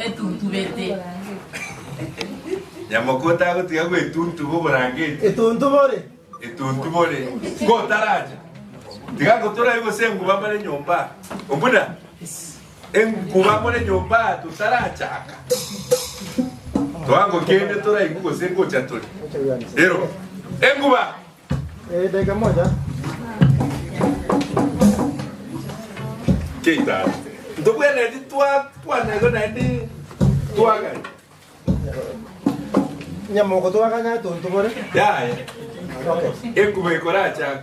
Etuntubete. Nyamoko otagotiga gwetuntuba oborangeti. Etuntubore. Etuntubore. Kotaracha. Tiga ngotorae gose enguba more nyomba. Ombuna enguba more nyomba totarachaka. Toango kende toraigwe gose ngocha tore. Ero. Enguba. Eh, dakika moja. Keitano. Ntobwenereti twakwana igo naende twaganya. Nyamoko twaganya tontobore. Yaya. Okay. Enkuba ekorachaka.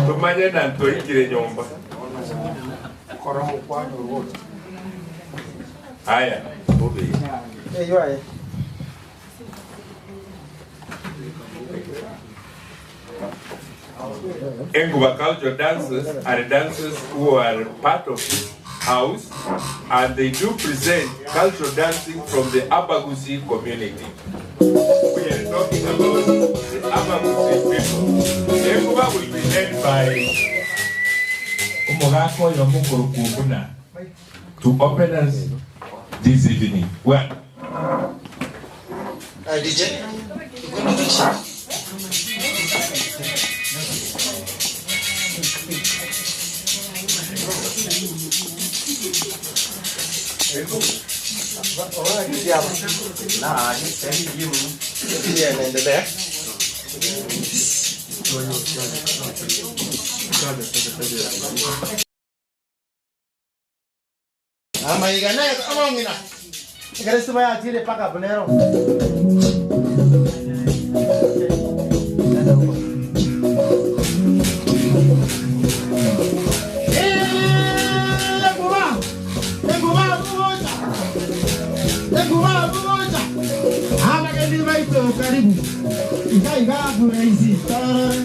Tomanye na ntoikire nyomba. Aya, bobe. Eywo aye. Enguba cultural dancers are dancers who are part of this house and they do present cultural dancing from the Abagusi community. We are talking about the Abagusi people. Enguba will be led by omogaka oyomo okorokwa Obuna to open us this evening. Well, Aye DJ, ikundi tuchi. Inaendelea. Amaiga naye among'ina. Ekero estima yachire mpaka abwo nero. Enkuba, enkuba gocha, enkuba gocha. Abageni baito karibu, iga iga buraisi torore.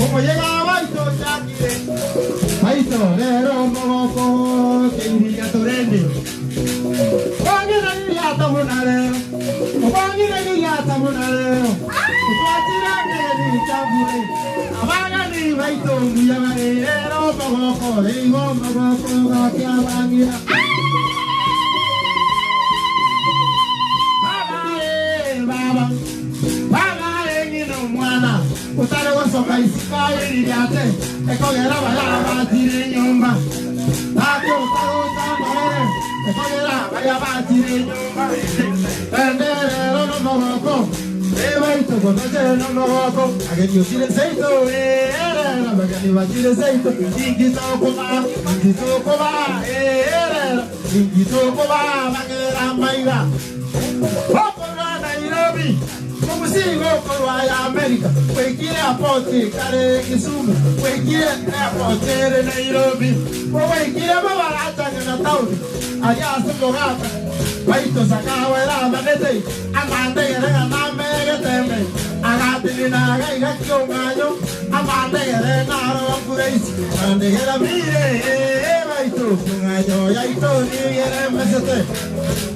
Omoyega baito chakire. Maiso rero omogoko keirinya torende. Obang'ina iriata buna rero, obang'ina iriata buna rero. Twachire ng'eni chambure, abagani baito mbuya bare rero omogoko reigo omogoko gaki abang'ina. Baba eh, baba, baba eh, ng'ina omwana. Otare gosoka isiko aye ririate, ekogera baria batire enyomba. Tata otagocha amarere, ekogera baria batire enyomba. Rende rero nomogoko, ebaito gotoche nomogoko. Ageni ochire seito, ee rero, abageni bachire seito. Inki tokobaa, inki tokobaa, ee rero, inki tokobaa bagera amaiga. Okorwa Nairobi. Omosingo okorwa ya America gwaikire airport kare Kisumu gwaikire airport ere Nairobi gwaikire mabaracha ng'ina town aria ase omogaka baito Sakawa ere amanete amandegere ng'a namegete ime agatenena iga iga kiong'anyo amandegere naro Grace mandegera mire baito kiong'anyo yaito nigere mesete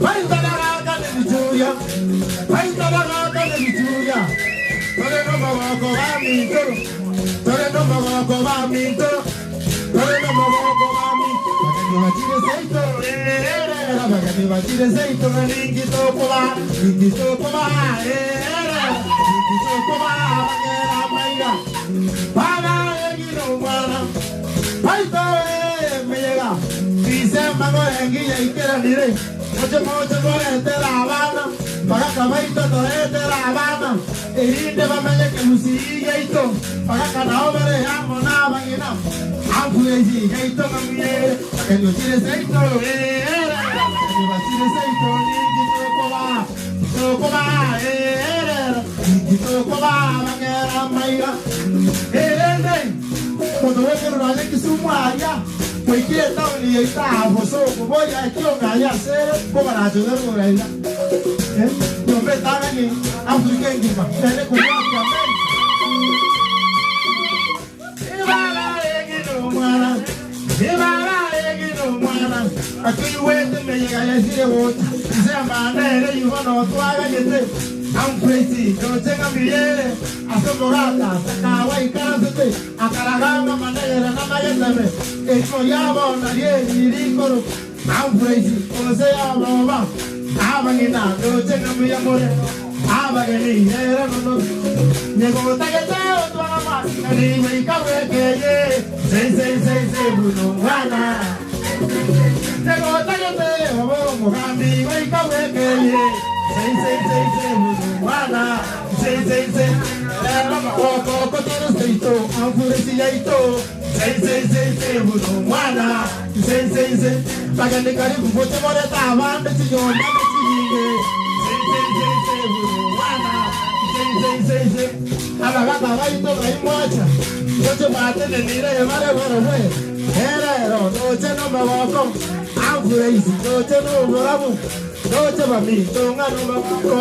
baito bagaka nebichuria Baito bagaaka nebichuria, Tore nomogoko baminto, tore nomogoko baminto, tore nomogoko baminto. Bageni bachire seito, eh, bageni bachire seito, ninki tokoba, ninki tokoba, eh, ninki tokoba, bagera amaiga, baba egino omwana, baito eh, meyega, Disemba engiya ikeranire. Moche moche moretere abana, bagaka baito toretere abana, erinde bamenye kegusii giaito, bagaka nao bare amo nabang'ina, Amfuresi yaito ng'amuye, bageni bachire seito, ee, bageni bachire seito, ninki tokobaa, tokobaa, ee, ninki tokobaa, bang'era amaiga, erende omonto bw'ekerorano Kisumu aria. Goikera etaoni yaito aa bosongo, boria ekionga aye asere kobaranche obe rogoro aiga. Nyomba etang'ani Africa engima ere kobwatia America. Ebara egina omwana, ebara egina omwana, atoigwete emeyega yesire gocha, inse amanda ere igo notwaganyete. Amfresi ndoche ng'a miyere ase omogaka Sakawa aikaransete. Akaragamba amanegere namagetebe, erimo riabo nario eri rikoro. Amfuraisi gose abaoba, abang'ina ndoche ng'a mbuya more, abageni rero nono. Nigo otagete gotwara amasikani goika bwekeye, sei sei sei sei buna omwana. Nigo otagete obe omogambi goika bwekeye, sei sei sei sei buna omwana, sei sei sei. Rero amaboko kotore seito, Amfuraisi yaito. Sei sei sei sei buna omwana sei sei sei Bageni karibu moche morete abande chinyomba ne chinyinge Sei sei sei sei buna omwana sei sei sei sei Abagaka baito ng'ai mwacha Moche mwatenenire bare barobwe Erero noche nomogoko Amfuraisi noche noborabu Noche baminto ng'a nomogoko.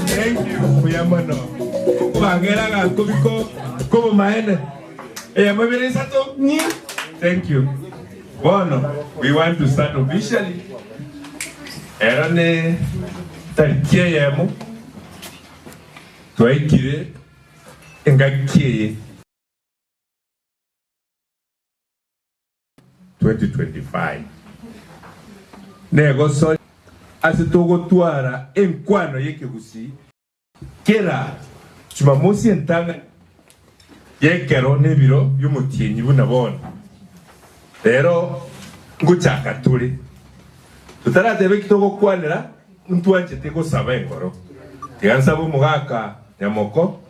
Thank you. Mbuya mono. Okobangera gakobiko kobomaene. Eyemo ibere isato ng'i. Thank you. Bono we want to start officially. Ero ne tariki eyemo twaikire engaki eye. 2025 Negosori ase togotwara enkwano y'ekegusii kera Jumamosi entang'ani y'ekero n'ebiro bi'omotienyi buna bono. Rero ngochaka tore. Totarateba eki togokwanera, ntwanchete gosaba engoro. Tiga nsabe omogaka nyamoko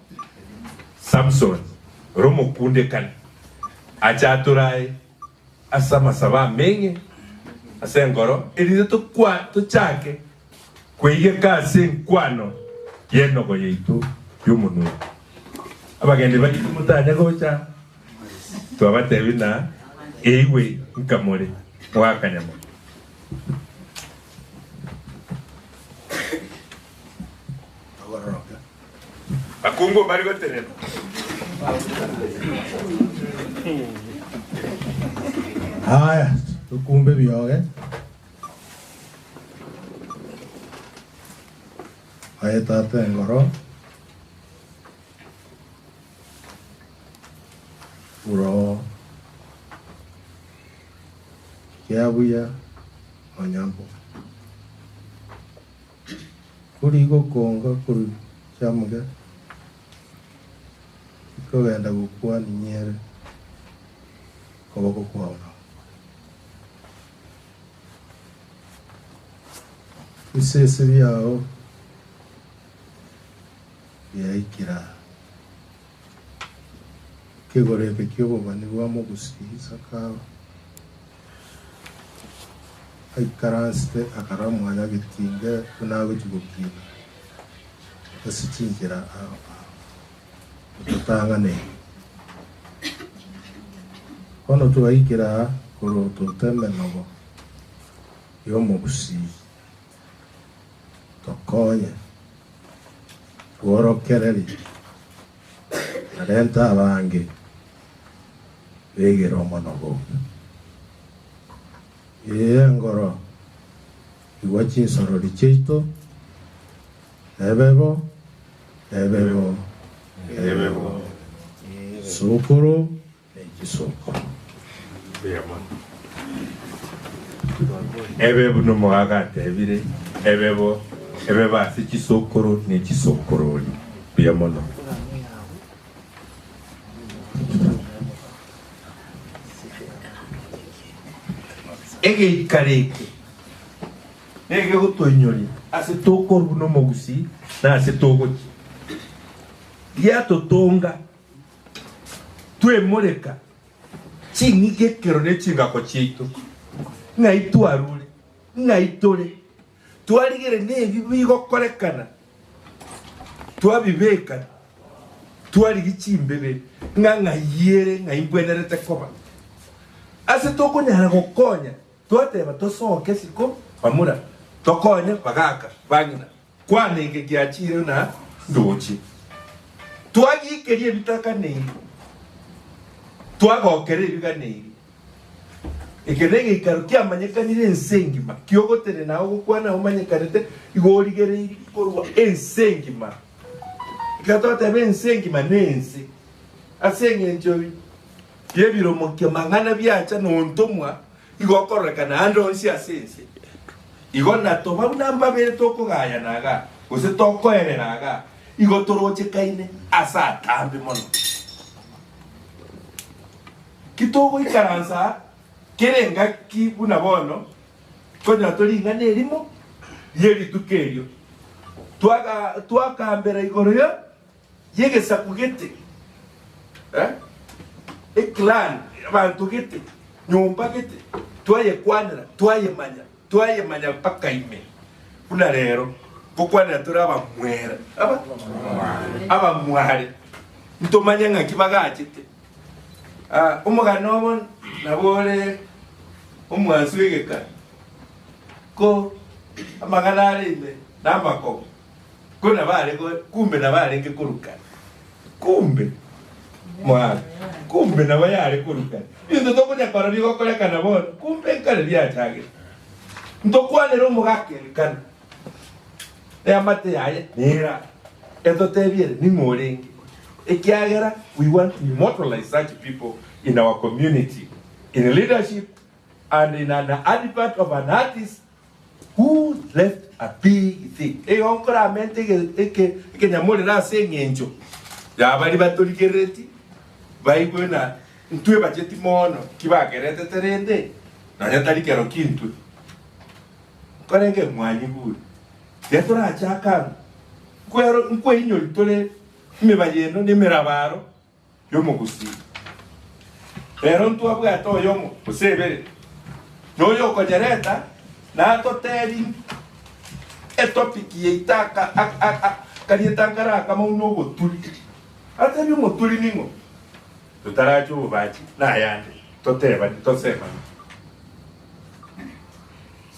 Samson ore omokundekani ache atorae ase amasabo ameng'e ase engoro, erinde tochake kweigeka ase enkwano y'enogo yaito y'omonwa. Abagendi baito motanye gocha, twabatebi na eigwe nkamore mogaka nyamoko. Bakungu mbari gotenena. Haya, tokumbe ebioge. Aye tata engoro, uro kiabuya nonya mbobe. Kori gokonga korwa chiamuga, tikogenda gokwana inyere koboko kwao nao. Ebisese biao biaikire aa. Ekegoro eke ki'obobani bwa mogusii Sakawa aikaransete akarora mwanyagetinge buna agochia gokina ase chinchera ao ao, ototang'aneire. Bono twaikire aa korwa toteme nobo. Y'omogusii, tokonye, tworokererie, na renta abange begere omonogo oyo. Ee engoro, igwa chinsorori chiaito, ebe bo, ebe bo, ebe bo, Sokoro ne chisokoro. Mbuya mono. Ebe buna omogaka atebire, ebe bo, ebe bo ase chisokoro ne chisokorori. Mbuya mono. Egeikaro eke negegotoinyoria ase tokorwa buna omogusii na ase togochia. Giatotonga twemoreka ching'iki ekero ne chingako chiaito, ng'ai twarure, ng'ai tore, twarigere nebi bigokorekana, twabibeka, twarigia chimbebe, ng'a ng'ai ere, ng'ai mbwenerete koba. Ase tokonyara gokonya, twateba tosoke isiko bamura, tokonye bagaka, bang'ina. Kwana eke giachire na ndoche. Twagiikeria ebitakaneiri, twagokera ebiganeiri. Eke negeikaro kiamanyekanire ense engima, kiogotenena ogokwana omanyekanete igo origereirie korwa ense engima. Ekero twateba ense engima nense, ase engencho y'ebiromo ki'amang'ana biacha nontomwa Igo okororekana ande onsi ase ense. Igo natoba buna mbabere tokogayana iga, gose tokoerera iga, igo torochekaine ase atambe mono. Ki togoikaransa aa kera engaki buna bono, konyora tore ring'ana erimo rie rituko erio, twagambera igoro ya y'egesaku gete, eh, eclan, abanto gete, nyomba gete, twayekwanera, twayemanya, twayemanya mpaka ime. Buna rero, ngokwanera tore abamwere, aba? Abamware. Ntomanye ng'aki bagachete. Ah, omogano obo nabo ore omwansu egeka, ko amang'ana are ime namakobo. Ko nabare kumbe nabarenge korukana. Kumbe mwana, kumbe nabo yare korukana. Ebinto tokonyakora bigokorekana bono, kumbe nkare biachagete. Ntokwanere omogaka Elikana, eamate yaye nera, etotebie ere ning'o orenge, ekiagera we want to immortalize such people in our community, in leadership and in an advert of an artist Who left a big thing? Igo nkoramente eke ekenyamorero ase eng'encho ya baria batorigerereti baigwe na ntwe bacheti mono ki bakeretete rende nonya tari kero kintwe. Nkorenge mwanyigure. Tiga torachake amo. Nkwero nkweinyori tore emebayeno na emerabaro y'omogusii. Rero ntwabwate oyomo gose ebere, na oyokonyereta natotebi etopic yaito aka akarieta nkare akamo buna oboturi. Atebi omoturi ning'o? Totarache obobachi nayande totebani tosemani.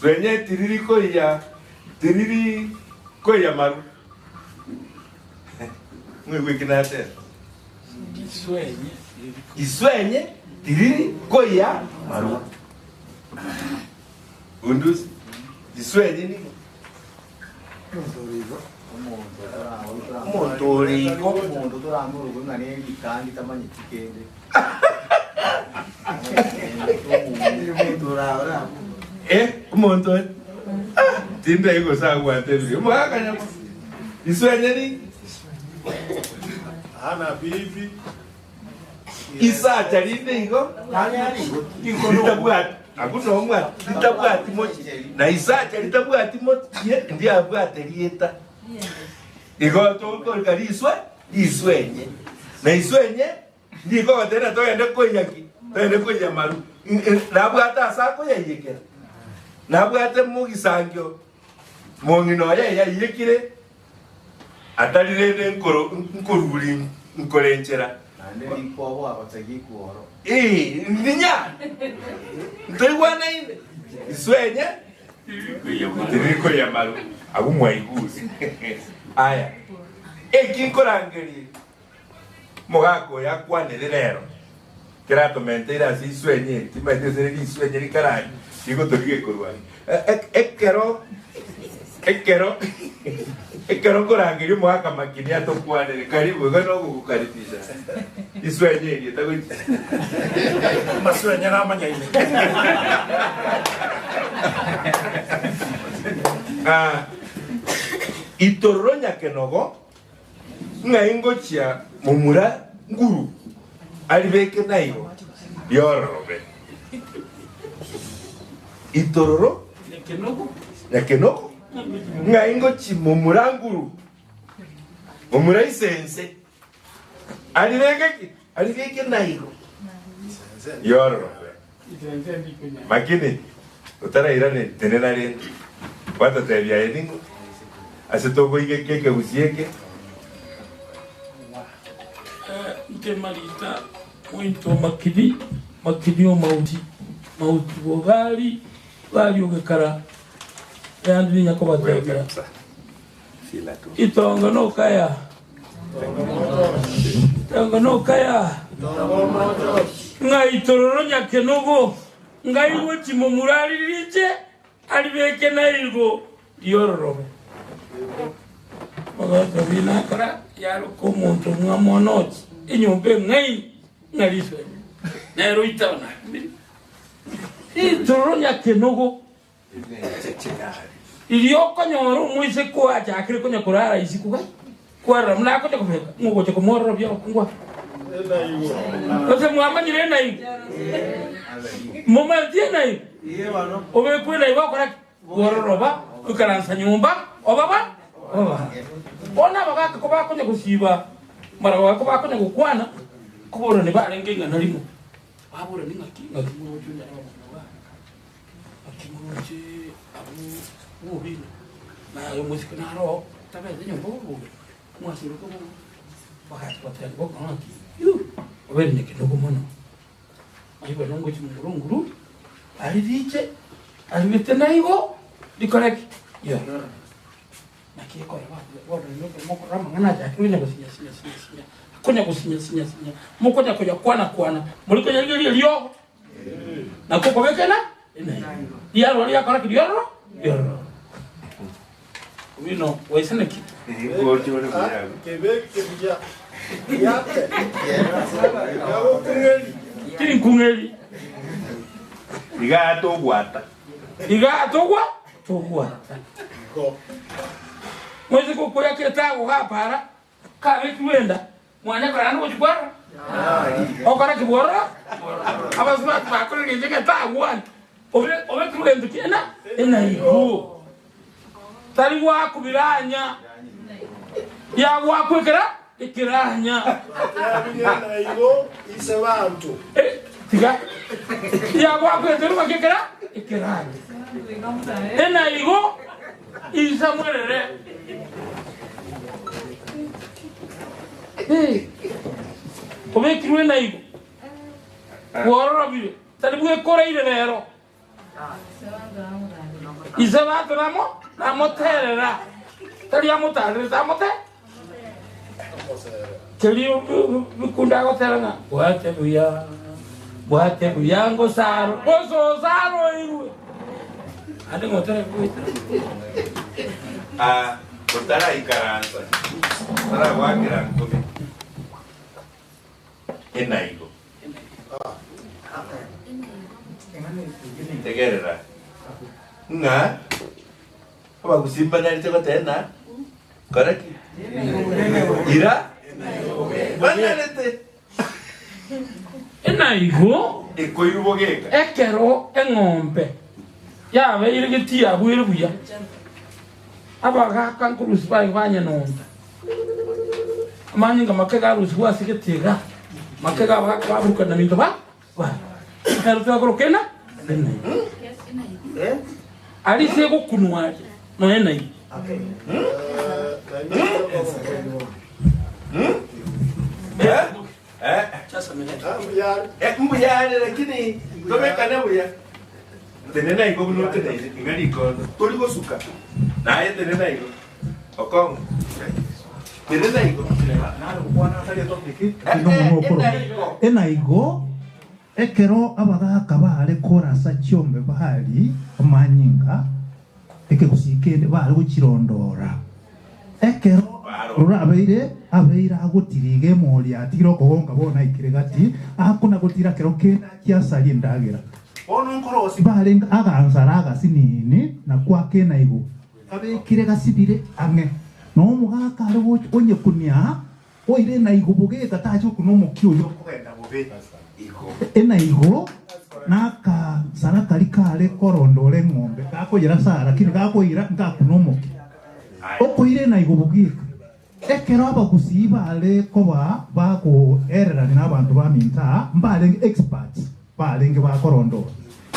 Swenye tiriri koiya tiriri koiya maru. Mwaigwa eki nateba? Iswenye tiriri koiya marwa. Bundusi, iswenye nigo omonto ore igo. Omonto toramoroke ng'a neritangi tamanyeti kende. Eh, omonto oyo ah, tindai gose agwatebire omogaka nyama iswenye ni Hana bibi. Isacha rinde igo ritabwati agwo nomwati ritabwati mochie na isacha ritabwati mochie ndiabwate rieta igo tokorika riswe riswenye na iswenye nigo goteba togende koiya ki togende koiya maru nabwate ase akoyaiyekera nabwate mogisangio mong'ina oye yaiyekire Atari rende nkoruri nkore enchera. Naende rikwoboa gose rikworo. Ee, ndinyare. Ntoigwanaine? Iswenye? Tiriri koyia maru. Abwo mwaigure. Aya, eki nkorangerie omogaka oyo akwanere rero, keratomenteire ase iswenye eri, timanyeti gose riri iswenye rikarari rigotorigia korwa aria. Ekero ekero ekero nkorangeria omogaka makini atokwanere, karibu, igo nogogokaribisha iswenye eri etagochi. Amaswenye namanyaine. Ah, itororo nyakenogo ng'ai ngochia momura nguru aribeke naigo riororobe. Itororo nyakenogo ng'ai ngochia momura nguru momura isense aribeke ki? Aribeke naigo riororobe. Makini otarairane tenena rende gwatotebia aye ning'o ase togoigekia ekegusii eke. Inche Marita mointo o Makili, Makili o Mauti, Mauti bogari bari ogekara, yandi ninya kobatebia, Itongo nokaya, itongo nokaya, ng'a itororo nyakenogo, ngaigwe chimomura ririche, aribeke naigo riororobe. Ogocha binakora yaroka omonto omwamo onochi enyomba eng'aini ng'a riso eri nero oitaba nakumire. Ritororo nyakenogo riria okonyora omoiseke oachakire konya korara isiko gai kwarora buna akonya kobeka ng'a ogocha komwororobia abakungu aba. Gose mwamanyire enaigo? Momanyeti enaigo? Obekwe enaigo okora ki? Bwororoba, oikaransa nyomba, obaba oba. Bono abagaaka kobakonya gosiba mbarabwo kobakonya gokwana, koborani barenge ing'ana rimo. Baborani ng'aki ng'aki moroche onyare abamura bane, ng'aki moroche abwo bobina, naye omoiseke naro oo, tabete nyomba bobobe, mwasiroke bobe. Bagacha bateba bokong'u ng'aki, yuu, obeire nekerogo mono. Aye bono ngochia momura onguru, aririche, aribete naigo, rikore ki? Riororo. Naki ekore bono inwe ekero mokorora amang'ana achakire onya gosinya sinya sinya sinya, akonya gosinya sinya sinya, mokonya koyakwana kwana, mori koyarigeria eriogo, nakwo okobeka ena enaigo. Riarora riakora ki? Riororo riororo. Bino gwaisaneki? Tiri nkung'eri. Iga togwata. Iga togwa togwata. Moise gokoya ketago gapara kabekirwe enda mwanya korana gochi kwarora okora ki bwororo abasubati bakorire inche getagwani obe obekirwe gento kiena enaigo tari gwakubiranya yagwakwekera ekiranya Naigo ise banto. Eh, tiga yagwakwekera ekera ekiranya enaigo isa mwerere Eh, obekirwe enaigo bwororobire tari bwekoreire rero Ise banto namo namoterera, tari amotarerete amote kerio bikunda agotera ng'a bwate buya bwate buya ngosaro gososaro oirwe ande ng'otere goita Ah, otaraikaransa otaragwakera nkobi enaigo Tegerera, ng'a abagusii mbanarete goteba ng'a kora ki? Ira banarete. Enaigo Ekoirwa bogeka. ekero eng'ombe yabeire getiabwire buya, abagaaka nkorusia baye banyenonda. Amanyinga make garusigwe ase getiga, make gabagaaka baburukana minto ba ba. Nero twakoroka ena enaigo. Aria ase egokunwa aria nonya enaigo. Eh? Just a minute. Eh, mbuya are lakini tobekane buya. Tenena igo buna oteneine iga rikondo, tori gosuka, naye tenena igo, okong'u, tenena igo. Enaigo ekero abagaaka baare korasa chiombe Baali amanyinga, ekegusii kende baare gochirondora. Ekero rora abeire abeire agotiriga emori atigire okogonka bono aikire gati, akona gotira kero kende achie asarie endagera. Bono nkorosia barenge agansara agasinini na kwaka enaigo, kabekire gasibire ang'e nomogaka are gocha onyekunia oire enaigo bogeka tache gokuna omokia oyio okogenda bobe. Enaigo nakansara karia kare korondora eng'ombe gakoyerasa lakini gakoira ngakuna omokia. Okoira enaigo bogeka. Ekero abagusii bare koba bagoererania nabanto baminto aa, mbarenge experts barenge bakorondora.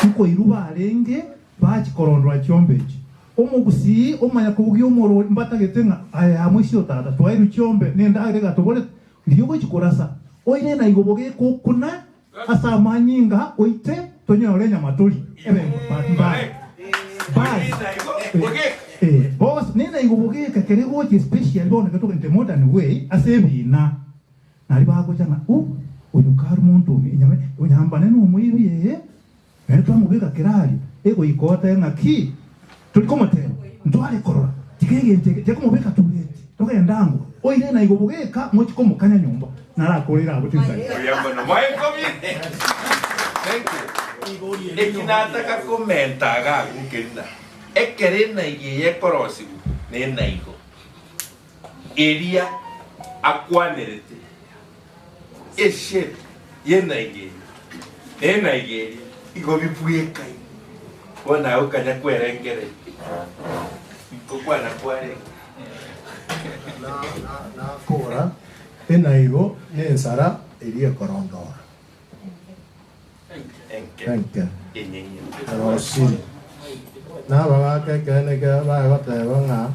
Nkoirwa barenge bachia korondora chiombe echi. Omogusii omanya kobugia omorori mbatagete ng'a aye aa moisia o tata twairwe chiombe nendagera egatoborete, riria ogochia korasa oire enaigo bogeka okuna ase amanyinga oite tonyore enyama torie ebe mbare mbare eh boss nena igo bogeka kere gocha especially bono ekero togente modern way ase ebina nari bagocha ng'a uh oyo kare omonto omi enyama onyambane na omoibi ee Naende twamobeka kerari egoika otebe ng'a ki tori komoteba, ntware korora, tiga egento eke tiga komobeka tureti, togende ango, oire naigo bogeka mochie komokanya nyomba, narakoreire abwo tinsari. Mbuya mono mwaenkobi. Thank you. Eki nataka komenta iga agwo nkerina, ekero enaigo eye ekorosigwa nenaigo eria akwanerete Eshape y'enaiga eye na enaiga eria igo bibwekaine. Bono aye okanya kwerengereria nkokwana kwarenge. Nakora enaigo nensara eria ekorondora enke erosiri. Nabagaaka ekeene ekero baye goteba ng'a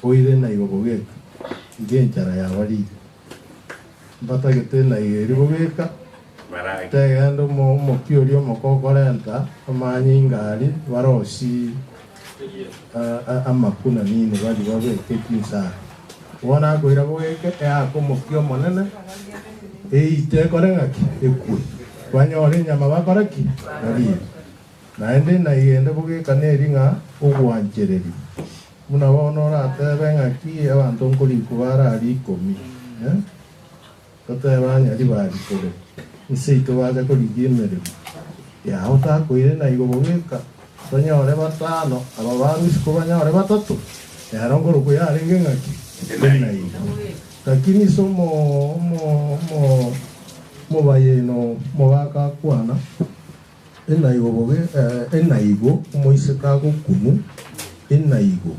oire enaigo bogeka, iga enchara yabarire. Mbatagete enaigo eria bogeka, tegenda omokia oria omoko okorenta amanyinga aria barosie amakuna nini baria babeke chinsara. Bono akoira bogeke eake omokia omonene, eite ekore ng'aki? Ekwe. Banyore enyama bakore ki? Barie. Naende enaigo ende bogeka neri ng'a ogwanchereria. Buna bono oratebe ng'aki abanto nkorikwa bare aria ikomi, eh? Totebe anyari barikore, inse ito bacha korigia emeremo yao takoire naigo bogeka, tonyore batano, aba barwe isiko banyore batato, ero nkorokwa yarenge ng'aki? Enaigo. Lakini ase omo omo omo omobayeno omogaka akwana, Enaigo bobe, enaigo omoiseke agokunu, enaigo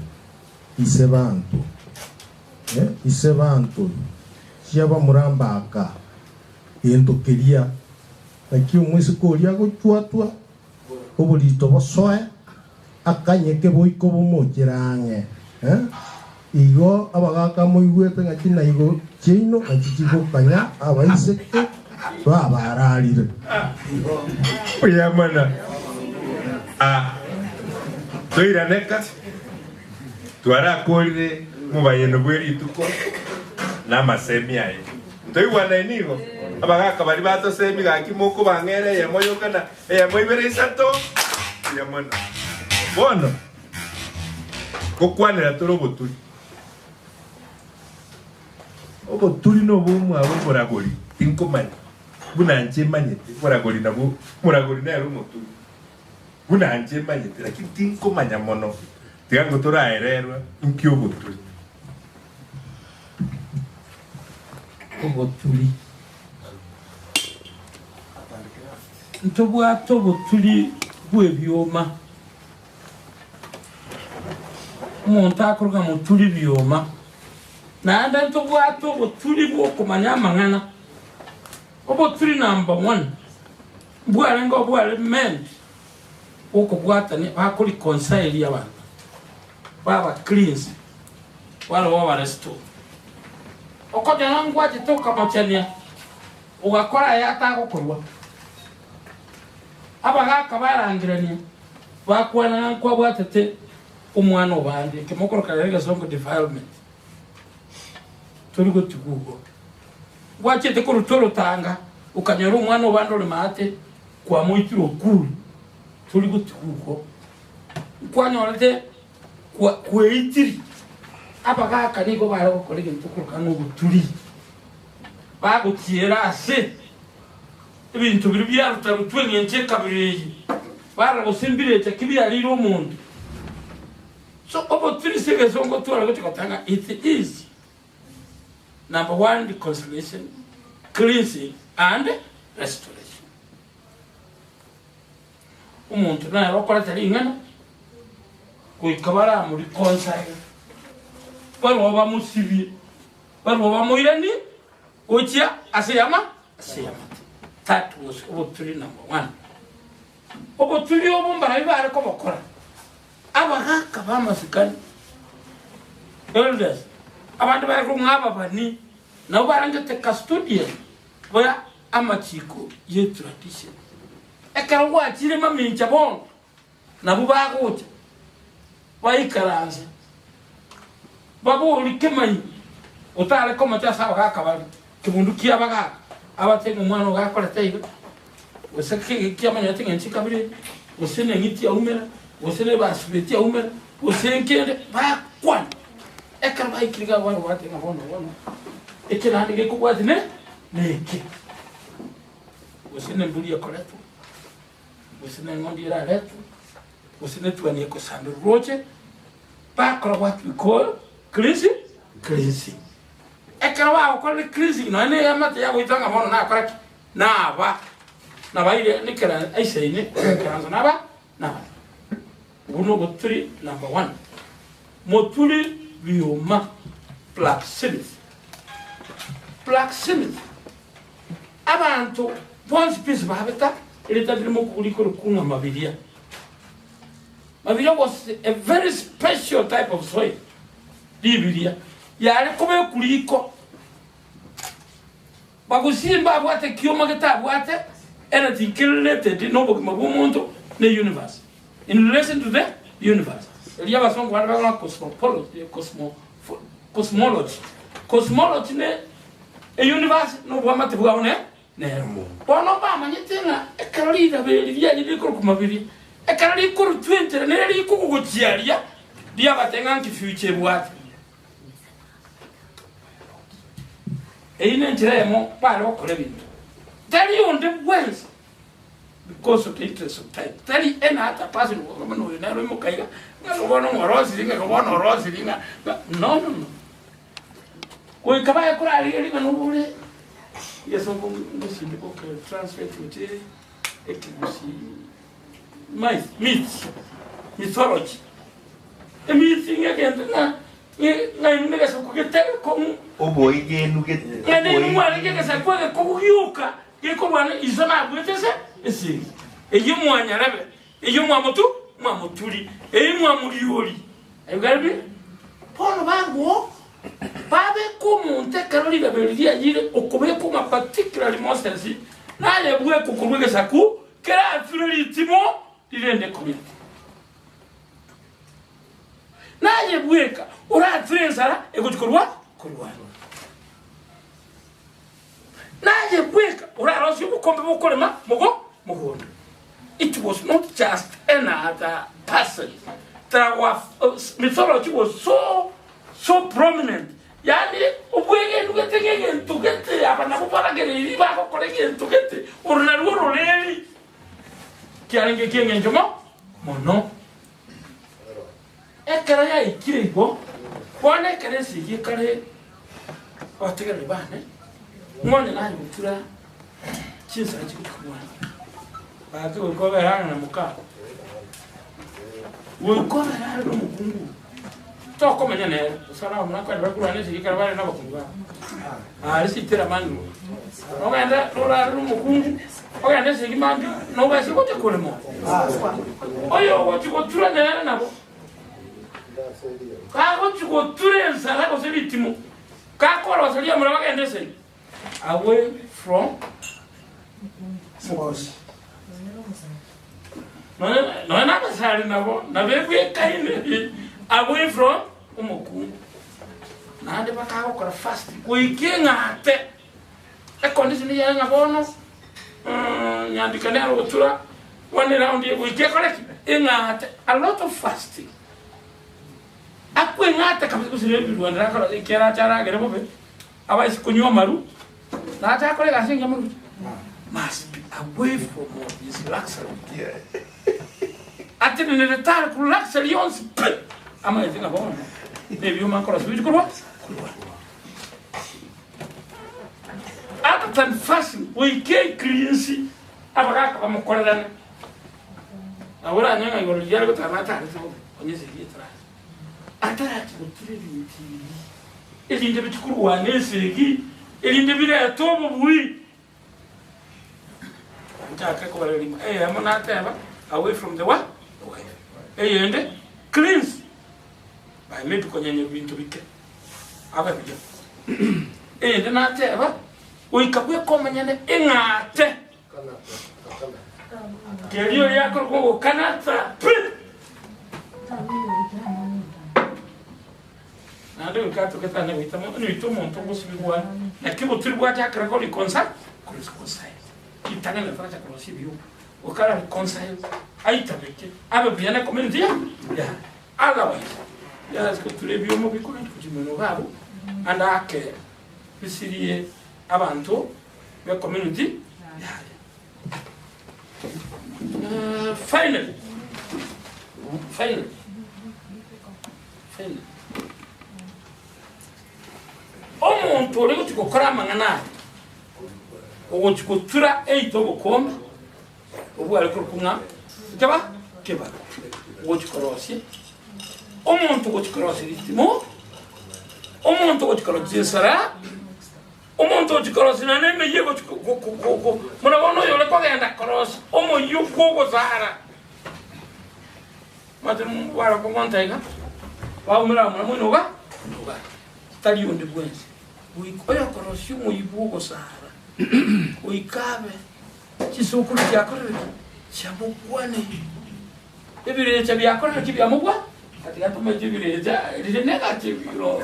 ise banto, ise banto chiabamura mbaka gento keria. Naki omoiseke oria agochwatwa, oborito bosoe, akanyeke boiko bomochere ang'e. Igo abagaaka moigwete ng'a chinaigo chiaino nachi chigokanya abaiseke babararire. Mbuya mono. Ah, toiraneka, twarakorire omobayeno bwe rituko na amasemi aye. Ntoigwanaini igo? Abagaaka baria batosemi gaki mokobang'era eyemo yoka na eyemo ibere isato. Mbuya mono. Bono. Gokwanera tore oboturi. Oboturi nobw'omwabo oboragori, tinkomanya buna inche manyete, oboragori nabwo, omoragori nere omoturi, buna inche manyete, lakini tinkomanya mono, tiga ngo toraererwe inki oboturi. Oboturi. Ntobwate oboturi bw'ebioma. Omonto akoroka moturi bioma, naende ntobwate oboturi bw'okomanya amang'ana. Oboturi number one mbwarenge obware meant bw'okobwatania bakoreconcile abanto, baba cleanse, bware bwaba restore. Okonyora ngwachete okamochenia, ogakora aya atagokorwa. Abagaaka barangerania, bakwana ng'a nkwabwatete omwana o bande, eke mokoroka rero egesongo defilement. Tori gotigwa igo. Gwachiete korutwa orotanga, okanyora omwana o bande ore maate, kwamoitire okure. Tori gotigwa igo. Nkwanyorete kwa kweitiri. Abagaaka nigo bare gokora egento koroka ng'a oboturi. Bagochiera ase ebinto biria biarutarutwe engencho ekabira eye, barora gose mbirecha ki biareire omonto. So oboturi ase egesongo tware gocha goteba ng'a it is number one reconciliation, cleansing and restoration. Omonto nere okoreta ring'ana goika baramoreconcile, barwo bamosibie, barwo bamoiranie gochia ase eyama ase eyamate. That was oboturi number one. Oboturi obo mbarabwo bare kobokora abagaka b'amasikani, elders, abande bare korwa ng'a ababani, nabo barangete custodian ba amachiko ye tradition. Ekero gwachire mamincha bono, nabwo bagocha baikaranse, baborie kemanyi otare komocha ase abagaaka baria, kebundu ki'abagaaka, abatebie omwana ogo akorete iga, gose kiamanyete ng'a inche kabere, gose neng'iti yaumera, gose nebasubeti yaumera, gose nkende, bakwane. Ekero baikire iga barwa bateba ng'a bono bono, eke naende gekobwatia ne neke. Gose nembori ekoretwa, gose neng'ondi eraretwe, gose netuani ekosamberwa roche, bakora what we call cleansing, cleansing. Ekero bagokorire cleansing nonya na eamate yagoita ng'a bono nakora ki? Naba nabaire nekera aisaine goikaransa naba naba. Obwo noboturi number one. Moturi bioma blacksmith. Blacksmith. Abanto bonsi pi ase babeta erieta ririmo rikorokwa ng'a mabiria. Mabiria was a very special type of soil, ribiria yare kobekwa riko. Bagusii mbabwate ekioma getabwate anything kerelated nobogima bw'omonto ne universe, in relation to the universe. Erio abasongo bande bakora cosmopology, cosmo, cosmology. Cosmology ne Euniverse nobwamate bwao ne nero. Bono mbamanyete ng'a ekero riraba eri riaye rikorokwa mabiria, ekero rikorutwa enchera nere rikogogochia aria, riabate ng'a nki future ebwate. Eyio nenchera eyemo bare gokora ebinto. Tari onde bwensi because of the interest of time. Tari any other person buna oyo nere oimoka iga, ng'a bono ng'orosiri ng'a bono orosiri ng'a no no no. Goika baye korarigereria ring'ana obore Yeso ngosinde goke translate gochia ekegusii myth myths mythology emyth ng'egento ng'a ng'a inwe negesaku getari kong'u Oboegenu gete ng'a ninwe mwarenge egesaku egekong'u gioka gekorwana iso nabuete ase esegi eyio mwanyarebe eyio mwamotu mwamoturi eyio mwamoriori Are you getting me? Bono barwo babeka omonto ekero rirebe riria riayire okobekwa ng'a particularly Moses naye bweka okorwa egesaku kerature ritimo rirende community. Naye bweka orature ensara egochi korwa korwana. Naye bweka orarosie obokombe bokorema mogo mogondo. It was not just another person. There were, mythology was so so prominent. Yaani obwegenu gete ng'egento gete aba nabo baragereiri bagokora egento gete oro narwo ororeri kiarenge ki'eng'encho mo mono. Ekero yaikire igo, bono ekero esegi ekare abategereri bane, ng'onye naye gotura chinsara chigochia korwana. Gaki goika obere are na mokao, goika obere are nomokungu, tokomenya nere, gose abamura nkorende bare korwana esegi ekero bare nabakungu babo. Aria sitera mani ogende norare nomokungu, ogende esegi mambia, nobase gocha korema. Oyo ogochia gotura nere nabo, kagochia gotura ensara gose ritimo, kakorosa riamura bagende esegi. Away from mokosi. Nonya na abasare nabo nabebwekaine away from omokungu. Naende bakagokora fast goika eng'ate econdition yaye ng'a bono nyandika nere ogotura bono eround eye goika ekore ki? Eng'ate. A lot of fasting. Akweng'ate kabisa gose nebirwanero akora ekero ache aragere bobe abaise konywa amaru nache akore egasi engiya mono must be away from all this luxury atenenere tari ku luxury yonsi pi amaete ng'a bono nebioma nkorosia bichi korwa korwa other than fasting goika ecleanse abagaka bamokorerane nabo oranyore ng'a igoro riria are gotara natarete bobe onye esegi etarasi atarachi gotira ebinto ebi erinde bichi korwana esegi erinde birete obobui Nchake kobarera rimo eyemo nateba away from the wa the wife eyende cleanse by maybe konyenya ebinto bike abe buya eyende nateba goika bweka omonyene eng'ate keria oria akorokwa gokanata pi Naende goika atoke tanya goita mono, noite omonto ogosibigwa, naki oboturi bwachakera ko reconcile, ko reconcile. Ritang'ani ritaracha korosia ebioma, goika ara reconcile, aitabeke, abe buya ne community ya yaye. Otherwise, yarache gotura ebioma bikogenda gochia moino iga abwo, ande ake bisirie abanto be community yaye. Finally, finally, finally. Omonto ore gochia gokora amang'ana aya, ogochia gotura eito obokombe, obwo are korokwa ng'a keba kebara, ogochia korosia, omonto ogochia korosia ritimo, omonto ogochia korosia chinsara, Omonto ochia korosia naende emeyio egochia buna bono oyore kogenda korosia omoyio bw'ogosara. Omanyete bare kogonta iga, baumera abamura moino iga, iga, tari onde bwensi. Goika oyokorosia omoyio bw'ogosara, goika abe chisukuru chiakorire ki? Chiamokwanire. Ebirecha biakorire ki biamogwa? Atiga tomache ebirecha rire negative you know.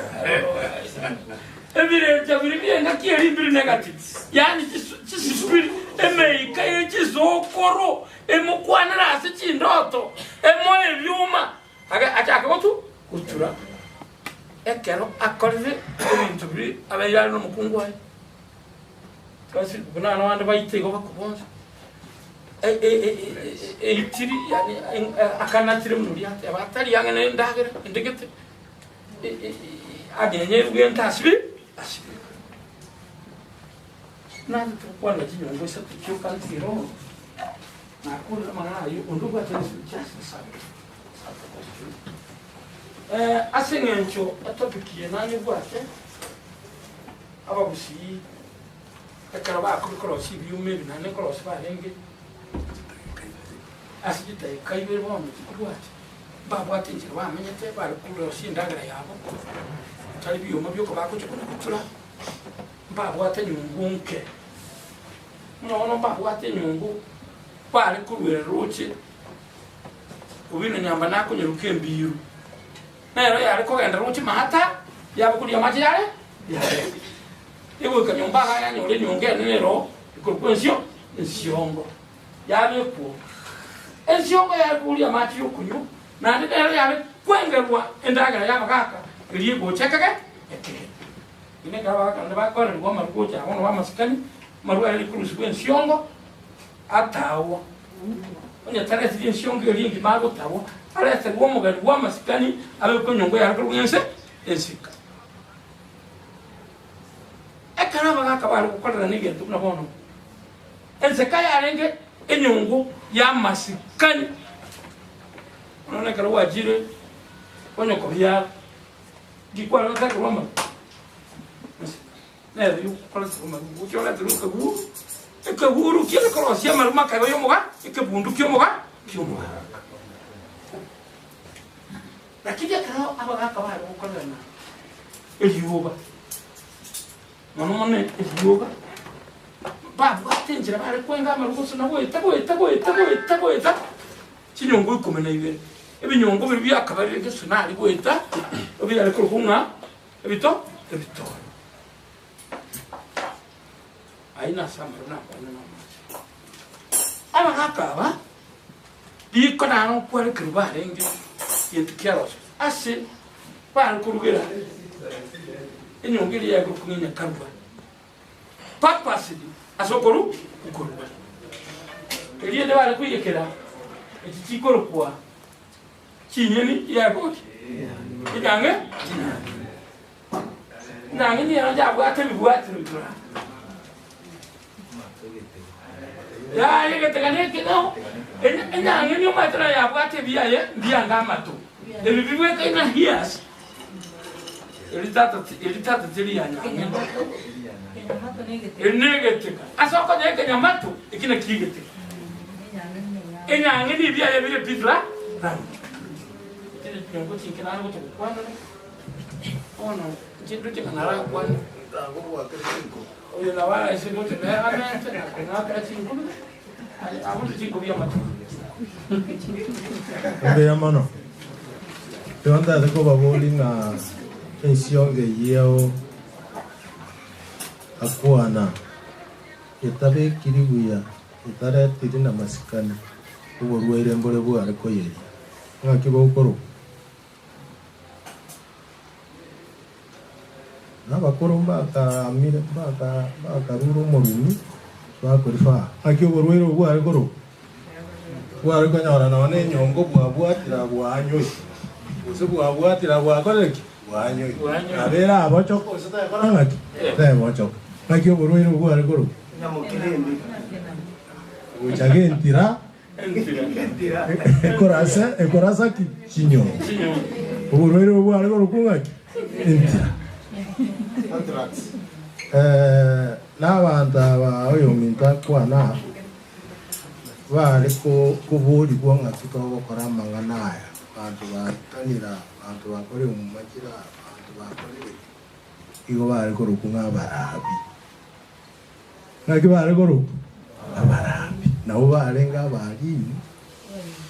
Ebirecha biri biengaki eri mbiri negative. Yaani chisipiri emeika ye chisokoro emokwanera ase chindoto emoe ebioma achake gotu gotura ekero akorire ebinto biri abeire are nomokungu oye. Basi buna abande baite igo bakobonsa eitiri yaani akanatire buna oria ateba atari ang'e na endagera endegete anyenyerwe gento asibi asibi. Naende togokwana chinyomba isato chioka nchire oo, nakorire amang'ana ayio onde obwate just service. Ase eng'encho etopic eye nanyebwate. Abagusii ekero bakorire korosia ebioma ebi naende nkorosia barenge ase chidakika ibere bono chikobwatia, mbabwate enchera bamenyete bare korosia endagera yabo, tari bioma bioka bagocha konya gotura, mbabwate enyungu nke. Buna bono mbabwate enyungu bare koruera roche, Obino nyamba nakonyeruka embiru. Nero yare kogenda roche maata, yabogoria amache yare yare. Egoika nyomba iga yanyora enyongo enene ero ekorokwa ensio ensiongo yabekwa oo. Ensiongo yare kobogoria amache yokonywa, naende nero yare kwengerwa endagera y'abagaaka eria egocha ekege ekegeni. Inwe ekero abagaaka naende bakoererigwa amarwa gocha bono b'amasikani, amarwa aria akorusigwa ensiongo atagwa. Onye taretiri ensiongo eria engima agotagwa, areterwe omogeni bw'amasikani abekwe enyongo yaye korwa ense ensika. Ekero abagaaka bare gokorerana egento buna bono, enseka yarenge enyongo y'amasikani. Bono ekero gwachire konya kobiara, nki kwarenge gotekerwa amaru? Nere okoretera amaru, gochia oreterwe ekeguru, ekeguru kiare korosia amaru makaigo y'omoga, ekebundu ki'omoga ki'omogaka. Lakini ekero abagaka bare gokorerana erioba, mono mono erioba, mbabwate enchera bare kwenga amaru gose na goeta goeta goeta goeta goeta. Chinyongo ikomi na ibere, ebinyongo biria biakabarire egesonari goeta, ebiare korokwa ng'a ebito ebitoro. Ayio nase amarwa nakwane namache. Abagaaka aba riko naro nkwarekerwa barenge gento kiarosire ase bare korugera enyongo eria yare korokwa ng'a enyakaruga. Purposely ase okoru okoruga. Eriende bare koiyekera echi chikorokwa chinyeni yakoki enyange chinyange. Enyange niyo yabwate ebibwatero bibora. Yaye egetegana ekeng'ao enyange niyo omanyete nayo yabwate ebiaye mbianga amato. Ebi bibwekaine ears. Eri tata teri ya nyange, eri negeteka. Ase okonya ekenyamato, eki nakio egeteka. Enyange nibi aye bire pi ra round. Kere nyongo chinke nare gocha gokwanera. Bono inche ndoche ng'a narakwane. Oyo nabo araise gocha nere amente na kong'akera chinkubi, abute chinkubi amatuko. Mbuya mono. Igo ntagete kobaboria ng'a ensiongo eyio akwana etabekiri buya, etaretiri namasikani, oborwaire mbore bware koyeria. Ng'aki bokorokwa? Nabakoro mbakaamire, mbakarure omorumi, bakorifaa. Naki oborwaire obwo bware korokwa? Bware konyora nonya na enyongo bwabwatire abwo anywe, gose bwabwatire abwo akorire ki? Bwanywe. Nabo erabochoke gose tekora ng'aki? Tebochoka. Naki oborwaire obwo bware korokwa? Gocha gentira Ekorase ekorasa ki? Chinyongo. Oborwaire obo bware korokwa ng'aki? Entira. Eh, na abanto aba oyominto akwana aa, bare ko- koborigwa ng'aki togokora amang'ana aya, abanto baitanire aa, abanto bakorire omomachire aa, abanto bakorire ki, igo bare korokwa ng'a abarabi. Naki bare korokwa? Abarabi. Nabwo barenge abalimu,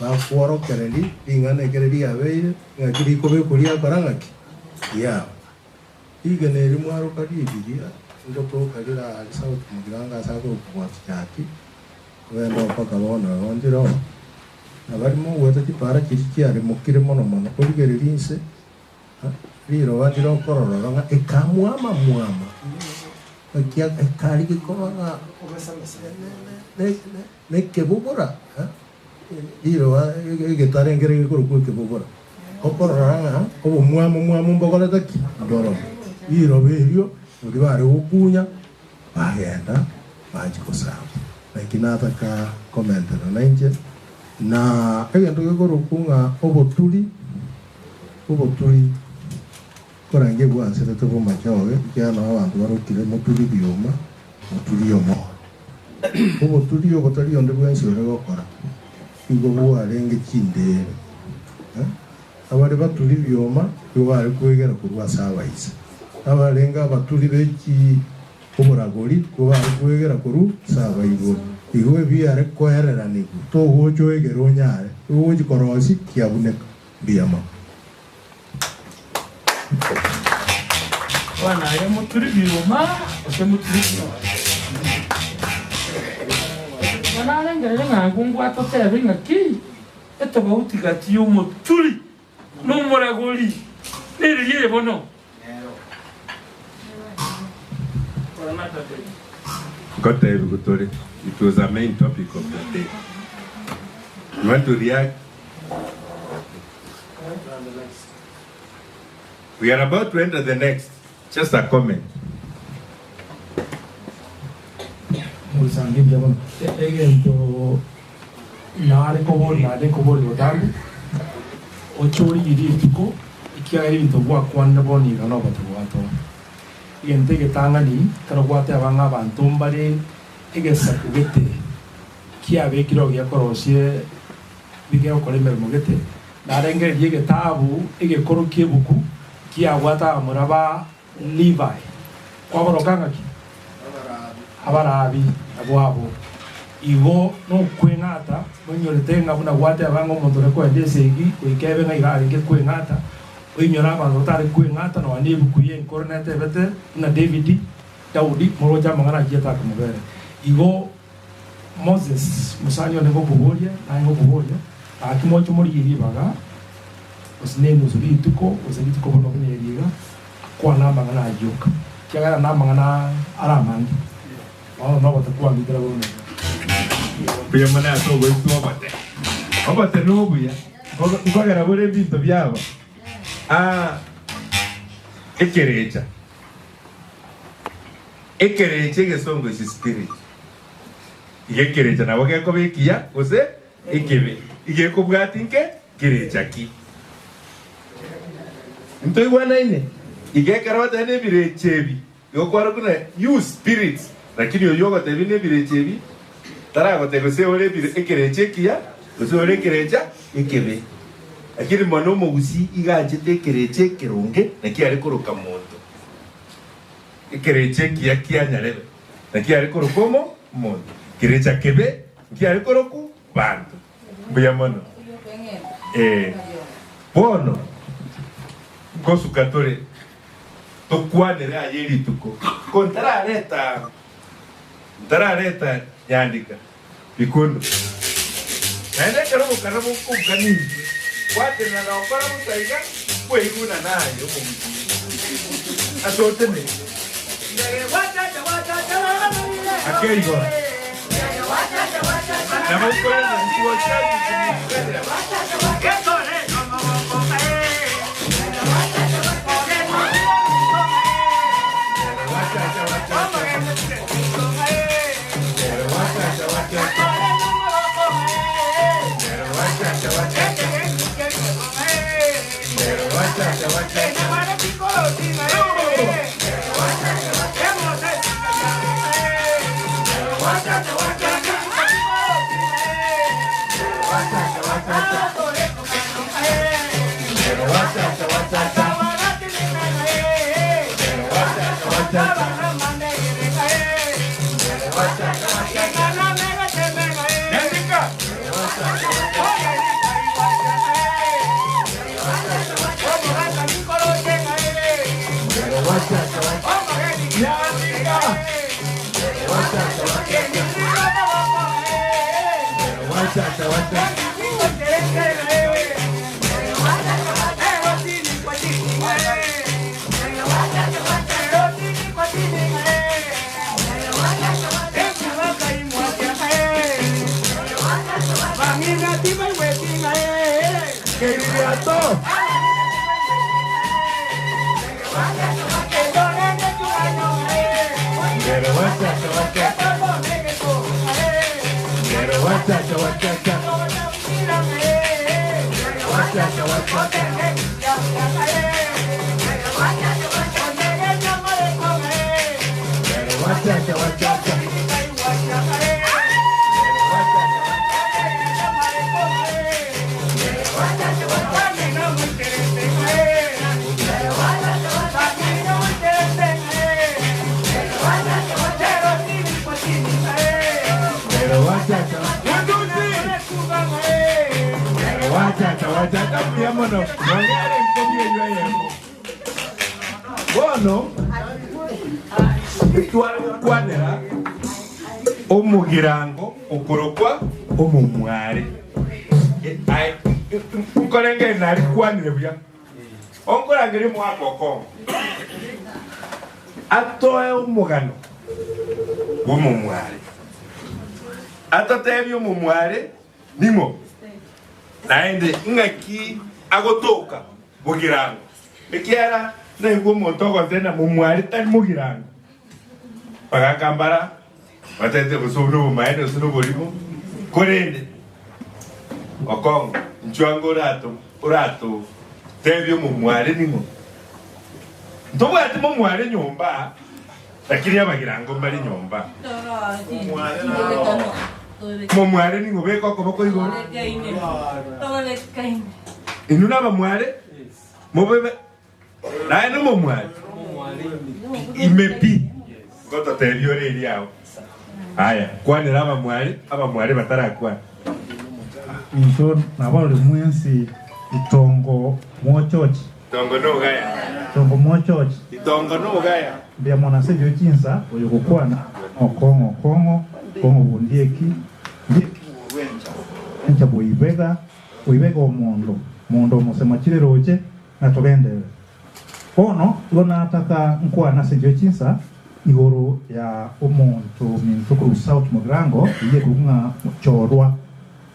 bakworokereria ring'ana ekere riabeire, ng'aki rikobekwa riakora ng'aki? Riaba. Rigena eri mwaroka ribiria, ngotoka rire aria South Mugirango ase akorokwa Gwatichati, kogenda mpaka bono igo ndire oo, nabari mogwete chipara chiria chiaremokire mono mono, origereria inse, Riroba ndire okororora ng'a ekamwama-mwama, ekari gekoba ng'a nekebobora, riroba egetare nkere gekorokwa ekebobora, okorora ng'a obomwamu-mwamu mbokorete ki? Mbororo. Riroba erio nario bare gokunya, bagenda bachia gosamba. Naki nataka komentera nainche, na egento gekorokwa ng'a oboturi. Oboturi korange bwanserete bomachoge, ekiagera nao abanto barokire moturi bioma, moturi omoro. Oboturi obo tari onde bwensi ore gokora, nigo bwarenge chindeere. Abare baturi bioma nigo bare kwegera korwa ase abaisa. Abarenge abaturi be chi oboragori nigo bare kwegera korwa ase abaibori. Igo ebiare koereranigwa, togocha oegere onyare, igo ogochi korosia kiabuneka. Mbuya mono. Bono aye moturi bioma gose moturi bioma. Bono arengereire ng'a ngwate otebe ng'aki etobauti gati y'omoturi na omoragori neriria eye bono. Ngotebiwu tore, it was a main topic of the day. You want to react? We are about to enter the next. Just a comment. Moisange mbuya mono. Egento nare koboria naende nkoboria botambe, oche origie rituko, ekiagera ebinto gwakwanire bono iga nobote gwatoa. Egento egetang'ani, ekero gwateba ng'a abanto mbare egesaku gete kiabekire ogiya korosia bigekora emeremo gete, narengereria egetabu egekoro ki'ebuku kiabwate abamura ba Levi. Kwaboroka ng'aki? Abarabi nabwo abwo. Igo nokweng'ata, moinyorete ng'a buna gwateba ng'a omonto ore koenda esegi goika ebe ng'a iga arenge kweng'ata, oinyore abanto batare kweng'ata nonya nebuku y'enkoro netebete buna David, Daudi, moroche amang'ana achiete akomobera. Igo Moses, mosani one ngokoboria, naye ngokoboria, gaki moche morigie ribaga, gose nenusu rituko, gose rituko bono buna eri iga, kwana amang'ana ayio oka, ekiagera namang'ana are amange. Bono nobote kwang'itera bono. Mbuya mono ase ogoitwa obote. Obote nobuya, nkogera bore ebinto biabo. Aa, ekerecha. Ekerecha egesongo is spirit. Iga ekerecha nabo gekoba ekiya gose ekebe. Iga ekobwati nke kerecha ki. Ntoigwanaine? Iga ekero bateba nebirecha ebi, Igo kware buna you spirits, lakini oyio ogotebia nebirecha ebi taragotebia gose ore ekerecha ekiya gose ore ekerecha ekebe. Lakini mono omogusii iga anchete ekerecha ekeronge naki are koroka monto. Ekerecha ekiya kia nyarebe naki are koroka omo omonto. Kerecha kebe nkiare korokwa banto. Mbuya mono. Ee. Bono nkosuka tore tokwanere aye rituko, ko ntarareta ntarareta nyandika bikundo. Naende ekero obokana bokouka nintwe, gwatenena na gokora bosa iga, kweiguna naye omogusii ase oteneine. Ake igoro. Nabo nkorenda gocha Bono tware gokwanera omogirango okorokwa omomware. Nkorenge narikwanire buya. Onkorangeria omwaka okongo atoe omogano bw'omomware. Atotebie omomware ning'o, naende ing'aki agotoka bogirango. Ekiagera naigwe omonto ogotena momware tari mogirango. Bagakambara batete gose obo nobomaene gose noborimo, korende okong'u inchuo ango orato oratotebie omomware ning'o. Ntobwati momware nyomba, lakini abagirango mbare nyomba. Momware ning'o beka okoboko igoro. Inwe nabamware, mobebe naye nomomware ime pi. Ngototebia ore eriao. Aya, kwanera abamware, abamware batarakwana. Incho nabarore mwensi itongo mwochochi. Itongo nogaya. Itongo mwochochi. Itongo nogaya. Mbuya mono ase erio chinsa oyo gokwana nokong'o okong'o okong'o bundieki ndieki bworwencha encha bwoibega oibega omondo mondo omosema chire roche na togenderere. Bono igo nataka nkwane ase enchera ye chinsa igoro ya omonto ominto korwa South Mugirango eyio ekorokwa ng'a Chorwa.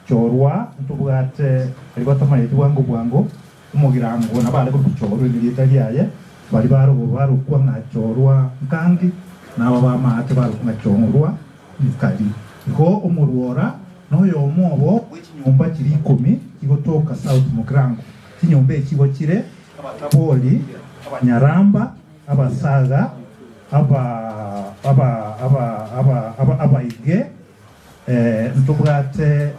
Chorwa ntobwate baria batamayeti bwango bwango omogirango nabo are korokwa Chorwa erio erieta riaye, baria ba rogoro barokwa ng'a Chorwa Nkangi, na aba b'amaate barokwa ng'a Chorwa Nkari. Igo omorwora noyomo obo bwe chinyomba chiria ikomi chigotoka South Mugirango. Chinyomba echi igo chire Abatabori, Abanyaramba, Abasaga, aba aba aba aba aba Abaige, ntobwate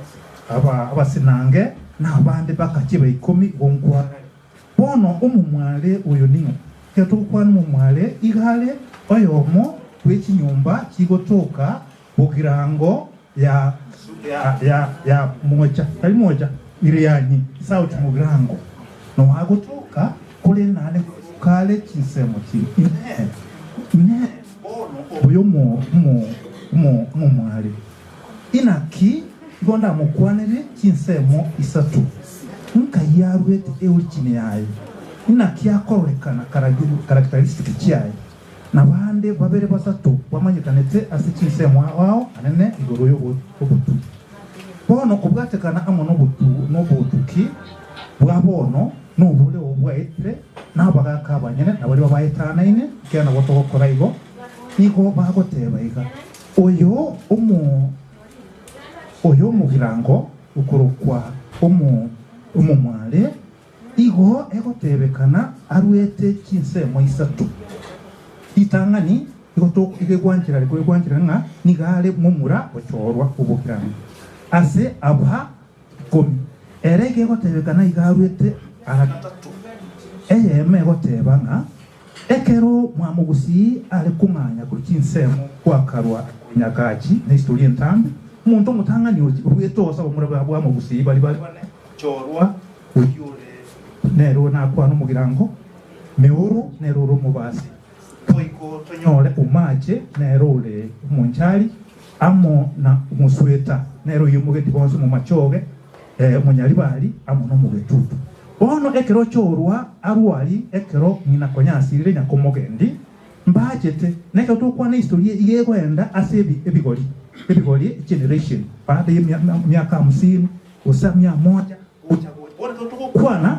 aba Abasinange, na abande baka chiba ikomi gonkwarare. Bono omomware oyo ning'o? Ekero togokwana omomware, iga are oyomo bwe chinyomba chigotoka Bogirango ya ya ya ya mocha tari mocha Irianyi South Mugirango noo agotoka korende naende gotoka are chinsemo chiri inee inee bono oyo omo omo omo omomware inaki igo ndamokwanere chinsemo isato nkai arwete eorigin yaye inaki akororekana characteristic chiaye. Na bande babere batato bamanyekanete ase chinsemo ao anene igoro y'obotuki. Bono kobwatekana amo nobotuki bwa bono noboreo bwaetire, na abagaaka abanyene na baria babaetanaine, ekiagera nabo togokora igo, nigo bagoteba iga, Oyo oyo omogirango okorokwa omomware, Igo egotebekana aruete chinsemo isato. Ritang'ani igo egwanchera egwanchera ng'a nigo are momura gochorwa obokirano ase aba ikomi. Ere igo egotebekana igo aruete ara gatato. Eyemo egoteba ng'a ekero mwamogusii are kong'anya korwa chinsemo gwakarwa korwa Nyagachi na historia entambe, omonto omotang'ani oruete ase abamura bwamogusii baria bare bane chorwa Oyio ore nere ore nakwane omogirango, Meoro nere ore omobasi, toiko tonyore Omache nere ore omonchari, amo na Omosweta nere oyomogeti bonsi omomachoge, omonyaribari amo nomogetutu. Bono ekero ochorwa arwari ekero ng'ina konya asirire nyakomogendi, mbachete, na ekero togokwana history iga egoenda ase ebigori, ebigori generation, baada ye emiaka hamsini, gose mia moja gocha gocha. Bono ekero togokwana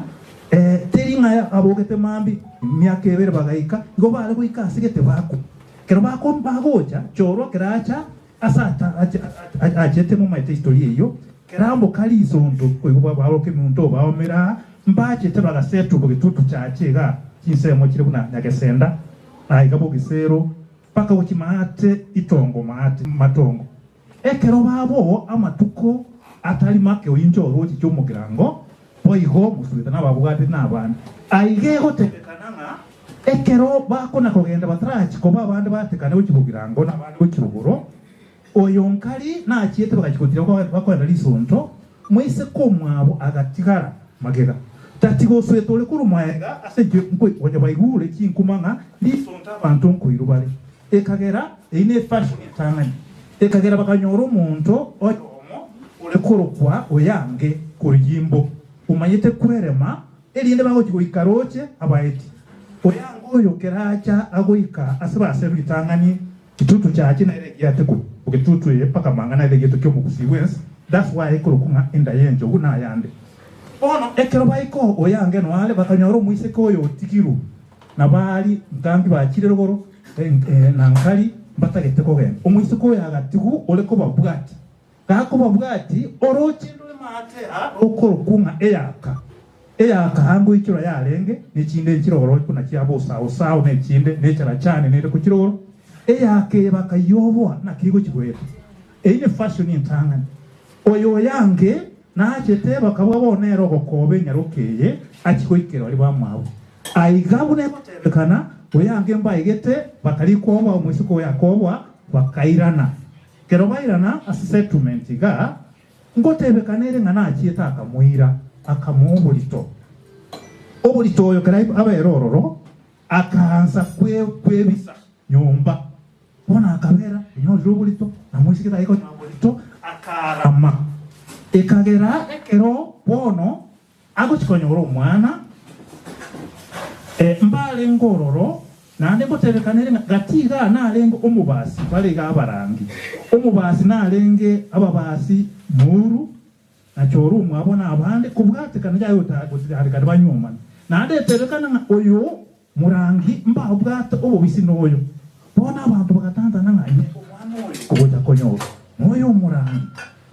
teri ng'a abogete mambia emiaka ebere bagaika, igo bare goika ase gete bakwa. Ekero bako bagocha, chorwa ekero acha ase ata achete momaete history eyio, ekero amboka risonto koigwa baroka eminto obaomera aa, mbachete bagasetwa bogetutu chache igaa chinsemo chire buna Nyagesenda, aiga Bogisero, mpaka gochia maate itongo maate matongo. Ekero babo amatuko atari make oinche orooche chi'omogirango, boigo mosuete nababwateti nabande. Aiga egotebekana ng'a ekero bakona kogenda batarachi koba abande batekane gochia bogirango na abande gochia rogoro, oyo nkari nachiete bagachia gotira bakoenda risonto, moiseke omwabo agatigara magega. Tatiga osuete ore korwa magega ase enchera konya baigure chinkuma ng'a risonto abanto nkoirwa bare. Ekagera eyio nefashion entang'ani, ekagera bakanyora omonto oyomo ore korokwa Oyange koriyimbo, omanyete kwerema, erinde bagochia goika roche abaeti. Oyange oyo keracha agoika ase baserwa ritang'ani, Kitutu chache nere egiate korwa getutu eye mpaka mang'ana ere egeto ki'omogusii bwensi, that's why ekorokwa ng'a enda y'enchogu nayande. Bono ekero baika Oyange noare bakanyora omoiseke oyo otigirwe Na baria nkambi bachire rogoro, na nkari mbatagete kogenda. Omoiseke oyo agatigwa ore kobabwatia. Gakobabwatia, orooche ndore maate aa rokorokwa ng'a Eyaka. Eyaka aa ngoichorwa yarenge, ne chinde nchiroro buna chia bosaosao, na echinde ne echarachani nere kochiroro. Eyaka eye bakayioboa, naki egochia goeta. Eyio ne fashion entang'ani. Oyo oyange nachete bakabua bono nere ogokoba enyaroka eye achie goikera baria bamwabo. Aiga buna egotebekana, oyange mbaigete batari kwoboa omoiseke oyo akoboa, bakairana. Kero bairana ase settlement igaa, ngotebekana ere ng'a nachiete akamoira, akamoa oborito. Oborito oyo kera abere ororo, akaansa kwebisa nyomba. Bono akabera, onyorire oborito, na moiseke tari konyora oborito, akarama. Ekagera ekero bono agochia konyora omwana, mbarenge ororo, naende ngotebekana ere ng'a gati igaa narenge omobasi bare iga abarangi. Omobasi narenge ababasi Nuru, na chora omwabo na abande, kobwatekana yaye gotarekana banyuomane. Naende etebekana ng'a oyo Morangi mbabwate obobisi noyo. Bono abanto bagatantana ng'a inee, omwana oyo ogocha konyorwa noyo omorangi,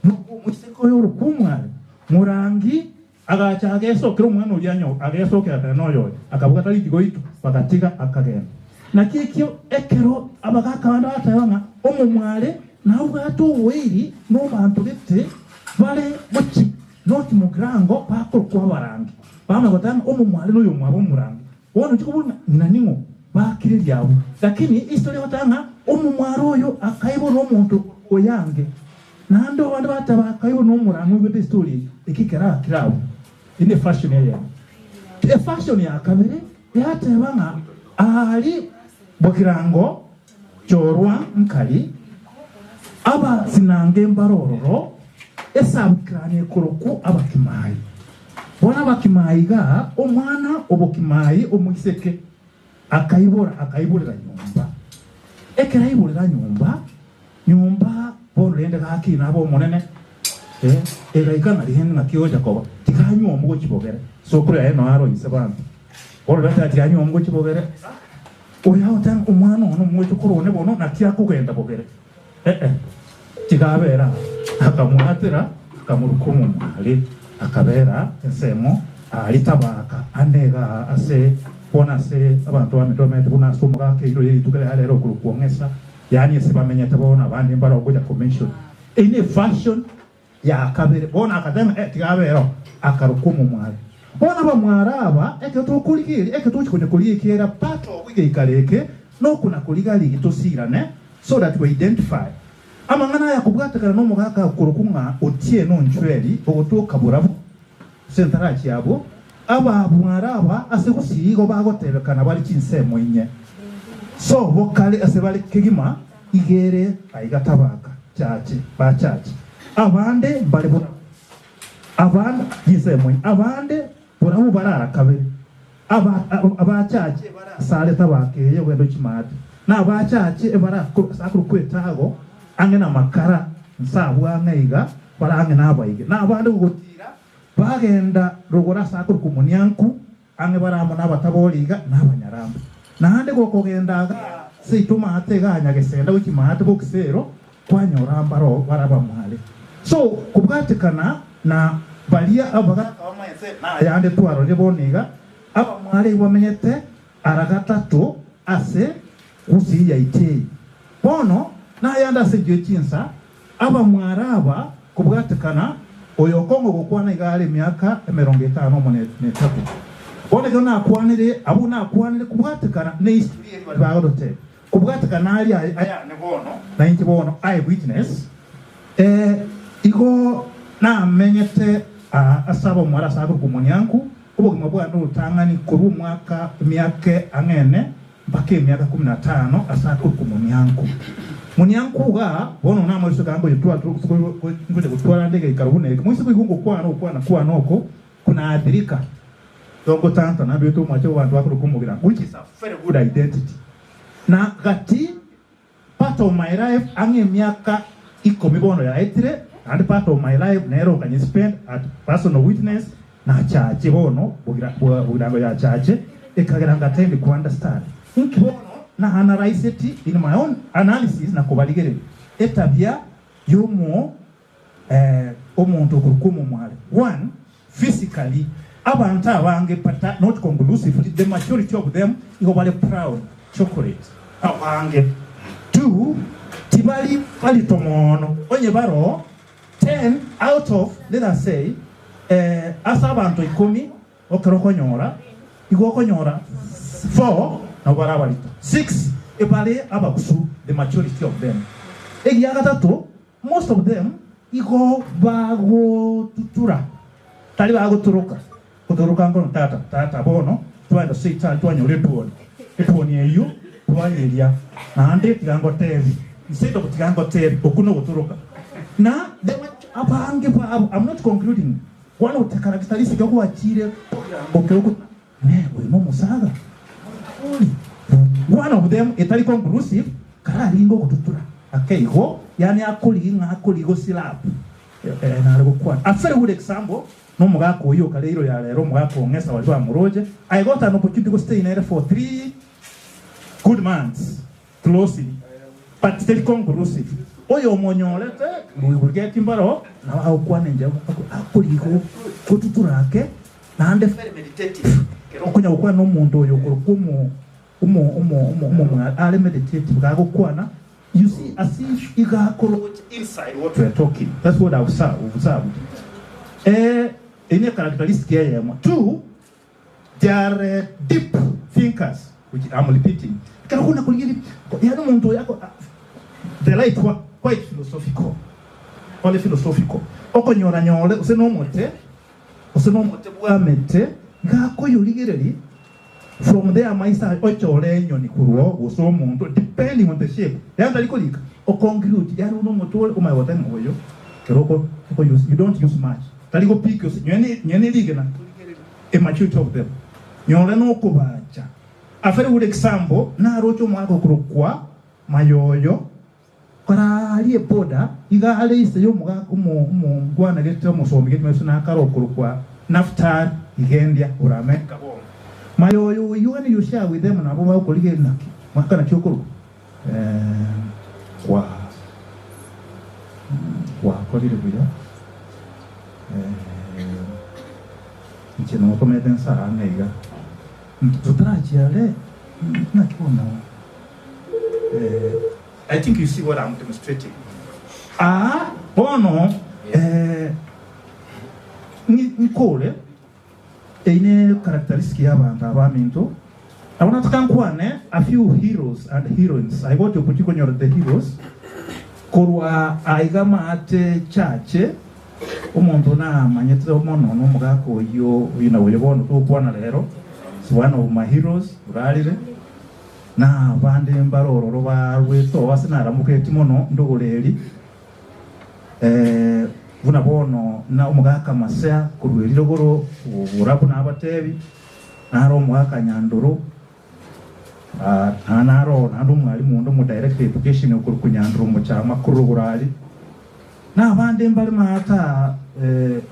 nobwo omoiseke oyo ore kw'omware? Morangi agacha agesokera omwana oria agesokera kare noyo oye, akabwata richigoito, bagatiga akagenda. Naki ekio ekero abagaaka bande bagateba ng'a omomware nabwate oboiri nobanto gete bare gochia Noti mogirango bakorokwa abarangi, bamanya goteba ng'a omomware noyomwabo omorangi. Bono inche kobua ng'a ng'ina ning'o bakire riabwo. Lakini history egoteba ng'a omomware oyo akaibwa nomonto oyange. Naende abande bateba akaibwa nomorangi oigwete history eye, eki kerakire abwo. Eye ne fashion eyemo. Efashion ya kabere yateba ng'a aria bogirango Chorwa nkari, abasinange mbare ororo, esabukirani ekorokwo Abakimai. Bono Abakimai iga, omwana obokimai omoiseke akaibora, akaiborera nyomba. Ekero aiborera nyomba, nyomba bono rende gakina abe omonene, eh, egaika ng'a rende ng'aki ogocha koba, tiga anywe omogochi bogere. Sokoro yaye noyo aroise banto. Bono rende tiga anywe omogochi bogere. Oyo agoteba, Omwana one omochokoro one bono naki akogenda bogere? Ee, tiga abere aa. Akamwatera, akamoruka omomware, akabera ensemo aaria tabaka ande igaa ase bono ase abanto bamete bamenyete buna ase omogaka eiro ye rituko ria rero okorokwa Ong'esa, yaani ase bamenyete bono abande mbare ogocha komention. Eyio ne fashion Ya kabere, bono agateba ng'a, Tiga abe ero, akarokwa omomware. Bono abamware aba, ekero tokorigereria, ekero togochia konya korigia ekiagera part of egeikaro eke nokona koriga rigia tosirane so that we identify. Amang'ana aya akobwatekana nomogaka okorokwa ng'a Otieno Onchweri ogotoka borabu ase entarachi abwo, abamware aba ase gusii igo bagotebekana bare chinsemo inye. Sobo kare ase bare kegima Iga ere aiga tabaka chache bachache, abande mbare borabu, abande chinsemo inye, abande borabu bare ara kabere, aba abachache ebare asare tabaka eye ogende ochimate, na abachache ebare ase akorokwa etago ang'e namakara nse abwo ang'e iga bare ang'e nabaige, na abande gogotira bagenda rogoro ase akorokwa omonianku. Ang'e bare amo nabatabori iga na abanyarambe. Naende gokogenda igaa seito maate igaa Nyagesenda gochia maate Bokisero kwanyora mbaro bare abamware. So kobwatekana na baria abagaka bamaete na ayande twarorire bono iga, abamware igo bamenyete ara gatato ase gusii yaito eye. Bono nayande ase enchera ye chinsa, Abamware aba kobwatekana, oyo okong'a ogokwana iga are emiaka emerongo etano omo netato. Bono ekero nakwanire abwo nakwanire kobwatekana ne history eria baria bagototebia, kobwatekana aria ayane bono na inche bono I witness, eh, igo namenyete aa ase abamware ase akorokwa omonianku, obogima bwane orotang'ani korwa omwaka emiaka ang'e ene Mpaka emiaka kumi na tano ase akorokwa Munianku. Munianku igaa, bono namoiseke anga oyo ngocha gotwara nde egeikaro buna eke. Moise koigwa ngokwana ogokwana kwane oko kunaathirika, togotantana nabete omwache bw'abanto bakorokwa Omogirango, which is a very good identity. Na gati part of my life ang'e emiaka ikomi bono yaetire, naende part of my life nere okanye spend at personal witness nachache bono bogirango yachache ekagera ngatendi ku understand inki bono na analyseti in my own analysis na kobarigereria etabia yomo eh, omonto okorokwa omomware one physically abanto abange but not conclusively the majority of them igo bare brown chocolate abange two tibari barito mono onye baroo ten out of let us say eh, ase abanto ikomi Ekero okonyora, igo okonyora four nabo bare abarito, six ebare abagusu, the majority of them. Egia gatato, Most of them igo bagotutura, tari bagotoroka. Gotoroka nkono tata, tata bono twaenda seitari twanyora etuoni, etuoni eyio twayeria naende tiga ngotebi, instead of tiga ngotebi, okwo nogotoroka. Na the abange babo, I'm not concluding, one of the characteristic gwachire okero Ne oyo nomosaga ori one of them etari conclusive kararinge ogotutura ake igo yaani akorigia ng'a akorigia gosilap nare gokwana. A very good example nomogaka oyio okare iro ya rero omogaka ong'esa baria bamoroche I got an opportunity go stay nere for 3 good months closely but teri conclusive oyo omonyorete we will get mbaro nabo agokwana enchera akorigia gotutura ake Naende very meditative, ekero okonya gokwana nomonto oyo okorokwa omo omo omo omo omomware are meditative gagokwana, you see as if iga akoroche inside what we are talking, that's what I've observed. Eh, eyio ne characteristic eyemo. Two, they are deep thinkers, which I'm repeating. Ekero okona korigereria, yaani omonto oyo ako they like quite philosophical, bare philosophical, okonyora nyore gose nomote, Gose nomote bw'amete, ngakoyorigereria from there amaiso aye ochore enyoni korwa oo gose omonto depending on the shape yaani tari korika o conclude yaani buna omote ore omanye goteba ng'a oyo ekero oko oko use you don't use much tari go pick gose nonye ne nonye ne rigena a maturity of them nyore nokobacha a very good example naroche omwaka okorokwa mayoyo Kararia eboda iga are ise y'omogaka omongwana gete omosomi gete maiso nakare okorokwa Naftali igendia orame bono. Mayoyo oyio and you share with them nabo bagokorigereria naki mwaka naki okorokwa kwa gwakorire buya inche nokomete nsara ang'e iga totarachia are naki bono I think you see what I'm demonstrating. Aa bono eh, nkore eyi ne characteristic ya abanto abaminto nabo nataka nkwane a few heroes and heroines. I got opportunity konyora the heroes korwa aiga maate chache omonto namanyete mono nomogaka oyio oyio na oyo bono togokwana rero is one of my heroes orarire. Na abande mbare ororo barwete oo ase naramoketie mono ndogoreri, ee, buna bono na omogaka Masea korwa erirogoro borabu nabatebi, naro omogaka Nyandoro, ah, naro naende omwalimu onde omodirector education okorokwa Nyandoro Mochama korwa rogoro aria. Na abande mbare maata, eh,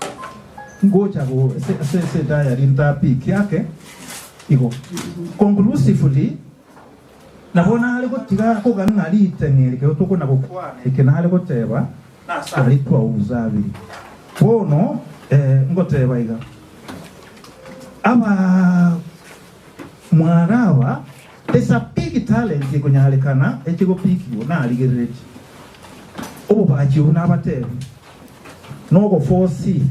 ngocha go ase ase ase ediary ntapikie ake igo. Conclusively, nabo nare gotiga kogana ng'a riteng'e eri ekero tokona gokwana eke nare goteba nase aria twaobusabiri. Bono eh, ngoteba iga, aba mwaraba there's a big talent ekonyarekana eche gopikigwa narigereretie. Obobachi obwo nabatebi, nogofosi,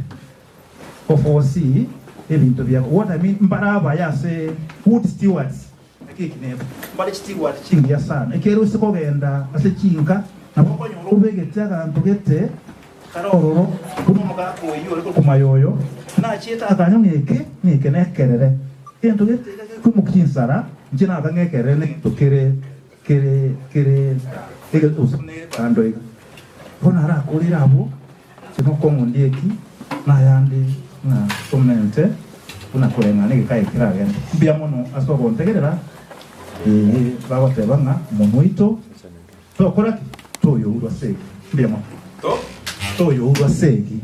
gofosi ebinto biabo. What I mean, mbare abaya ase good stewards, naki eki neba, mbare chisteward chingiya sana, ekiagera ose kogenda ase chinka, nabo okonyora obegete aganto gete kare ororo, buna omogaka oyio ore korokwa Mayoyo, nachiete akanywa ng'a eke ng'eke nekerere, egento gete iga gekoimokia chinsara, inche naka ng'ekerere negento kere Kere, kere gose nebando iga. Bono arakorere abwo, inche nokong'ondia eki, na ayande ng'a tomente buna koreng'ana egekae keragende. Mbuya mono ase ogontegerera, ee, bagoteba ng'a omonwa oito tokora ki? Toyourwa segi. Mbuya mono. To? Toyourwa segi.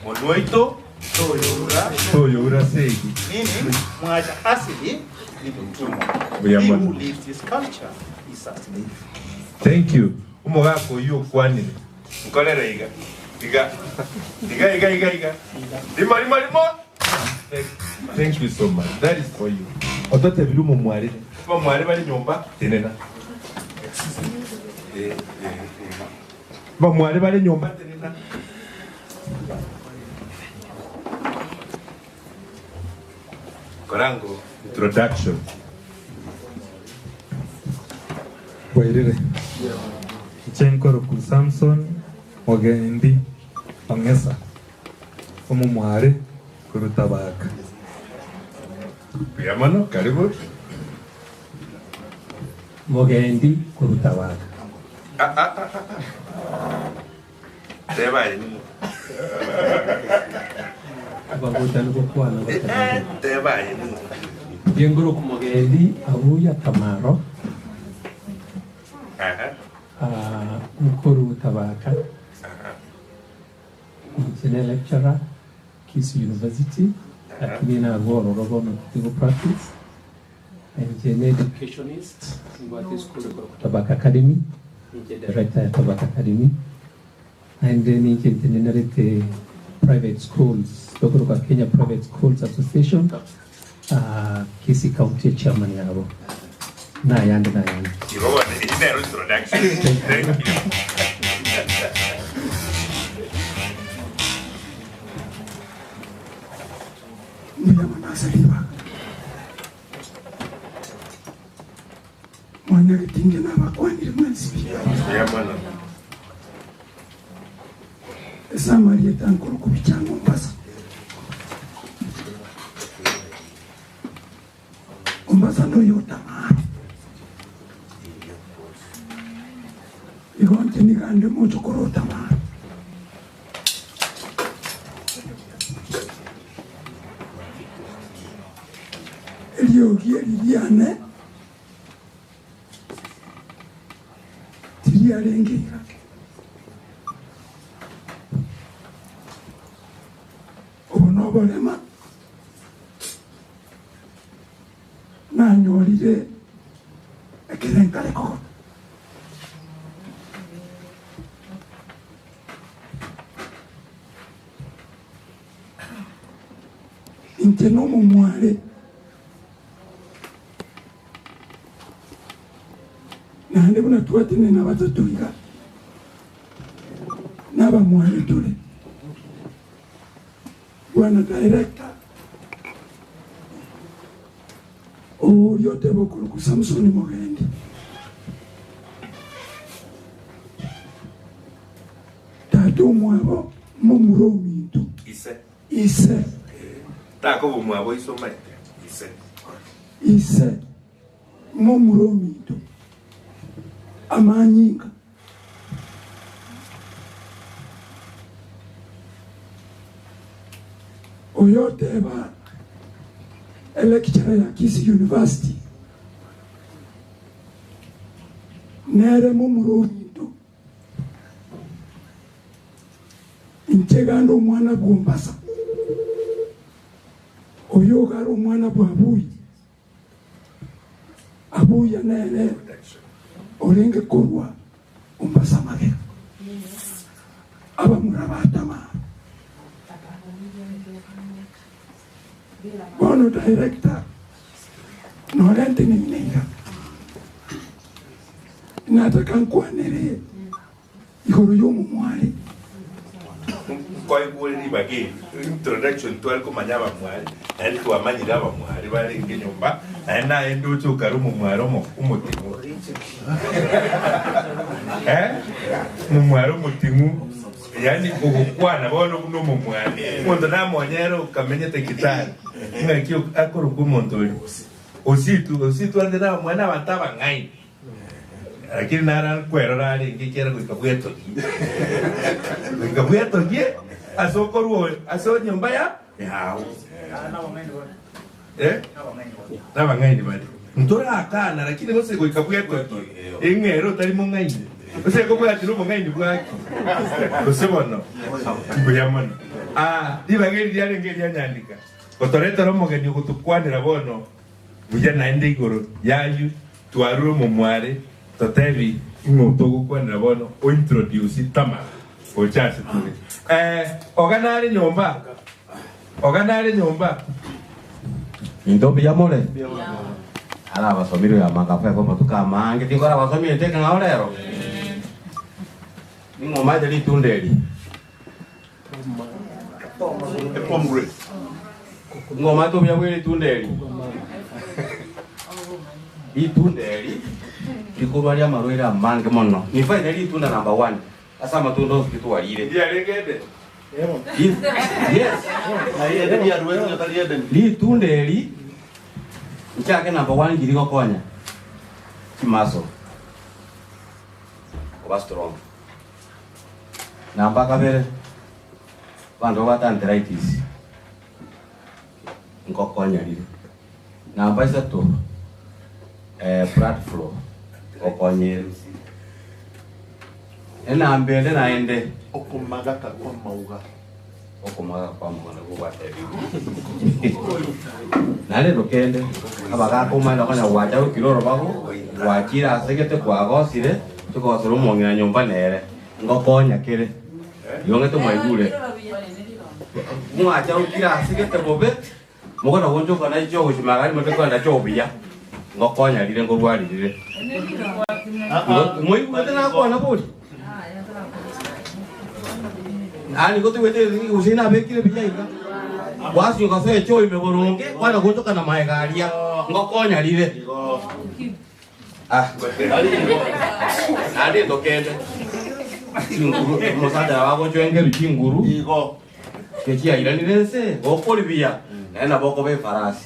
Monwa oito Toyoura. Toyoura segi. Meaning, mwacha asili ni mtumwa. Mbuya He mono. who leaves his culture is a slave. Thank you. Omogaka oyio okwanire. Nkorere iga. Iga. Iga iga iga iga. Rimo rimo rimo. Thank you so much. That is for you. Ototebirie omomwarire. Abamware bare nyomba tenena. Eh, eh, eh. Abamware bare nyomba tenena. Korango introduction. Bwairire. Inche nkorokwa Samson, Mogendi Ong'esa, omomware korwa Tabaka. Mbuya mono, karibu. Mogendi korwa Tabaka. Ah, ah, ah, ah. Teba aye ning'o? Abagotani gokwana Eh, teba aye ning'o? Ngengoro Mogendi abuya Tamaro. Aha. Ah, nkoru Tabaka. Inche ne lecturer Kisii University lakini narwo ororo bono tigo practice. Inche ne educationist nimbwate esukuru ekorokwa Tabaka Academy, ninche director ya Tabaka Academy. Naende ninche ntenenerete private schools tokorokwa Kenya Private Schools Association ah, Kisii County chairman yabo nayande nayande. Igo bono eri nero introduction. Thank you. Mbuya mono ase ribaga. Mwanyagetinge nabakwanire mwensi pi. Mbuya mono. Ase amarieta nkorokwa Bichanga Ombasa. Ombasa noyo otamare. Igo inche niga inde mochokoro otamare. Eriogi eri riane tiriarenge iga. Obo noborema nanyorire ekero nkare kogota. Inche nomomware, naende buna twatenena abatato iga, nabamware tore. Bwana Director, oria oteba okorokwa Samson Mogendi. Tata omwabo momura ominto. Ise. Ise. Takoba omwabo ise omaete. Ise. Ise momura ominto. Amanyinga. Oyoteba electurer ya Kisii University nere momura ominto. Inche gande omwana bw'Ombasa, oyo iga are omwana bw'Abuya. Abuya nere orenge korwa Ombasa magega, abamura ba Tamara. Bono director nore nteneine iga, nataka nkwanere igoro y'omomware. Nkoigure ribaga eri, introduction tware komanya abamware, naende twamanyire abamware barenge nyomba, naende naye ndoche okare omomware omo omoting'u. Eh? Omomware omoting'u, yaani ogokwana bono buna omomware. Omonto namonyere okamenyete Kitale, ng'aki akorokwa omonto oria? Ositu, ositu ande nabamware na abanto abang'aini. Lakini nara nkwerora arenge ekiagera goika bwetogie, goika bwetogie ase okorua ase enyomba ya yao. Eh? Nabang'aini bare. Ntorakana lakini gose goika bwetogie eng'ere otari mong'aini. Gose ekobwatire obong'aini bwaki? Gose bono mbuya mono. Ah, ribaga eri riarenge eria nyandika. Otoretera omogeni ogotokwanera bono buya naende igoro yayu Twarure omomware totebi ing'o togokwanera bono o introduce Tamara gocha ase tore. Eh, oga nare nyomba? Oga nare nyomba? Into mbuya more? Ara abasomire oyo amakafu ebe amatuko amange tikora abasomire into ekeng'ao rero? Ning'o omaete ritunda eri? Ning'o omaete obuya bwe ritunda eri? Ritunda eri rikorwaria amarwaire amange mono. In fact, neri ritunda number one. Ase amatunda onsi pi twarire. Ndiarenge Edeni? Yes. Ritunda eri nchake number one ngiri gokonya chimuscle koba strong. Namba kabere abanto babwate arthritis ngokonya rire. Namba isato blood flow ngokonya ere. Enamba ende naende. Okomagaka kw'amauga. Okomagaka kw'amauga nabwo gwatebigwe. Naende endo kende, abagaaka omanyete konya gwacha gokira orobago, gwachire ase gete kwagosire, togosera omong'ina nyomba nere, ngokonya kere. Igo ng'ete mwaigure. Mwacha gokira ase gete bobe, mokona gonchoka na chiogochima gari mote kogenda chiobuya, ngokonya rire nkorwaririre. Igo mwaigwete nakwana bori? Yaani igo toigwete gose nabekire buya iga, gwasinyoka ase echoo ime boronge, kwana gonchoka na maega aria, ngokonya rire. Ah, naende tokende chinguru omosacha nabo agochwengerwa chinguru Igo chiairanire ense gokori buya naende nabo okoba efarasi.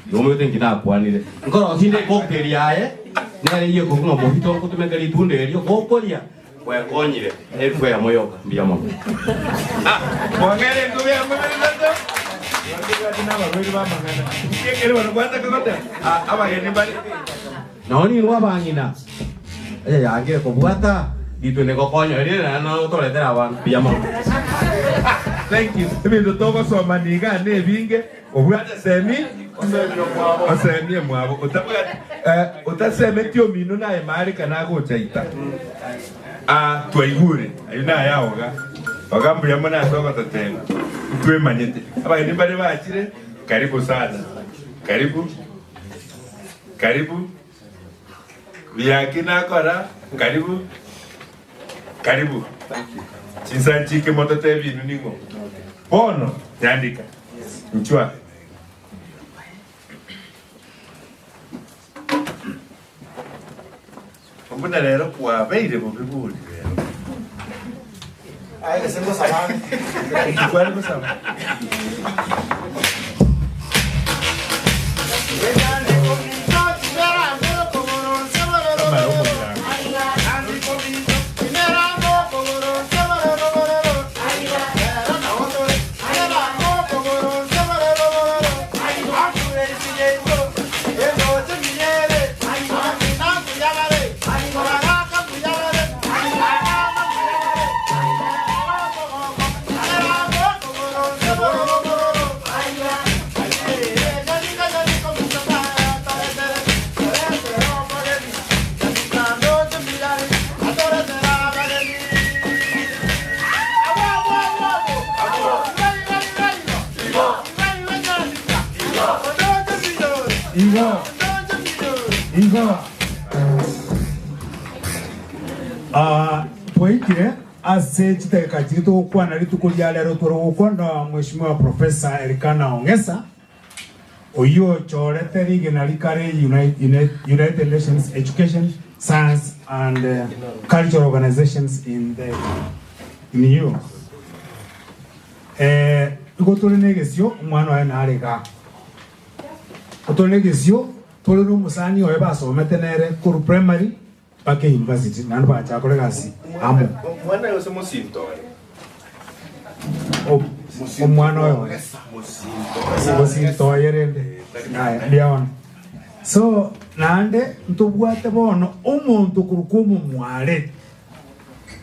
Igo omanyete inki nakwanire. Nkorosia inde ecocktail yaye nere eyio ekobua ng'a mobito ngotumeka ritunda erio gokoria gwekonyire elfu eyemo yoka. Mbuya mono. Mwang'aire enkuba ya mobere isato, nabarwaire b'amang'ana. Ekero bono gwataka goteba, Ah, abageni mbare. Nao ninwe abang'ina, eye yangire kobwata, ritwe nigokonya rire naende nao toretere abana. Mbuya mono. Thank you. Ebinto togosoma niga nebinge, obwate semi, osemie mwabo. Otabwati, eh, otasemeti omino naye mareka nagocha ita. Ah, twaigure, ayio naye oga. Oga mbuya mono ase ogototebia. Ntwemanyete. Abageni mbare bachire, karibu sana. Karibu. Karibu Biaki nakora karibu karibu chinsa nchike mototebi inwe ning'o bono nyandika nchwa. Buna rero kwabeire bobe bori rero. Aye gese ngosaba. Kware gosaba. Igo igo Ah, twaikire ase chidakika chiria togokwana rituko ria rero tware gokwana Mheshimiwa Professor Elikana Ong'esa oyio ochorete rigena rikare United Nations Education, Science and Cultural Organizations in the in EU. Eh, igo tore na egesio omwana oye nare igaa. Igo tore na egesio tore na omosani oye basomete nere korwa primary mpaka university naende bagachaka kora egasi amo. Omwana oyo ase mosinto oye. Omwana oyo oye. Mosinto oye rende. Yaya, mbuya bono. So naende ntobwate bono omonto korwa kwa omomware.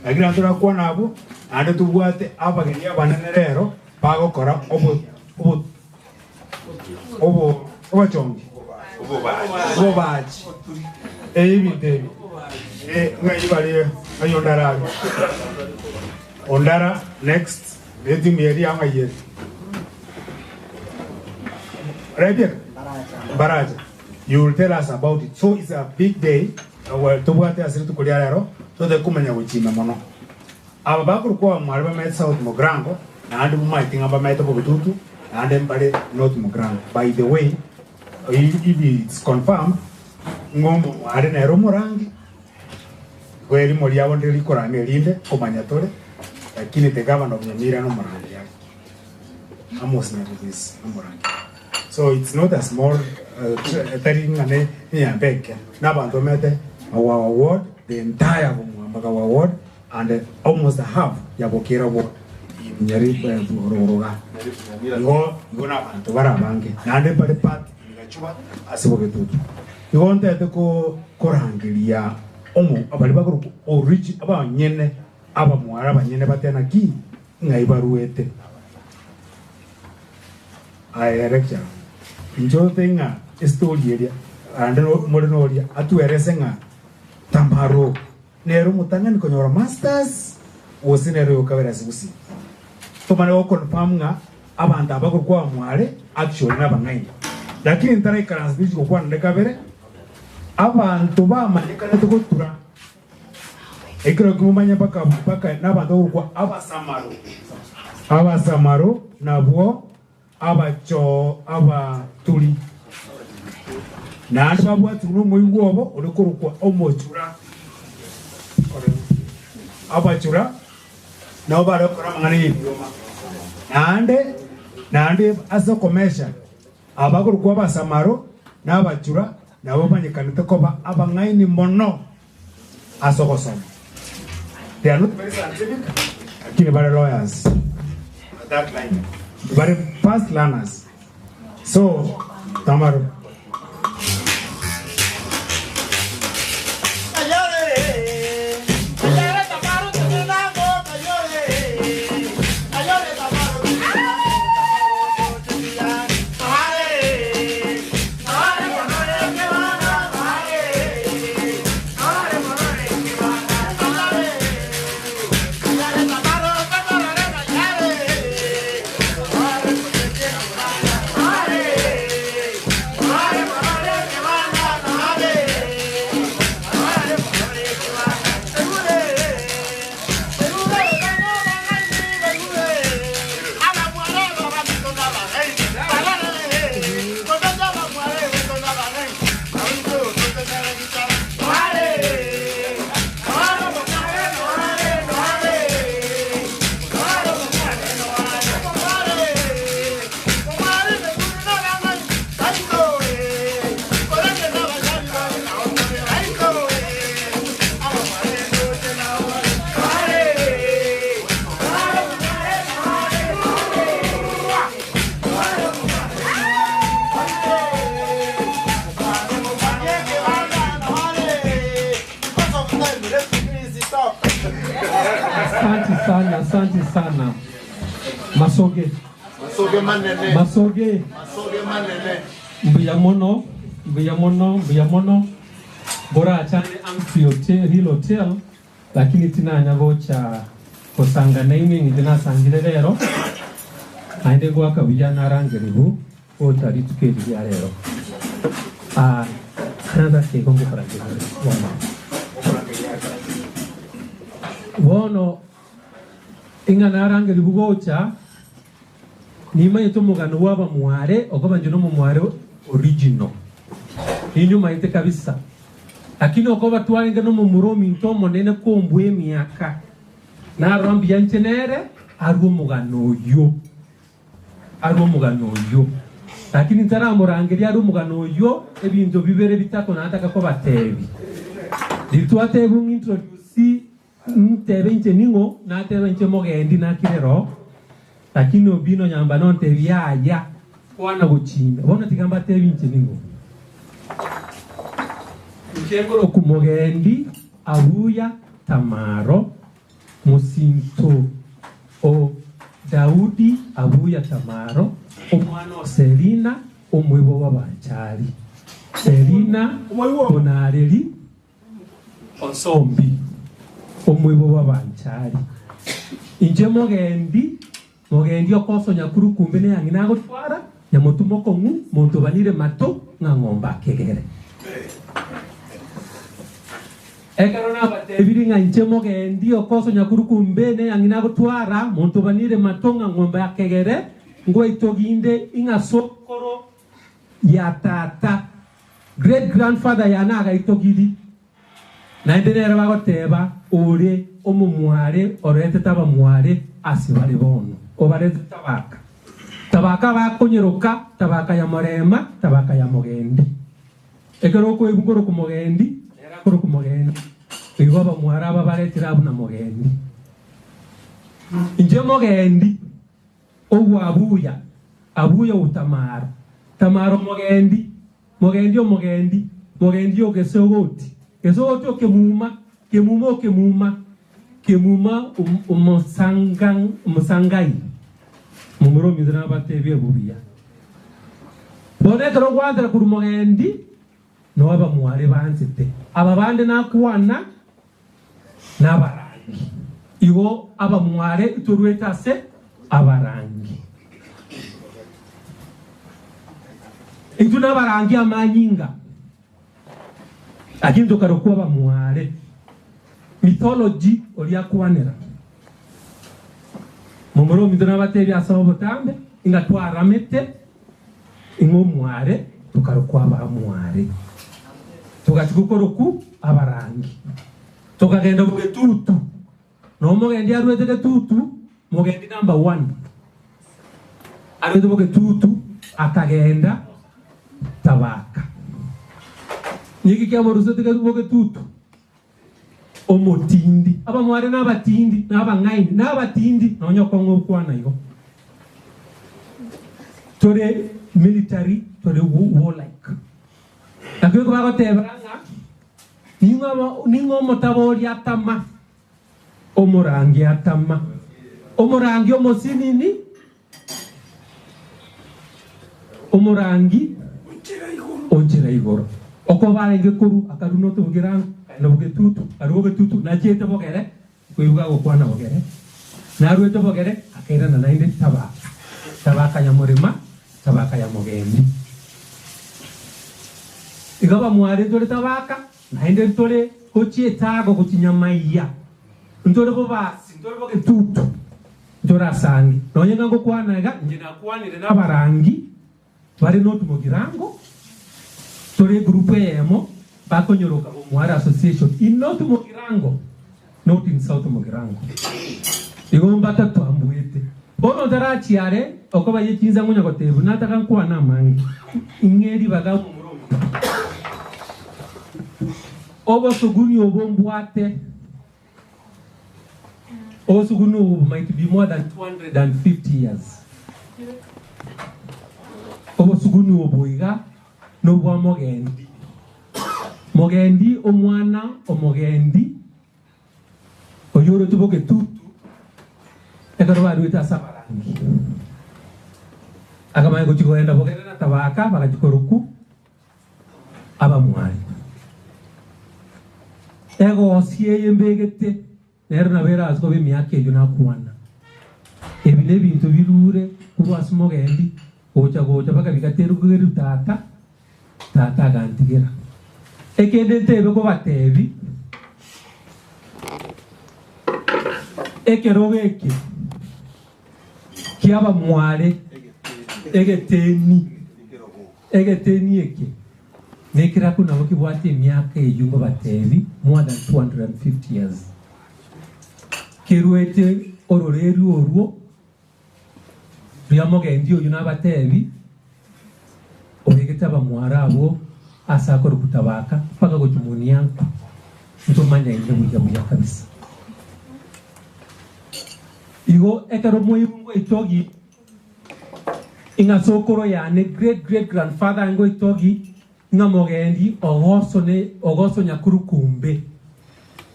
Lakini naende torakwane abwo, naende tobwate abageni abanene rero bagokora obo obo obo obochongi obobachi ebinto ebi ng'ai bare ng'ai ondara aria ondara next etimu eria ng'ai ere Rebecca Mbaracha you will tell us about it so it's a big day well tobwate ase rituko ria rero tote komanya gochina mono Aba bakorokwa abamware bamaete South Mugirango, naende momaete ng'a mbamaete Bogetutu, naende mbare North Mugirango. By the way, if it's confirmed ng'a omomware nere omorangi, Igo erimo riabo ndire rikorama erinde komanya tore, lakini the governor of Nyamira nomorangi are. Amos Nyabubisi nomorangi are. So it's not a small tari ng'a ne eyambe enke, na abanto bamanyete Magwagwa ward, the entire of Magwagwa ward and almost half ya Bokera ward Nyari Rogoroga. Igo igo na abanto bare abange naende mbare part in Gachuba ase Bogetutu. Igo ntete ko korangeria omo baria bakorokwa origi abanyene abamware abanyene bateba naki ng'ai baruete. Aye lecturer, inche ote ng'a estory eria naende more noria atuerese ng'a Tamaro nere omotang'ani konyora masters gose nere oyokabere ase gusii. Tomanye go confirm ng'a abanto aba korwa kwamware actually nabang'aini. Lakini ntaraikaransa tinchi gokwana nde kabere, abanto bamanyekanete gotura ekero kimomanye mpaka mpaka nabanto bakorokwa abasamaro. Abasamaro nabwo abachoo abaturi, naende babwatigwe nomoigwa obo ore korokwa omochura. Abachura nabo bare gokora amang'ana y'ebioma, naende naende ase okomesha abakorokwa abasamaro na abachura nabo bamanyekanete koba abang'aini mono ase ogosoma. They are not very scientific, lakini bare lawyers at that line. Bare fast learners. So, Tamaro. Asante sana, asante sana. Masoge. Masoge manene. Masoge. Masoge manene. Mbuya mono, mbuya mono, mbuya mono. Borachane Amfi Hotel, Hill Hotel, lakini tinanya gocha gosanga nainwe eng'encho nasangire rero. Naende ngoaka buya narangeriwu gocha rituko eri ria rero. Ah, another kego ngokorangeria bono. Bono ing'a narangeriwu gocha nimanyete omogano bwa abamware okoba inche nomomware original. Ninye omanyete kabisa. Lakini okoba twarenge nomomura ominto omonene kombua emiaka, narora mbuya inche nere arue omogano oyio. Arue omogano oyio. Lakini ntaramorangeria arue omogano oyio, ebinto bibere bitato nataka kobatebia. Riria twatebwa ng'introduce ntebe inche ning'o, nateba inche mogendi nakire roho, lakini Obino Nyamba nontebia yaya, kwana gochia ime. Bono tiga mbatebie inche ning'o. Inche nkorokwa Mogendi Abuya Tamaro, mosinto o Daudi Abuya Tamaro, omwana o Selina, omoibwa bw'Abanchari. Selina Bonareri Onsombi, omoibwa bw'Abanchari. Inche mogendi, mogendi okosonya kurukumbe neyang'ina agotwara, nyamotu mokong'u, monto obanire mato, ng'a ng'ombe akegere. Ekero nabatebirie ng'a inche mogendi okosonya kurukumbe neyang'ina agotwara, monto obanire mato, ng'a ng'ombe akegere, ngwaitoginde ing'a sokoro ya tata, great grandfather yane agaitogiri. Naende nere bagoteba, Ore omomware oretete abamware ase bare bono, obaretete tabaka. Tabaka bakonyeroka, tabaka ya morema, tabaka ya mogendi. Ekero okoigwa nkorokwa mogendi, nere akorokwa mogendi. Igo abamware aba baretire abwo na mogendi. Inche mogendi. Ogwo abuya, abuya o Tamaro, Tamaro mogendi, mogendi omogendi, mogendi o gesogoti, gesogoti o kemuma, kemuma o kemuma, kemuma omosangai. Momura ominto nabatebie buya. Bono ekero ogwantera korwa mogendi, noo abamware banchete. Aba bande nakwana nabarangi. Igo abamware torwete ase abarangi. Intwe nabarangi amanyinga, lakini tokarokwa abamware. Mythology oria akwanera. Momura ominto nabatebie ase obotambe, ing'a twaramete ing'a omware tokarokwa abamware. Togachia gokorokwa abarangi. Tokagenda bogetutu. Na omogendi arwete getutu, mogendi number one, arwete bogetutu akagenda Tabaka. Niki kiamorusete bogetutu? Omotindi. Abamware nabatindi, na abang'aini, na abatindi, nonya okong'a okwana igo. Tore military, tore warlike. Nakio nigo bagotebera ng'a ning'o ning'o omotabori atama, omorangi atama, omorangi omosinini, omorangi onchera igoro. Oko barenge korwa akarua notobogira na bogetutu, arue bogetutu nachiete bogere, koigwa agokwana bogere, naruete bogere akairana naende tabaka, tabaka ya morema, tabaka ya mogendi. Igo abamware ntore tabaka, naende ntore gochia etago gochia nyamaiya, ntore bobasi, ntore bogetutu, ntore asange. Nonye ng'a ngokwana iga, inche nakwanire nabarangi bare notumogirango, tore egroup eyemo bakonyoroka Bomware Association in North Mugirango, not in South Mugirango. Igo mbatatwambuete. Bono ntarachia are okoba ye chinsa ngonya gotebwa nataka nkwane amange, ing'e ribaga omomura ominto. Obosuguni obo mbwate, obosuguni obo might be more than 250 years. Obosuguni obo iga nobwa mogendi. Mogendi omwana omogendi oyorotwe bogetutu ekero baruete ase abarangi. Akamanya gochia kogenda bogere na tabaka bagachia korokwa abamwari. Egosi eye mbegete nero nabo erase koba emiaka eyio nakwana. Ebi nebinto birure korwa ase mogendi gocha gocha mpaka bigaterugeru tata, tata agantigera. Ekende ntebe kobatebi, ekerogo eke ki'abamware egeteni, egeteni eke nekerako nabo kebwate emiaka eyio nkobatebi more than 250 years. Kerwete ororeria orwo Riria mogendi oyio nabatebi, obegete abamware abwo ase akorokwa Tabaka mpaka gochia Munianku, ntomanyaine buya buya kabisa. Igo ekero mwaigwa ngoitogi ing'a sokoro yane great great grandfather ngoitogi ng'a mogendi ogoso ne ogoso nyakurukumbe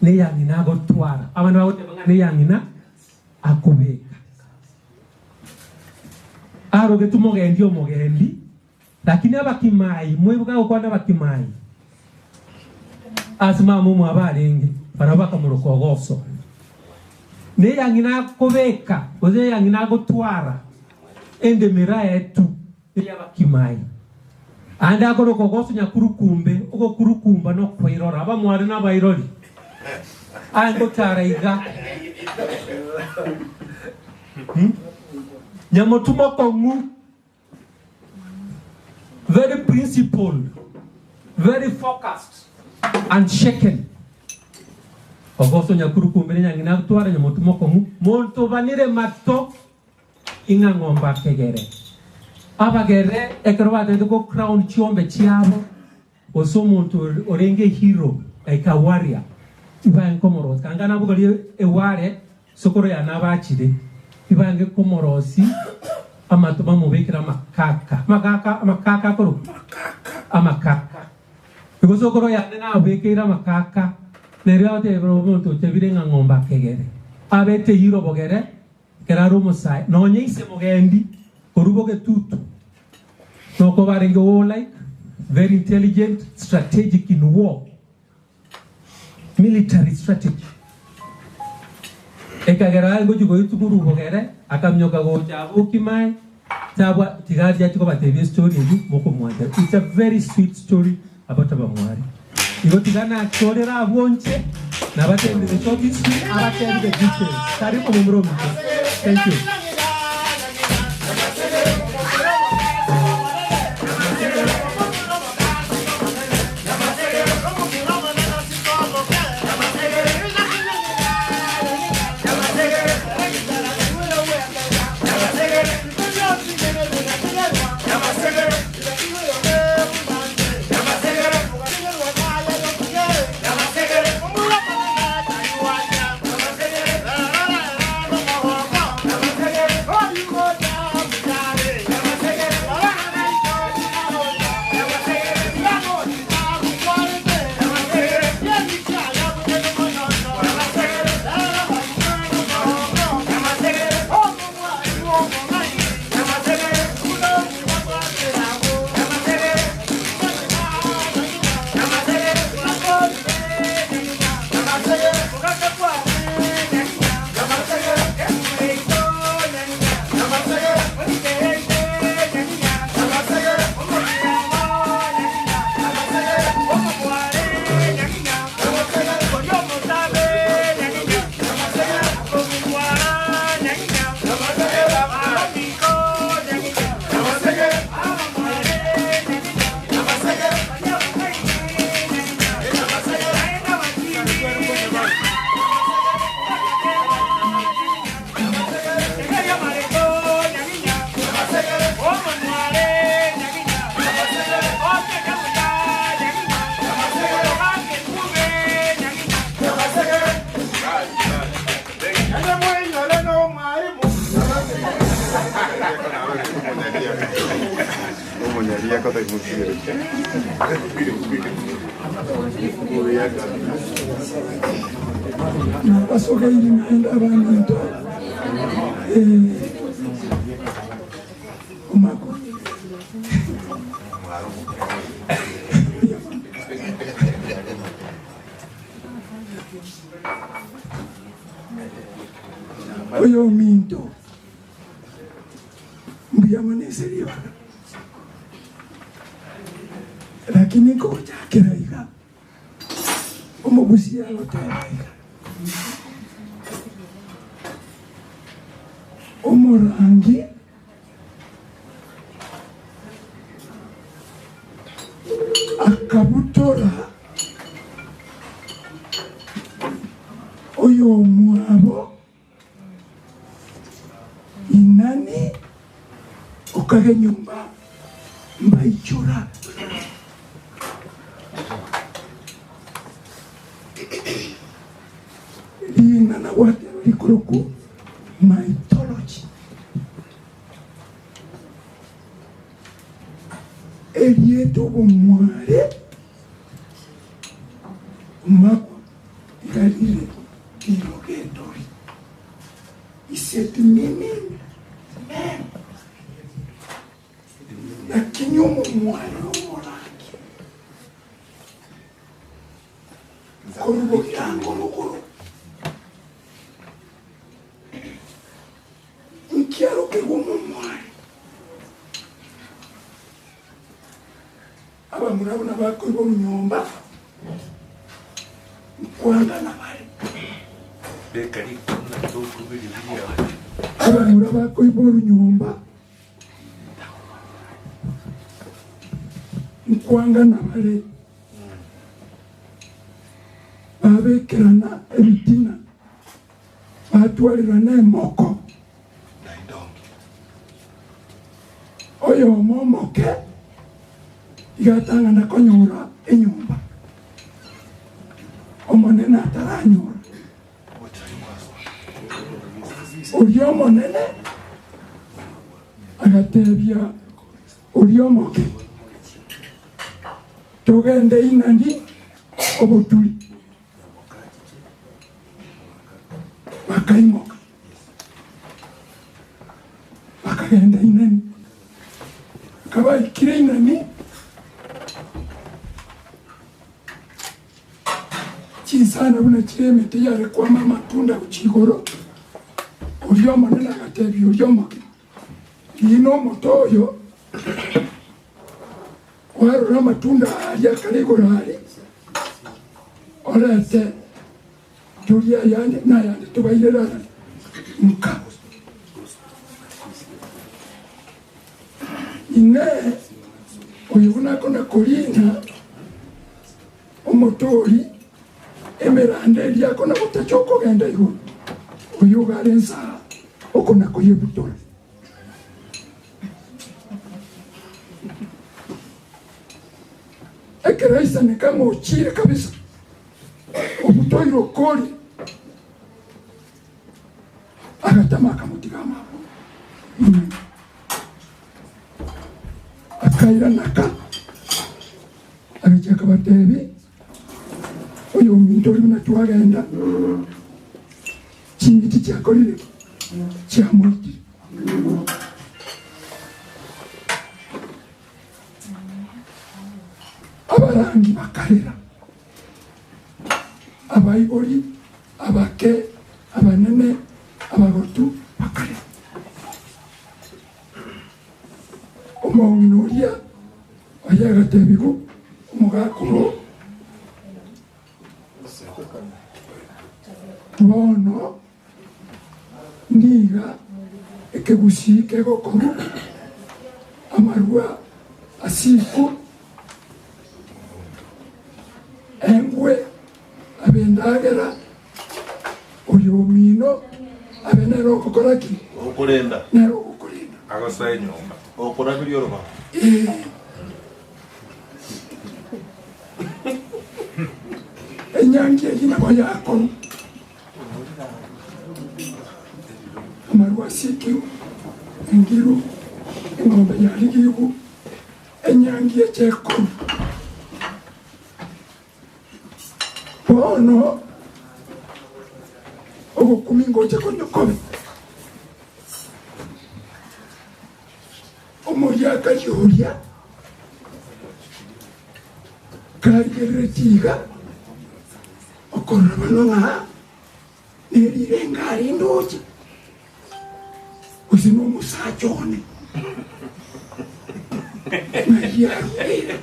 neyang'ina agotwara. Abande bagoteba ng'a neyang'ina akobeka. Arogetwe mogendi omogendi, lakini abakimai, moiboke agokwana abakimai, ase mama omwabo arenge, barabwo bakamoroka ogoso. Neyang'ina akobeka, gose neyang'ina agotwara, endemero aetwe ney'abakimai. Aande akoroka ogoso nyakurukumbe, ogokurukumba nokwairora, abamware nabairori. Aye ngochara iga. Hmm? Nyamotu mokong'u, very principled, very focused and shaken. Ogosa onyakurukumbire nyang'ina agotwara nyomotwe mokong'u, monto obanire mato ing'a ng'ombe akegere. Abagere ekero batagete go crown chiombe chiabo gose omonto orenge hero like a warrior ibaenge komorosia kanga nabogorie eware sokoro yane abachire ibaenge komorosi amato bamobekere amakaka amakaka amakaka akorokwa amakaka igo sokoro yane nabekeire amakaka nere agotebera omonto ochabire ng'a ng'ombe akegere abete hero bogere Ekero are omosae, nonya ise mogendi korwa bogetutu, nokoba arenge warlike, very intelligent, strategic in war, military strategy. Ekagera aye ngochia goetwa korwa bogere, akamioka gocha abwo okimae, tabwa tiga aria achie kobatebia estory eyio mokomwanchera. It's a very sweet story about abamware. Igo tiga nakorere abwo inche, nabatebie the short history, abatebie the details. Karibu momura ominto. Thank you. Nabasogeire naende abaminto omako. Oyominto mbuya mono ase ribaga, lakini nkogochakera iga omogusia agoteba iga, omorangi akabutora oyomwabo inani okage nyomba mbaichora. Ring'ana gwateba rikorokwa mythology. Erieta obomware omwaka iga rire rirogetori. Is it meaning men? Lakini omomware omorangi korwa bogirango rogoro nkiarokigwa omomware. Abamura buna bakoigwa onyomba nkwangana bare. Abamura bakoigwa orunyomba nkwangana bare. Babekerana ebitina, batwarerana emoko. Oyomo omoke iga atang'ana konyora enyomba, Omonene ataranyora. Oria omonene agatebia oria omoke, Togende inani oboturi. Bakaimoka, bakagenda inani. Kabaikire inani, Chinsana buna chire emete yare kwama amatunda gochia igoro, oria omonene agatebia oria omoke, Riina omote oyo, kwarora amatunda aria akare igoro aria, orete torie ayande na ayande tobairere aroro nka. Inee! Oyo buna akona-koriina Omotoori emeranda eria akona-gotacha okogenda igoro, oyio iga are nsaa okona-koyebutora. Ekero aisaneka ng'a ochiire kabisa, obutoire okoria, agatama akamotiga amo abwo inani. Akairana ka, agachia akabatebia, Oyominto oria buna twagenda, ching'iti chiakorire ki? Chiamoitire. Abarangi bakarera, abaibori, abake, abanene, abagotu bakarera. Omong'ina oria oye agatebigwa, Omogaka oo bono niga ekegusii kegokorwa amarwa asikwe, engwe abe endagera, oyomino abe nere ogokora ki? Ogokorenda. Nere ogokorenda. Agosoe nyomba. Okoraberia orobago. Ee. Enyangi eyio nabo yakorwa, amarwa asikirwe, engiru, eng'ombe yarigigwe, enyangi eche ekorwe. Bono ogokumi ngocha konya kobe. Omoriakari oria karigereretie iga, okorora bono ng'a nerirenga aria ndoche, gose nomosacha one, ng'ai arure.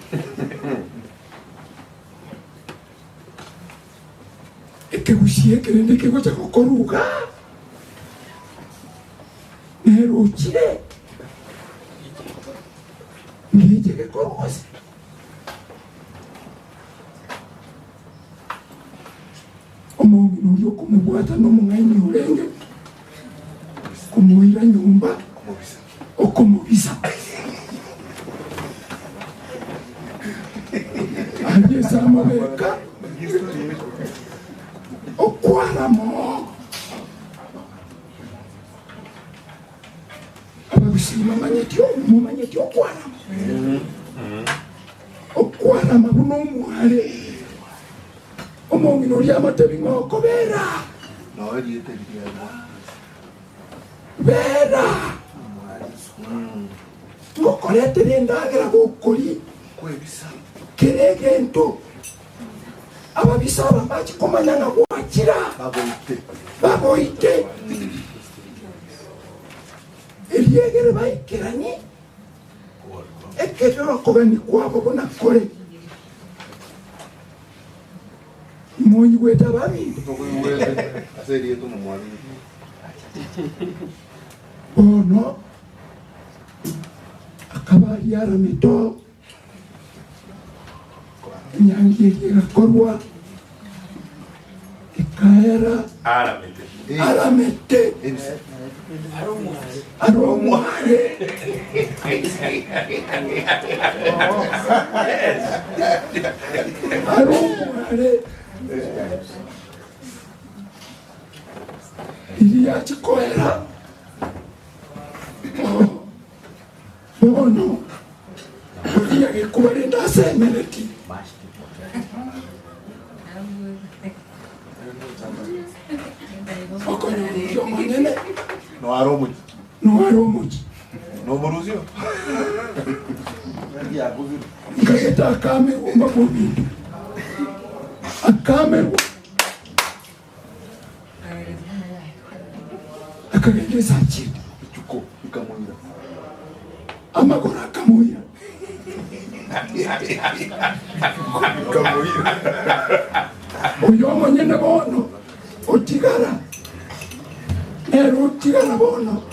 Ekegusii eke rende kegocha gokoruga, nere ochire, ngeche gekorwa gose? Omong'ina oria okomobwata nomong'aini orenge, komoira nyomba, okomobisa. Aria ase amabeka okwarama oo. Abagusii bamanyeti momanyeti okwarama? Okwarama buna omware. Omong'ina oria amotebi ng'a okobera. Bera! Ngokoretera endagera gokoria kera egento. Ababisa aba mbache komanya ng'a gwachira, bagoite. Erio egere baikeranie ekerero okogania kwabo buna kore. Imonyigwete abaminto? Bono akaba aria aramete enyangi eria egakorwa. Ekaera Aramete. Aramete. Aromware. Aromware. Iria chikoera. Bono oria gekuba rende asemereti. Okonyora oria omonyene Noara omochi. Noara omochi. Nomorusio. Nkagete akamerwa mpaka obinto. Akamerwa. Akagenda esachidi. Echuko ikamoira. Amagoro akamoira. Oyo omonyene bono otigara nere otigara bono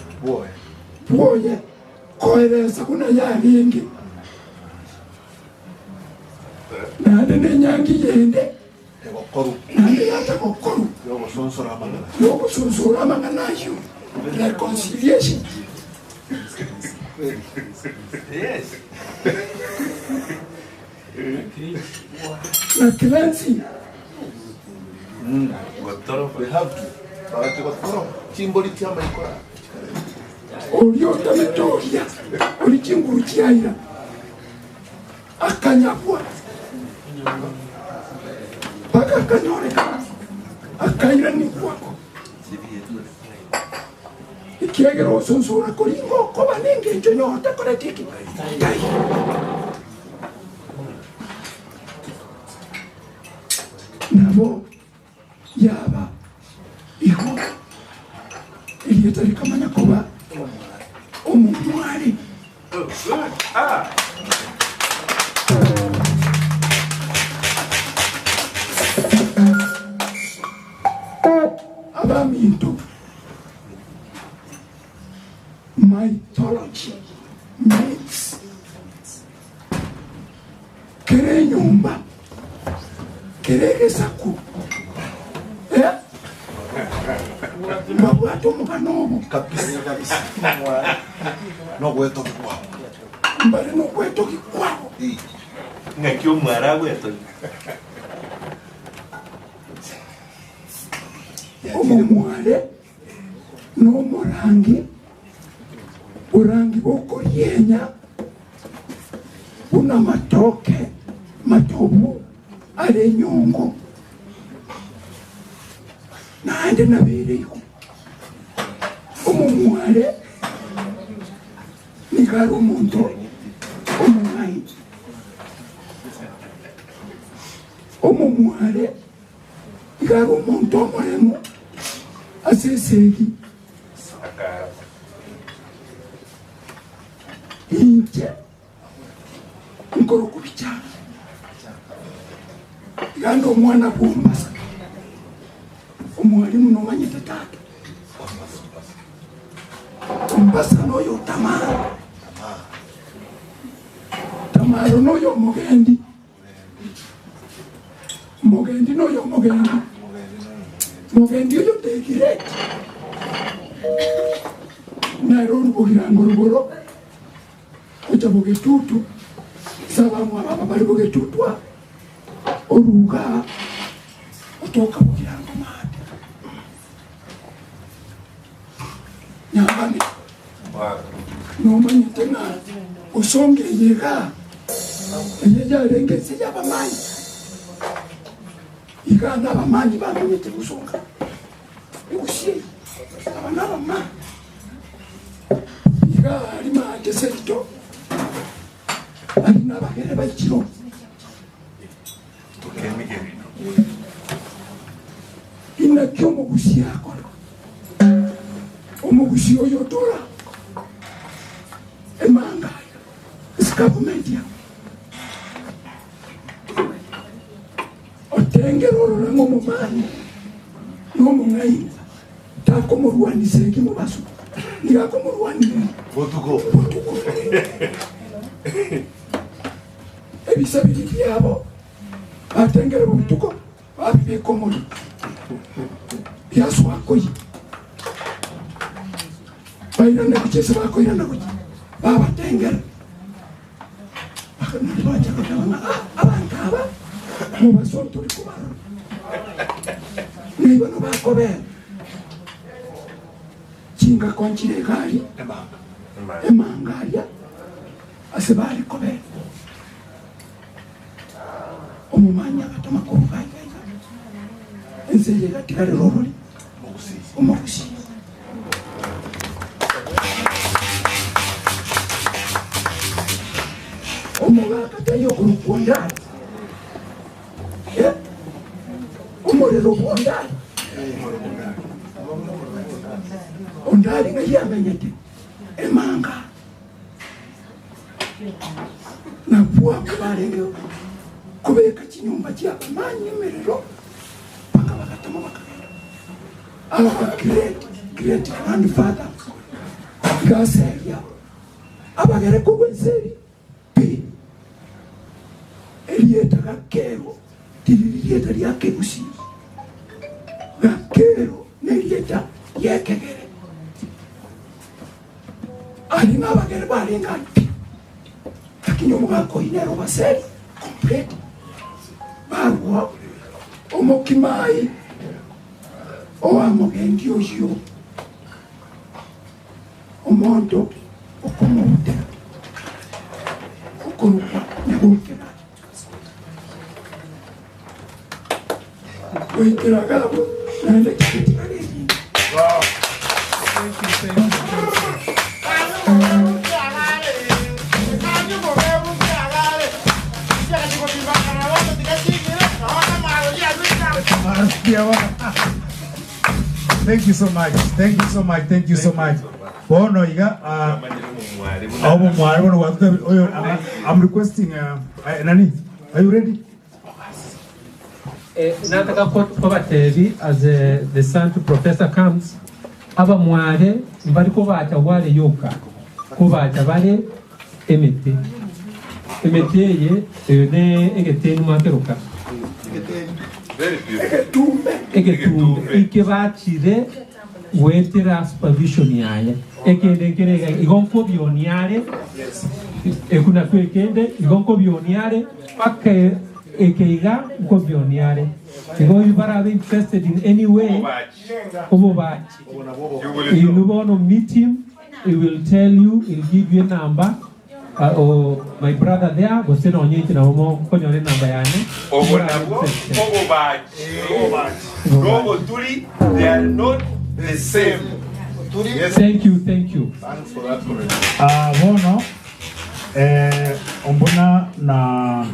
bwoye koeresa buna yarenge naende nenyangi yende naende yacha gokorwa yogosonsora amang'ana ayio reconciliation. Yes. Na cleansing. They have to. Bagache gotoro. Chimbori chiamaikora. Oria otamete oria ori chinguru chiaira akanyagwa mpaka akanyorekana akairanigwa ekiagera osonsora koringa okoba nengencho nyotakoreti eki tai nabo yaba igo erieta rikamanya koba omomware. Abaminto mythology myths kere enyomba kere egesaku eh? Mbabwate omogano obo Kabisa kabisa. Nogwetogi kwabo. Mbare nogwetogi kwabo. Ng'aki omware agwetogi. Omomware nomorangi orangi bokorienya buna matoke matobu are enyongo naende nabere igo omomware nigo are omonto omong'aini omomware iga are omonto omoremu ase esegi inche nkoroku bichana iga ndi omwana bwombasa omwalimu nomanyete tata ombasa noyo tamaro tamaro noyo omogendi Mogendi noyo omogendi. Mogendi oyo tegireti. Nere orubogirango rogoro gocha bogetutu ase abamwabo aba bare bogetutu aa oruga aa otoka bogirango maate. Nyambane nomanyete ng'a osonga eye igaa eye yarenge ense y'abamanyi igaa nabamanyi bamenyete gosonga egusi eye aba nabamanyi igaa aria maate seito aria nabagere baichire Inaki omogusia akora? Omogusia oyo otora emanga aya escapement ya otengera orore ng'a omomani na omong'aini takomorwanisa eki mobaso, nigo akomorwanera Botuko. botuko. Ebisa biria biabo batengere botuko, babibeka omorero. Biasoa koyia. Bairane gochia ase bakoirana gochia, babatengera. Nario bacha goteba ng'a ah, abanto aba mobaso ntori kobarora, naigo nobakobera chingako nchire iga aria emanga aria ase bare kobera. Omomanyi agatoma korwa iga iga iga, ense eye egatigarera orori omogusii. Omogaka taiyo okorokwa Ondari, eh, omorero bw'Ondari. Ondari ng'ai amenyete? Emanga. Nabwo abwo barenge kobeka chinyomba chi'abamanyi emerero, mpaka bagatama bakagenda. Our great great grandfather iga aseria abagere korwa ense eria pi. Erieta Gakero tiriri rieta ria Kegusii. Gakero nerieta ri'ekegere. Aria nabagere barenge aria pi. Lakini omogaka oyio nere obaseri complete. Barua omokimai oamogenki oyio omonto okomoutera okorokwa Nyagoikera. Goikera iga abwo naende chigetigara enyinge. Thank you so much. Thank you so much. Thank you so much. Bono iga ah, obo mware bono gwatutebi oyo I'm, I'm requesting nani? Are you ready? Eh, nataka kobatebi as the son to professor comes, abamware mbari kobacha ware yoka, kobacha bare emete. Emete eye eyo ne egeteni mwakeroka. Egetumbe. Eke bachire goetera supervision yaye. Ekende nkere iga igo nkobionia are, eku nakio ekende igo nkobionia are, mpaka eke iga nkobionia are. Igo if barabe interested in any way, obobachi. Inwe bono meet him, he will tell you, he'll give you a number, or my brother there, gose nonye inche nabo mokonyora enamba yane, Obo morabe nabwo interested. obobachi noboturi, they are not the same. Thank you, thank you. Ah, bono eh, ombuna na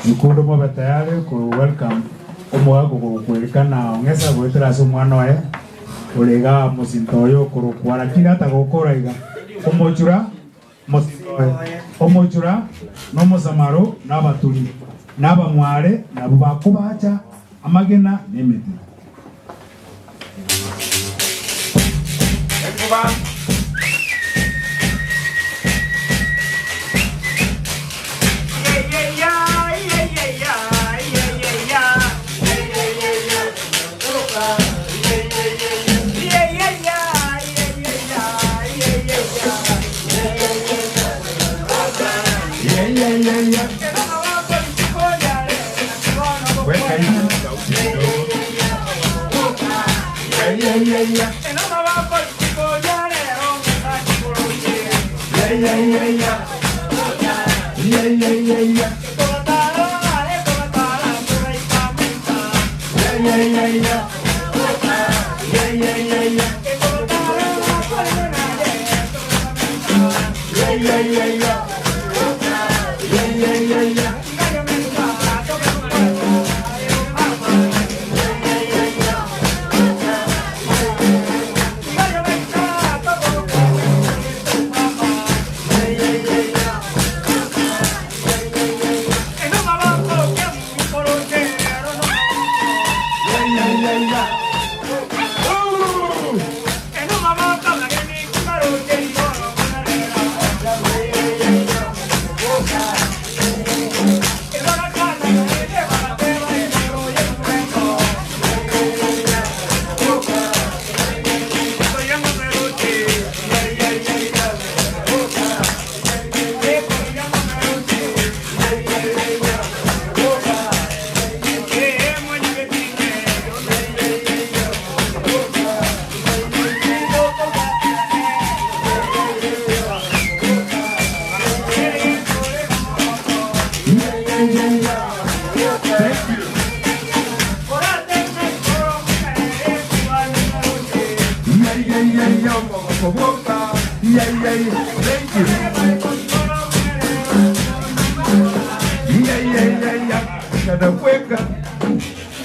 Bikundo mobe tayari ko welcome omogaka ogokwerikana ong'esa goetera ase omwana oye ore igaa mosinto oyo okorokwa lakini atagokora iga omochura mosinto oye omochura na omosamaro na abaturi na abamware nabwo bakobacha amagena na emete. Thank you. Yeah, yeah, yeah, yeah, yeah, yeah, yeah. Thank you. Yeah, yeah, yeah, yeah. Kadakweka.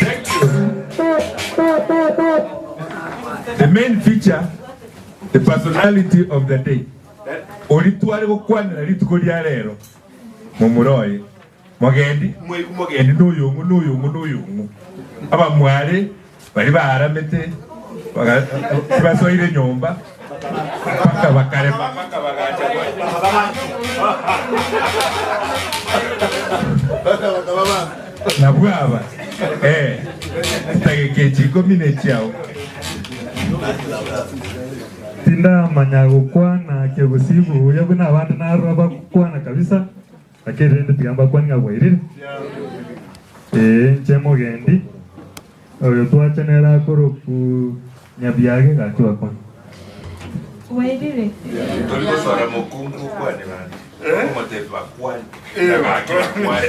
Thank you. The main feature, the personality of the day. Oritware gokwanera rituko ria rero momuroye mogendi mogendi noyong'u noyong'u noyong'u abamware bari baaramete basoire nyomba mpaka bakarema mpaka bagacha nabwo aba eh chitageka echi ikomi na echiao. Tindamanya gokwana kegusii buya buna abande narora bagokwana kabisa, lakini rende tiga mbakwane ng'a bwairire. Ee, inche mogendi, oyo twacha nere akoroku Nyabiage gaki bakwane. Bwairire. Tori gosora mokungu okwane bande. Omotebi bakwane. Gaki bakwane.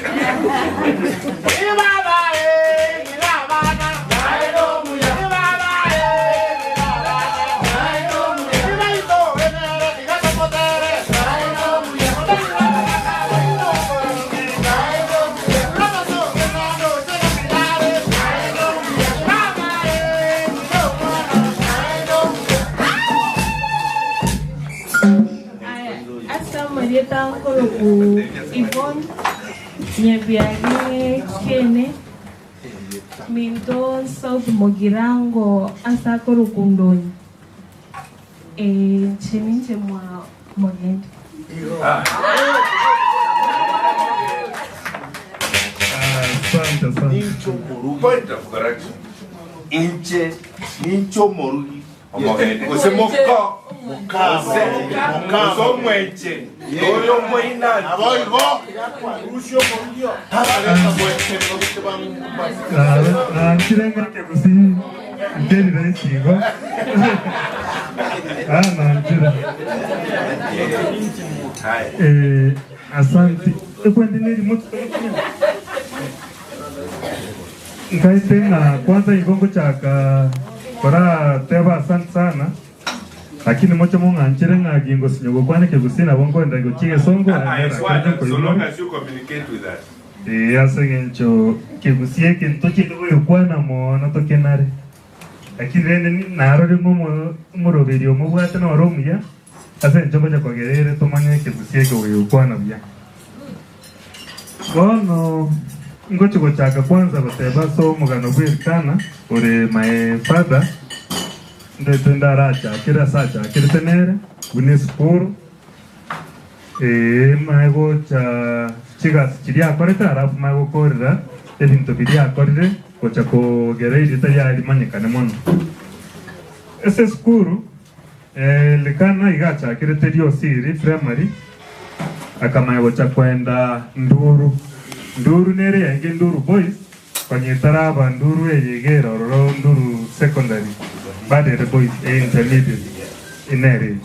Ase amarieta nkoroku Yvonne Nyabiage Kene minto South Mugirango ase akoroku Ndonyi inche ninche mwa Mogende. Asante, asante. Point of correction. Inche ninche omorugi omogeni gose moko gose gose omweche oyo omoinani Nanchire ng'ake gusii nkeri rahisi igo. Ah, nanchire. Eh, asante. Ekwendi neri motu nkaite ng'a kwanza igo ngochaka korateba asante sana lakini moche mong'anchire ng'a gingosinya gokwana ekegusii nabo nkoenda gochia egesongo I naende so long nkoigwa. as you communicate with us. Ee, ase eng'encho kegusie egento kende goyokwana mono tokenare. Lakini rende narore ng'a omoroberi omobwate noro omuya, ase eng'encho ngocha kogera ere tomanye ekegusie eke goyokwana buya. Bono ngochi gochaka kwanza goteba ase omogano bwa Elikana ore my father, ndete ndarachakere ase achakerete nere, buna esukuru, Ee, mae gocha chigasi chiria akorete, alafu mae gokorera ebinto biria akorire gocha kogera erieta riaye rimanyekane mono. Ase esukuru, Elikana iga achakerete Riosiri Primary, akamanya gocha koenda Nduru. Nduru nere yaenge Nduru Boys, konya etaraba Nduru eye iga ere ororo Nduru Secondary, bado ere Boys, Intermediate nere eye.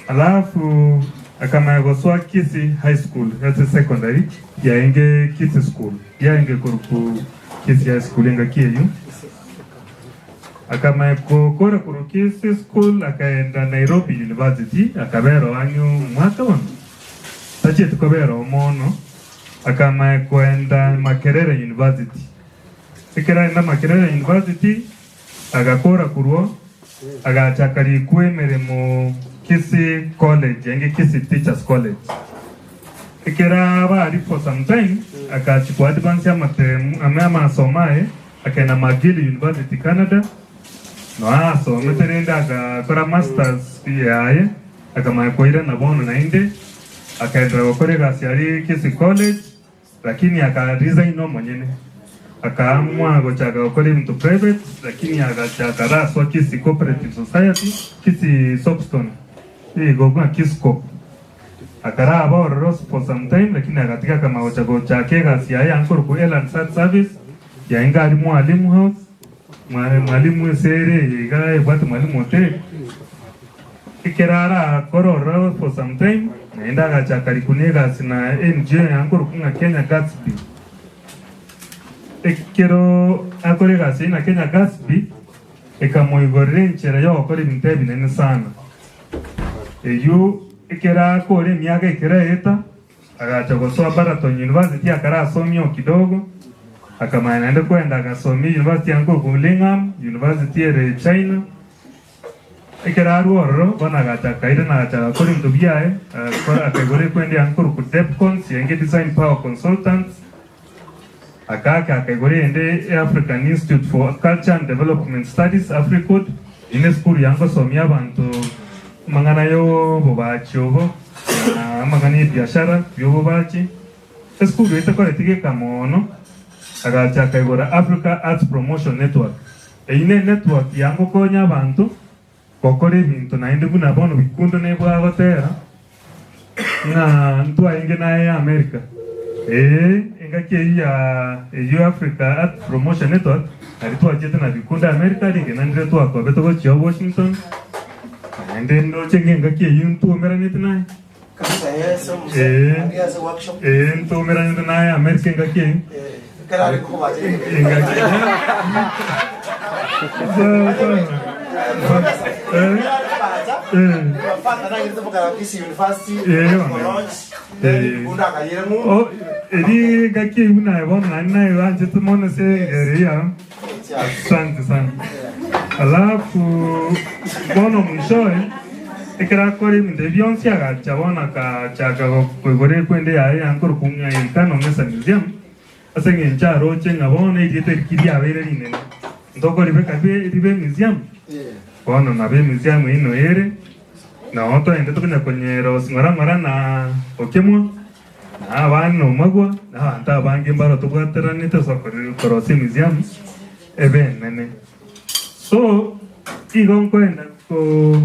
Alafu akamanya gosoa Kisii High School ase secondary yaenge Kisii School yaenge korokwa Kisii High School engaki eyio. Akamanya gokora korwa Kisii School akaenda Nairobi University akabera oo ang'e omwaka bono tachieti kobera oo mono akamanya koenda Makerere University. Ekero aenda Makerere University Agakora korwa agacha akarikwa emeremo Kisii College enge Kisii Teachers College. Ekero aba aria for some time akachia ko advance amatemu ame amasomo aye akagenda McGill University Canada noe asomete rende agakora masters yaye akamanya koirana bono naende akaenderera gokora egasi aria Kisii College. Lakini aka resign omonyene akaamua gochaka gokora ebinto private lakini agachaka raswa Kisii Cooperative Society, Kisii Soapstone igo buna Kiscoop. Akaraba ororo for some time lakini agatiga akamanya gocha gochaka egasi yaye ya nkorokwa Elan Search Service yainga aria Mwalimu House, Mwalimu ase ere eye iga ebwate Mwalimu Hotel. Ekero arakore ororo for some time, naende agachaka rikuna egasi na NGO ya nkorokwa ng'a Kenya Gatsby. Ekero akora egasi eyio na Kenya Gatsby ekamoigorera enchera y'ogokora ebinto ebinene sana. Eyio ekero akora emiaka ekero eeta, agacha gosoa Baraton University akarasomia o kidogo, akamanya naende kwenda agasomia university ya nkoku Lingham University ere China. Ekero arwa ororo, bono agacha akairana agacha agakora ebinto biaye, agakora akaigora ekwende ya nkoruku Depcons, yainge Design Power Consultants, Akaaka akaigora eyende e African Institute for Culture and Development Studies, Africud, eyio nesukuru ya ngosomia abanto amang'ana y'obobachi obo na amang'ana y'ebiashara bi'obobachi. Esukuru eye tekoreti geka mono, agacha akaigora Africa Arts Promotion Network. Eyio ne network ya ngokonya abanto gokora ebinto naende buna bono Bikundo nebwagotera ng'a ntwarenge naye America. Ee, engaki eyio ya eyio Africa Art Promotion Network nari twachiete na Bikundo America rigena ndire twakobete gochia Washington naende ndoche ng'a engaki eyio ntwomeranete naye. Kabisa yes, omuse. Ee, Aria ase workshop. ee ntwomeranete naye America engaki eyio. Ekero are kobacha. Engaki. So, so, eh, eh. Oh, eri ngaki eyio naye bono naende naye banchete mono ase ere ya asante sana alafu bono mwishowe ekero akora ebinto ebi bionsi agacha bono akachaka koigora ekwende yaye yankorokwa ng'a Elikana Ong'esa Museum ase eng'encho aroche ng'a bono erieta eri ki riabeire rinene ntokoribeka ribe emuseum bono nabo emuseum eyio noyo ere. Nao toende tokonya konyerosia ng'ora ng'ora na okemwa, na abana na omagwa, na abanto abange mbaro tobwateranete ase okorosia emuseum ebe enene. So, igo nkoenda ko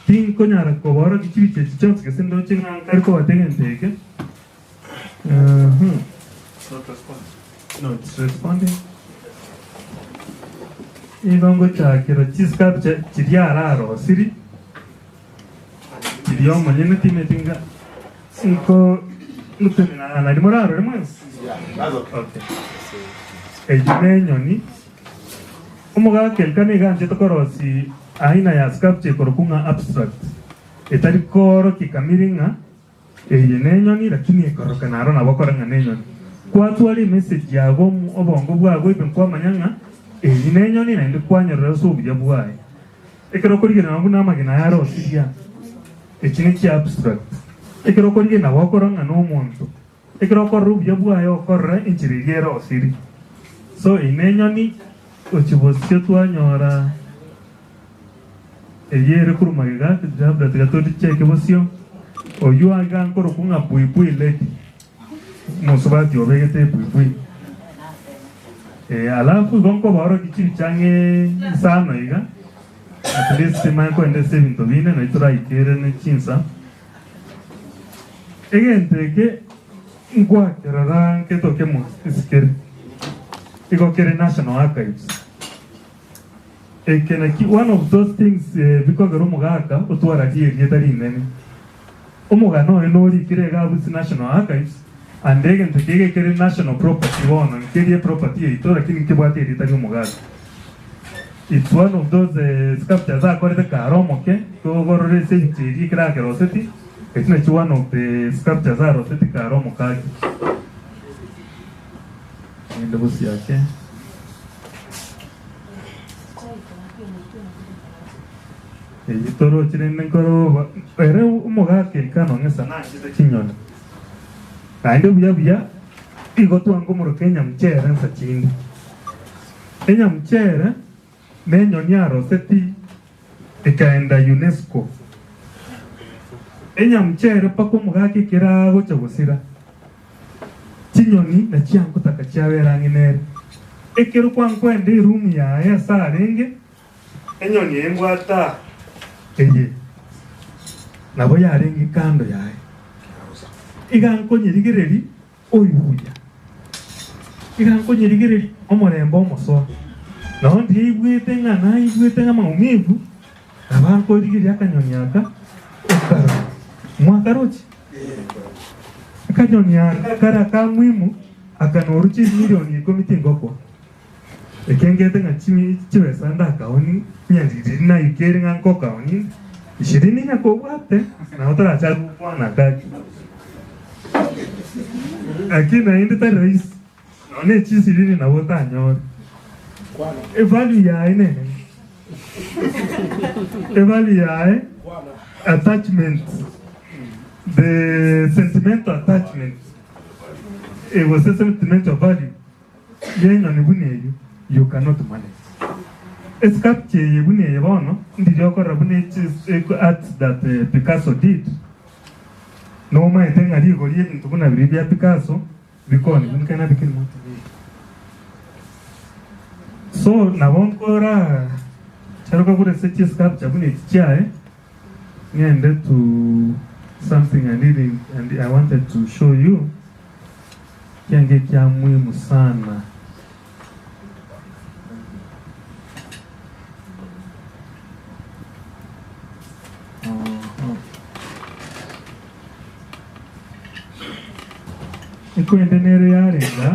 tinkonyara koborokia chibicha echi chionsi gose ndoche ng'a nkare kobata egento eke. No, it's responding. Nigo ngochakera chisculpture chiria ararosiri, chiria omonyene timeti nga nko ngotenena nari morarore mwensi? Okay. Eyio nenyoni, omogaka Elkana iga anchete korosia aina ya sculpture ekorokwa ng'a abstract, etari koorokia kamiri ng'a Eye nenyoni, lakini ekororoka naro nabo okore ng'a nenyoni. Kwatwara emessage yago omu obongo bwago ibe nkwamanya ng'a eye nenyoni naende kwanyorera ase obuya bwaye. Ekero okorigereria nabo buna amagena aya arosirie aa, echi ne chi abstract. Ekero okorigereria nabo okorora ng'a nomonto. Ekero okorora obuya bwaye okorora enchera eria erosirie. So eye nenyoni gochia bosio twanyora Eyio ere korwa magega, labda tiga toricheke bosio, oyio iga nkorokwa ng'a buibui lady, omosubati obegete ebuibui. Eh, alafu igo nkobaorokia chibicha ang'e isano iga, at least timanye koenda ase ebinto binde nari toraikere ne chinsa. Egento eke nkwakerora nketo kemo esikere, igo kere National Archives. Eke naki one of those things bikogera omogaka otwara rierieta rinene. Omogano oye norikire iga abwo ase National Archives and egento eke iga ekere national property bono nkerie property yaito lakini nkebwate erieta ria omogaka. It's one of those sculptures akorete kare omoke togorora ase ebicha eria ekero akeroseti eki nakio one of the sculptures aroseti kare omoke ake. Ngende bosio ake. Eyio toroche rende nkoroba ere omogaka Elikana ong'esa nanchete chinyoni. Naende buya buya igo twankomoroka enyamuchere nsa chinde. Enyamuchere nenyoni aroseti ekaenda UNESCO. Enyamuchere mpaka omogaka ekero agocha gosira. Chinyoni na chiankotaka chiabera ang'e nere. Ekero kwankwenda erumu yaye ase arenge, enyoni eye mbwate aa, eye nabo yarenge kando yaye. Iga nkonyerigereria oywo buya, iga nkonyerigereria omorembe omosoa. Nao ndiaigwete ng'a naigwete ng'a maumivu, nabo ankorigereria akanyoni aka, okarora. Mwakaroche? Akanyoni aka kare aka muhimu. Akanoru chimilioni ikomi tingokwa. Ekengete ng'a chimi chibesa ndakaoni ng'a riria naikere ng'a nkokaoni ishirini ng'a kobwate nabo torachake gokwana gaki. Lakini naende tari rahisi nonya ne chisirini nabo otanyore. Evalue yaye nenene. Evalue yaye attachment the sentimental attachment gose sentimental value Y'enyoni buna eyio, you cannot manage. Esculpture eye buna eye bono, ndiria okorora buna art that Picasso did, nomaete ng'a rigori ebinto buna biria bia Picasso bikoni buna kena bikiri moto biri. So nabo nkora charoka kore ase chisculpture buna echi chiaye, ng'ende to something I need and I wanted to show you. Kiange ekia muhimu sana. Ekwende nere yarenga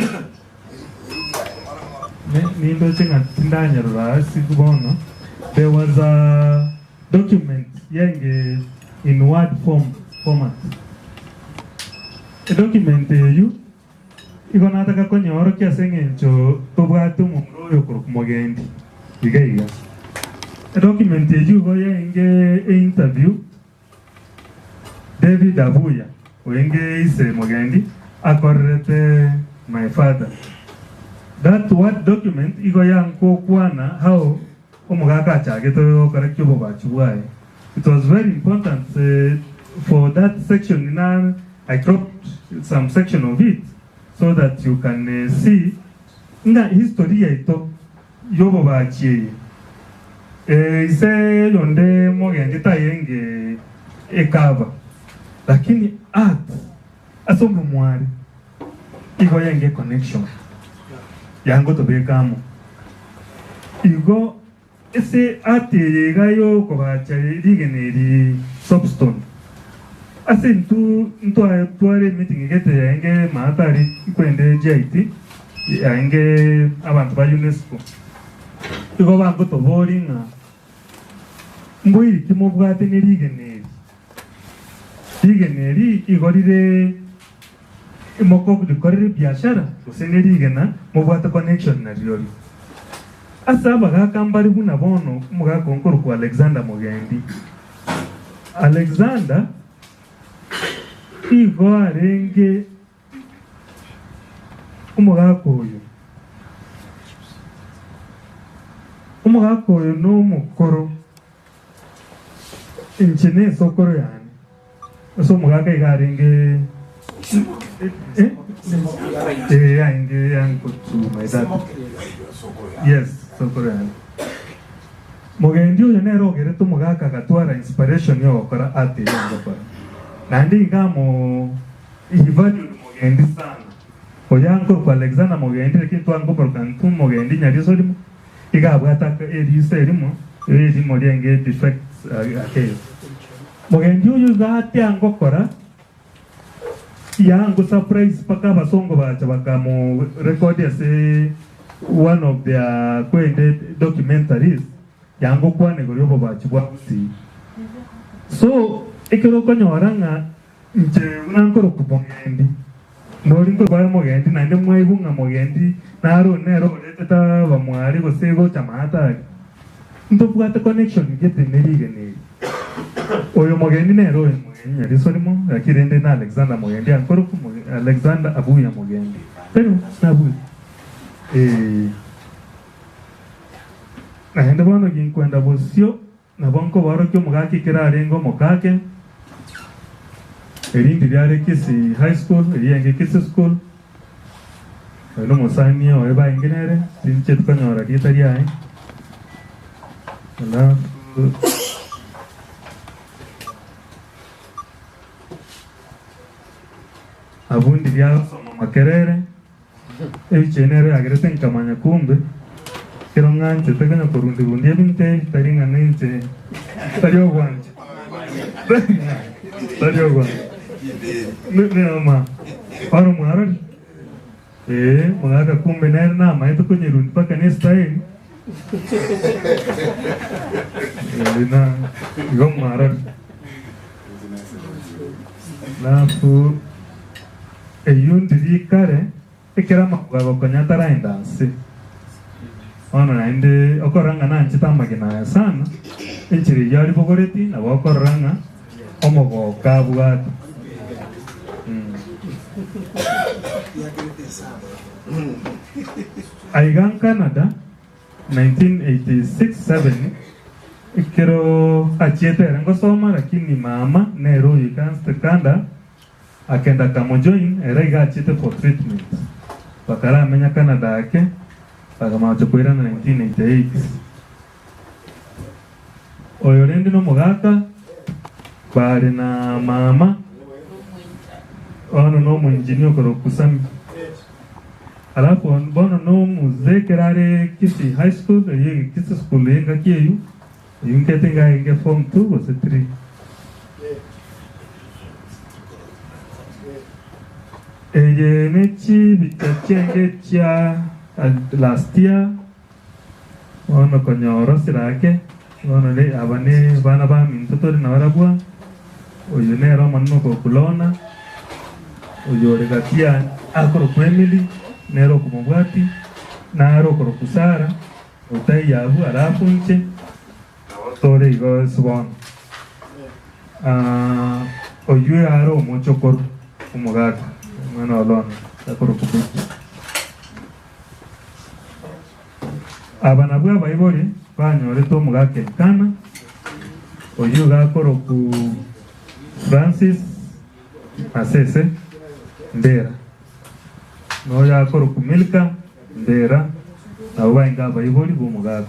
nindoche ng'a tindanyarora ase bono there was a document yenge in word form format. Edocument eyio igo nataka konyeorokia ase eng'encho tobwate omomura oyo okorokwa Mogendi iga iga. Edocument eyio igo yaenge einterview David Abuya oenge ise Mogendi akorerete my father. That word document igo yankokwana how Omogaka achagete gokora ki obobachi bwaye. It was very important for that section na I cropped some section of it so that you can see ng'a history yaito y'obobachi eye ise yonde mogendi tayenge ekaba lakini art ase omomware igo yenge connection yangotobeka amo. Igo ase art eye iga yokobacha rigena eri soapstone, ase intwe ntwatware emeeting gete yaenge mahatari kwende GIT yaenge abanto ba UNESCO, igo bangotoboria ng'a mboiri ki mobwate ne rigena eri? Rigena eri igo rire Mokorikorera ebiashara gose ne rigena mobwate connection narirorio. Ase abagaka mbare buna bono omogaka onkorokwa Alexander Mogendi. Alexander igo arenge omogaka oyo. Omogaka oyo nomokoro inche nesokoro yane. Ase omogaka iga arenge eh? Eh, arenge uncle to my dad. Yes, sokoro yane. Mogendi oyo nere ogerete omogaka agatwara inspiration ya ogokora art eye agokora. Naende iga amo he valued Mogendi sana. Oyo ankorokwa Alexander Mogendi lakini twankomoroka intwe Mogendi Nyariso rimo, iga abwate eriso erimo, erimo riaenge defect ake igo. Mogendi oyo iga atia ngokora yango surprise mpaka abasongo bagacha bakamo record ase one of their kwende documentaries yango kwana igoro yobobachi bwa Gusii. So ekero okonyora ng'a inche buna nkorokwa Mogendi, nori nkorokwa aye Mogendi naende mwaigwa ng'a Mogendi naro nere oretete abamware gose gocha maate aria, ntobwate connection gete ne rigena eri. Oyo Mogendi nere oyo Mogendi Nyariso rimo, lakini rende na Alexander Mogendi ankorokwa Alexander Abuya Mogendi. Tari Abuya? Eeh. Naende bono ginkwenda bosio Nabo nkobaorokia omogaka ekero arenge omokake, erindi riare Kisii High School, eria enge Kisii School, oyo nomosani oye baenge nere, tincheti konyora rieta riaye. Alafu abwo ndiria agosoma Makerere. Ebichie nero yagerete nkamanya kumbe ekero ng'anchete konya korundia-rundia ebinto ebi tari ng'a ninche tari ogwancha tari ogwancha noma bono mwarorire. Ee, mogaka kumbe nere namaete konyerundi mpaka ne style. Ee, na igo mwarora. Alafu eywo ndiri kare ekero amagogo agokonya ataraenda nse. Bono naende okorora ng'a nanchete amagena aya sana, enchera eyio aribogoreti nabo okorora ng'a omogoko abwate. Aiga Canada 1986 7 ekero achiete ere ngosoma lakini mama nere oyoikansete kanda akenda akamojoin ere iga achiete for treatment bakaramenya Canada ake bakamacha koirana 1988. Oyo rende nomogaka bare na mama bono nomoengineer okorokwa Sammy. Alafu bono nomuzee ekero are Kisii High School eyio ege Kisii School engaki eyio, eyio nkete iga arenge form two gose three. Eye ne chibicha chiaenge chia last year. Bono konyora osire ake, bono ne aba ne bana baminto tore nabarabwo, oyo nere omonene okokulona, oyo ore gati ya akorokwa Emily, nere okomobwatia, nare okorokwa Sara, otaiyo abwo alafu inche, nabo tore igo ase bono. Oyio are omochokoro omogaka, omwana o Lona, akorokwa Becky. Aba nabwo abaibori banyorete omogaka Elikana, oyio iga akorokwa Francis Masese Ndera, na oyo akorokwa Milka Ndera, nabwo bainga abaibori b'omogaka.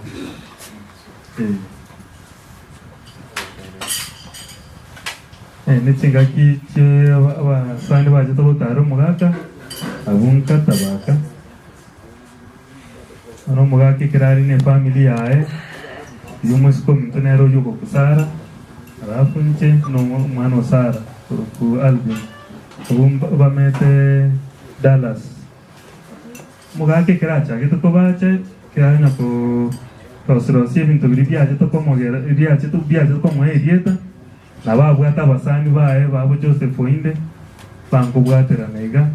Eh. Eh, ne chingaki chie abasani bachete gotara omogaka, abwo nkatabaka. Bono omogaka ekero are ne efamiri yaye, oyio omosike ominto nere oyio okorokwa Sara, alafu inche na omwana o Sara okorokwa Alvin, abwo bamete Dallas. Omogaka ekero achagete kobacha, ekero anya korosia rosia ebinto biria biachete komogera biachete biachete komoa erieta, nabo abwate abasani baye babo Joseph Oinde, bankobwaterana iga.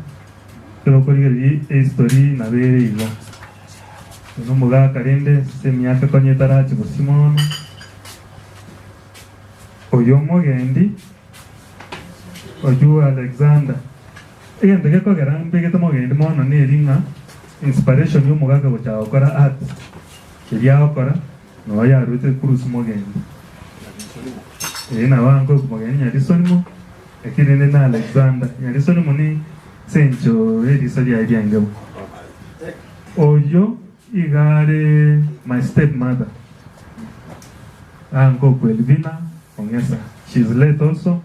Ekero okorigereria ehistory nabo ere igo. Oyo nomogaka rende ase emiaka konya etarachi bosio mono. Oyo omogendi oyio Alexander. Egento gekogera mbegete mogendi mono neri ng'a inspiration ya omogaka gochaka gokora art eria agokora noo yaruete kurusia mogendi. Eeh nabo ankoku mogendi Nyarisonimo. Lakini rende na Alexander, Nyarisoni muni ase engencho y'eriso riaye ri'engebo. Oyio iga are my step mother, ankokwa Elvina Ong'esa, she is late also,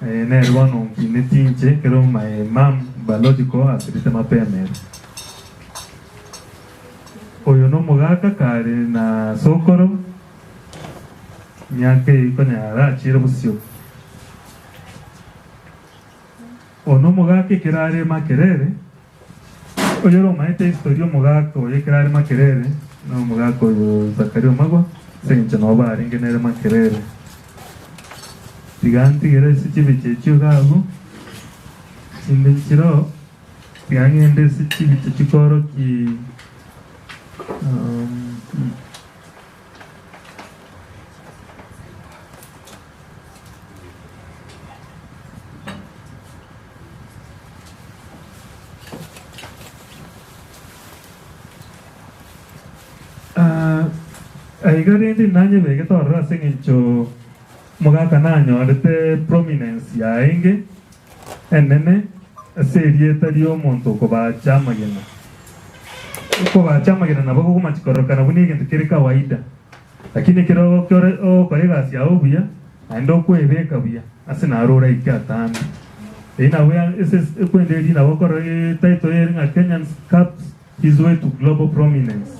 eh, nere bono onkineti inche ekero my mum biological asirete mapema ere. Oyo nomogaka kare na sokoro. Miaka eyio konyara achiire bosio. Oyo nomogaka ekero are Makerere, oyore omaete history omogaka oyo ekero are Makerere, na omogaka oyo Zakaria Omagwa, ase eng'encho nabo barenge nere Makerere. Tiga ntigere ase chibicha echio iga abwo, chinde nchiroo, tiga ng'ende ase chibicha chikorokia. Aiga rende nanyebegete ororo ase eng'encho omogaka nanyorete prominence yaenge enene ase erieta ri'omonto okobacha amagena. Okobacha amagena nabo gokomachi kororekana buna egento kere kawaida, lakini ekero okore ogokora egasi yao buya, naende okwebeka buya ase naro oraike atambe. Eyio nabo ya ase ekwenda eria nabo okorora etitle ere ng'a Kenyan Cups His Way to Global Prominence.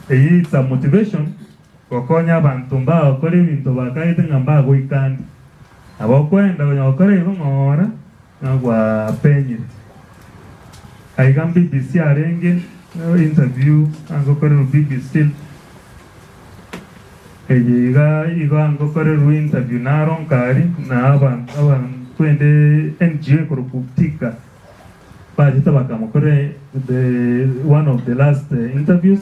Eyio it's a motivation gokonya abanto mbagokora ebinto bakaete ng'a mbagoika ande. Nabo okoenda konya gokora igo ng'ora ng'a gwapenyire. Aiga BBC arenge interview angokorerwa BBC eye iga igo angokorerwa interview naro nkari na aba aba twende NGO ekorokwa Tika bachete bakamokorera the one of the last interviews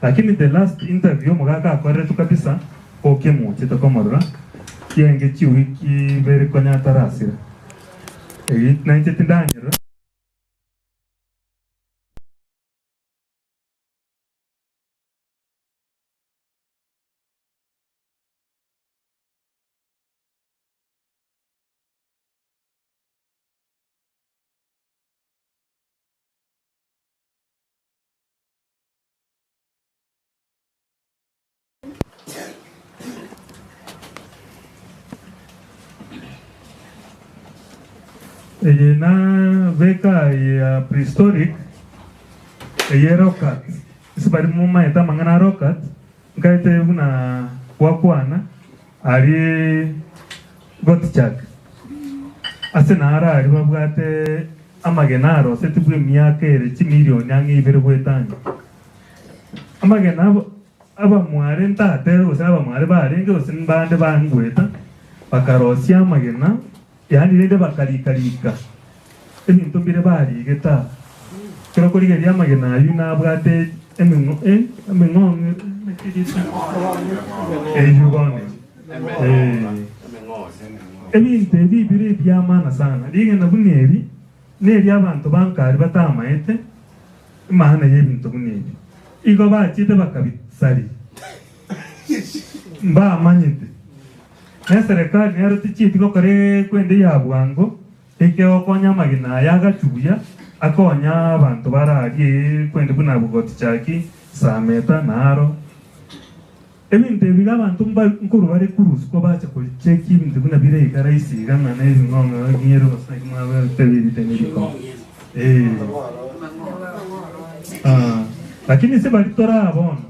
lakini the last interview omogaka akoreretwe kabisa okemochete komorora kienge chiwiki ibere konya atarasira eyio nainche tindanyerora. Eye na beka ya prehistoric eye rock art ase baria momaete amang'ana a rock art nkaete buna gwakwana aria Gotichak ase naro aria babwate amagena arosetigwe emiaka ere chimilioni ang'e ibere goetania. Amagena abo abamware ntatebe gose abamware barenge gose mbande bangweta, bakarosia amagena, yaani rende bakarika-rika ebinto mbire barigete aa. Ekero okorigereria amagena ayio nabwate emeng'o eh emeng'ong'e eyio bono eh. Ebinto ebi bire ebi'amana sana, rigena buna eri neria abanto ba nkari batamaete Maana y'ebinto buna ebi. Igo bachete bakabisaria, mbamanyete. Na eserekari nero tichieti gokora ekwende ya bwango, ekegokonya amagena aya agachwe buya, akonya abanto bararie ekwende buna Bogotichaki, Sameta, Naro. Ebinto ebi iga abanto nkorwa bare kurusia kobacha kochekia ebinto buna bire iga rahisi iga ng'a na ebing'ong'o ng'ere gose naki mwateberete ne rikong'u. Eh. Ah, lakini ase baria toraa bono,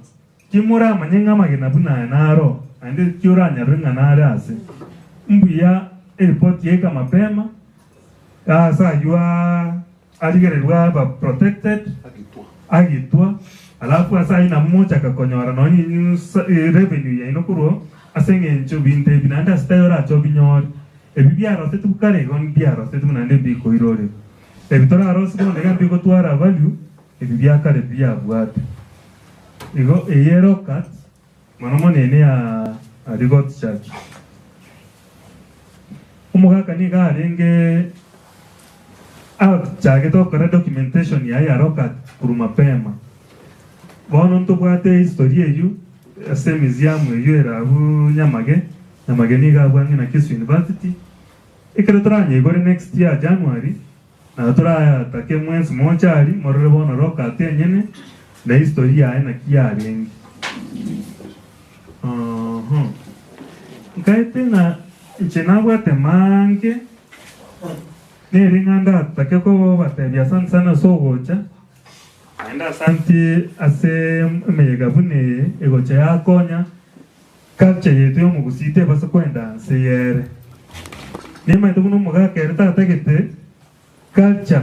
timoramanye ng'a amagena buna aya naro, naende tioranyarore ng'a nare ase. Mbuya eripoti yaika mapema, ase ayio aa Arigererwe aba protected, agitwa, alafu ase ayio nabo mochaka konyora nonya inwe revenue yaino korwa ase eng'encho binto ebi naende ase taiyo orache obinyore. Ebi biarosetigwe kare igo mbiarosetigwe naende mbikoirorerwa. Ebi torarosie bono iga mbigotwara value ebi bia kare biabwate. Igo eye ere okat mono mono eye neya Rigot Church. Omogaka nigo arenge achagete gokora documentation yaye ya rock art korwa mapema. Bono ntobwate history eyio ase emuseum eyio ere abwo Nyamage, Nyamage nigo abwo ang'e na Kisii University. Ekero toranyeigore next year January, nabo toratake mwensi moche aria morore bono rock art enyene na history yaye naki yarenge. Ooho. Nkaete ng'a inche nabwate maange, nere ng'a ndatake kobatebia asante sana ase ogocha, naende asanti ase emeyega buna eye egocha yakonya culture yaito ya omogusii tebasa koenda nse yere. Nimanyete buna omogaka ere tatagete culture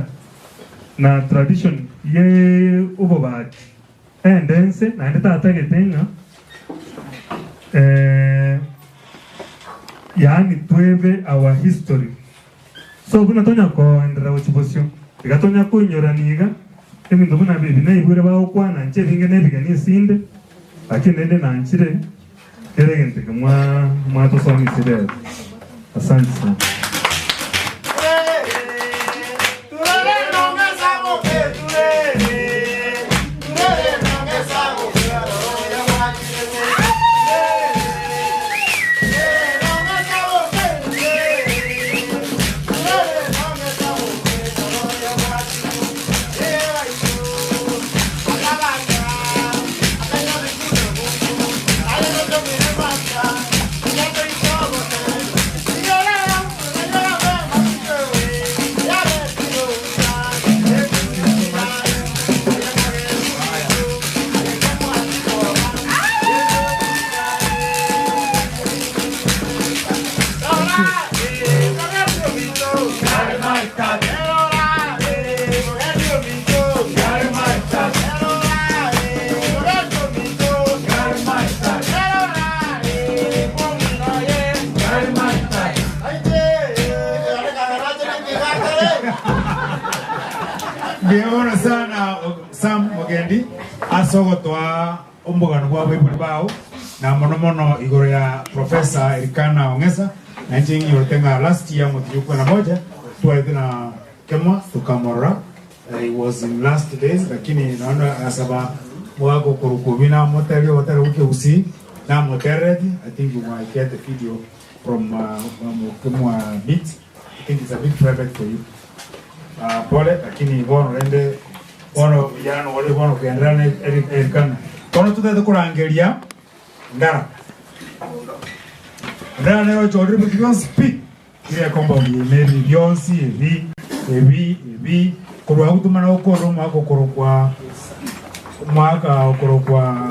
na tradition ye obobaki ende nse naende tatagete ng'a yaani twebe our history. So buna tonya koenderera gochia bosio, tiga tonya koinyorania iga, ebinto buna ebi naigwire bagokwana inche ebinge nebigeni esinde, lakini rende nanchire kera egento eke mwa mwatosomisie rero. Asante sana. Sam Mogendi ase ogotoa omogano bwa abaibori bao na mono mono igoro ya Professor Elikana Ong'esa na inche ng'iyorete ng'a last year omotienyi okwe na moja twarete na kemwa tokamorora he was in last days lakini naende agasaba mogaka okorokwa obi namoterie ogotera gwa Ekegusii namoterereti I think you might get the video from Kemwa beat I think it's a bit private for you Pole lakini bono rende bono buya nore bono kogenderera na Elikana. Bono totagete korangeria Ndara. Ndara nere ochorire ebinto bionsi pi bire ecompound ime ebi bionsi ebi ebi ebi korwa agwo tomana gokorera omwaka okorokwa omwaka okorokwa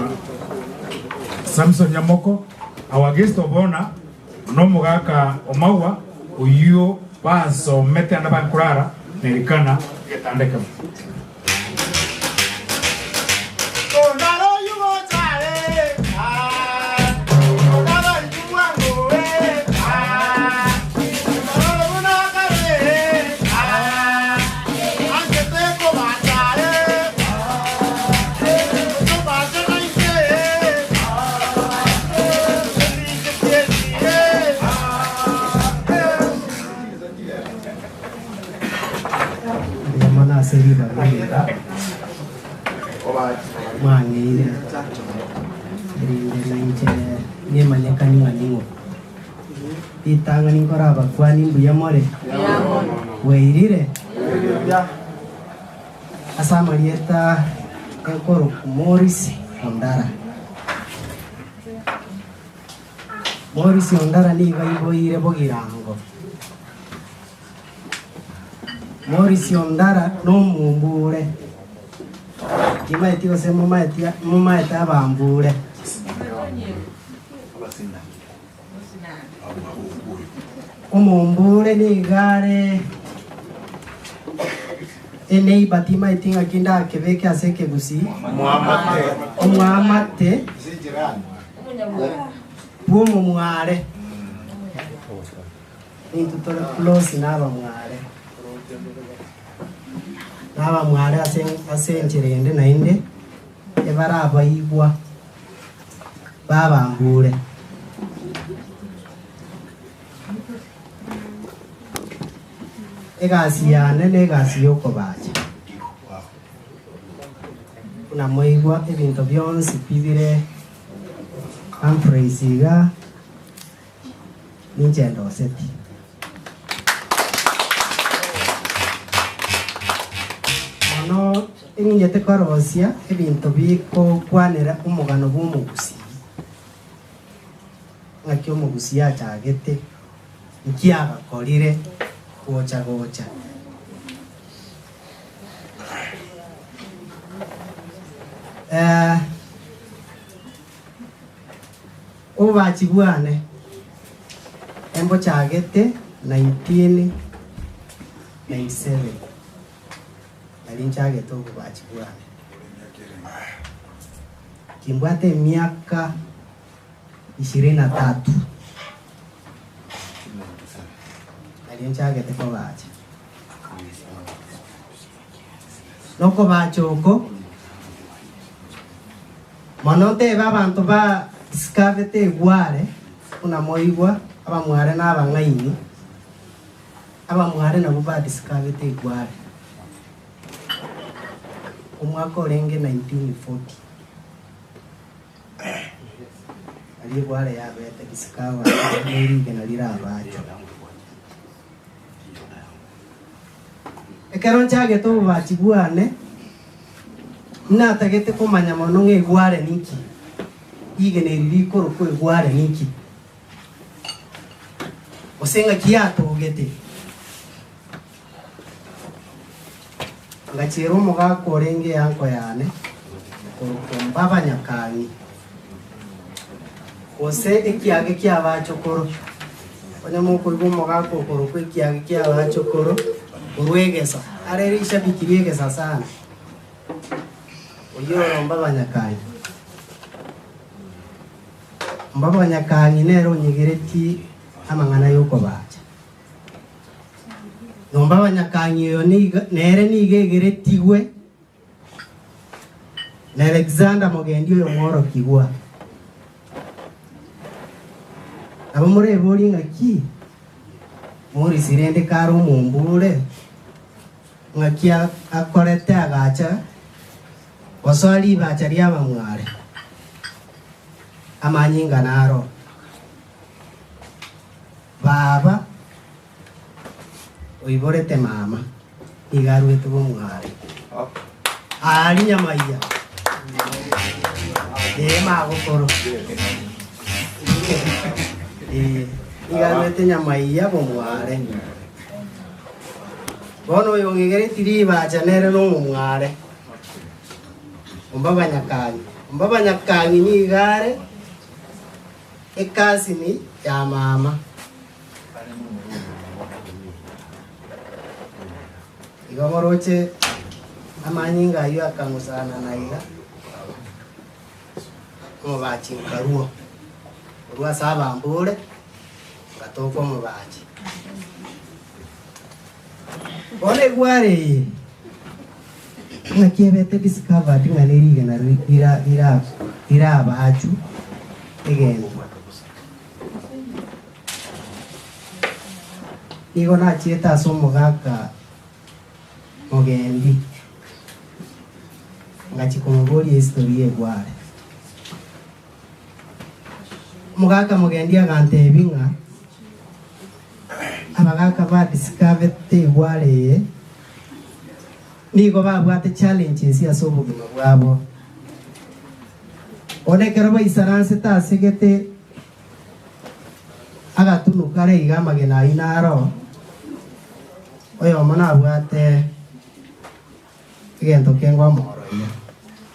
Samson Nyamoko our guest of honor Nomogaka omagwa oyio basomete ande bakorara na Elikana egetanda ekemo. Mbuya mono ase ribaga riga mwang'eire, erinde nainche nimanyekani ng'a ning'o. Ritang'ani nkore abakuani mbuya more? Bwairire? Ase amarieta enkorokwa Morris Ondara. Morris Ondara nigo aiboire Bogirango. Morris Ondara nomombure. Timaeti gose momaeti momaete abambure. Omombure nigo are eneighbor timaeti ng'aki ndakebeke ase ekegusii. Omwamate bw'omomware. Intwe tore close nabamware. Nabamware ase ase enchera ende naende ebarabaigwa babambure. Egasi yane negasi yokobacha. Buna mwaigwa ebinto bionsi pi bire Humphreys iga ninche ndoseti. Mono eng'inyete korosia ebinto bikokwanera omogano bw'omogusii, ng'aki omogusii achagete, nki agakorire gocha gocha. Obobachi bwane embochagete 1997, nari nchagete obobachi bwane. Kimbwate emiaka ishirini na tatu, nario nchagete kobacha. Nokobacha oko Mono ntebe abanto ba discoverete egware buna moigwa abamware na abang'aini, abamware nabwo ba discoverete egware. Omwaka orenge 1940 nario egware yabete discovered ne rigena rirabachwe. Ekero nchagete obobachi bwane, inatagete komanya mono ng'a egware ninki, rigena eri rikorokwa egware ninki, gose ng'aki yatogete. Ngachiera omogaka orenge eanko yane, okorokwa Mbaba Nyakang'i, gose ekiage ki'abachokoro. Onye mokoigwa omogaka okorokwa ekiage ki'abachokoro korwa egesa, are rishabiki ri'egesa sana, oyio oro Mbaba Nyakang'i. Mbaba Nyakang'i nere onyegeretie amang'ana y'okobacha. Nyomba abanyakang'i oyo nigo nere nigo egeretigwe Na Alexander mogendi oyo mworokigwa. Nabo moreborie ng'aki Morris rende kare omombure, ng'aki akorete agacha gosoa ribacha ri'abamware, amanyinga naro. Baba oiborete mama nigo aruete bomware. Aria nyamaiya ee magokoro ee nigo aruete nyamaiya bomware. Bono oyo ong'egereti ribacha nere nomomware ombabanyakang'i ombabanyakang'i nigo are Ekasini ya mama. Igo moroche amanyinga ayio akang'usana na iga, omobachi nkarua korwa ase abambure, ngatoka omobachi. Bono egware eye ng'aki ebete discovered ng'a nerigena rirabachu egento. Nigo nachiete ase omogaka mogendi, ngachia komoboria history y'egware. Omogaka mogendi agantebia ng'a abagaka ba discoverete egware eye nigo babwate challenges ase obogima bwabo. Bono ekero baisaransete ase gete agatunu kare iga amagena ayio naro, oyomo nabwate egento kenge omoroia.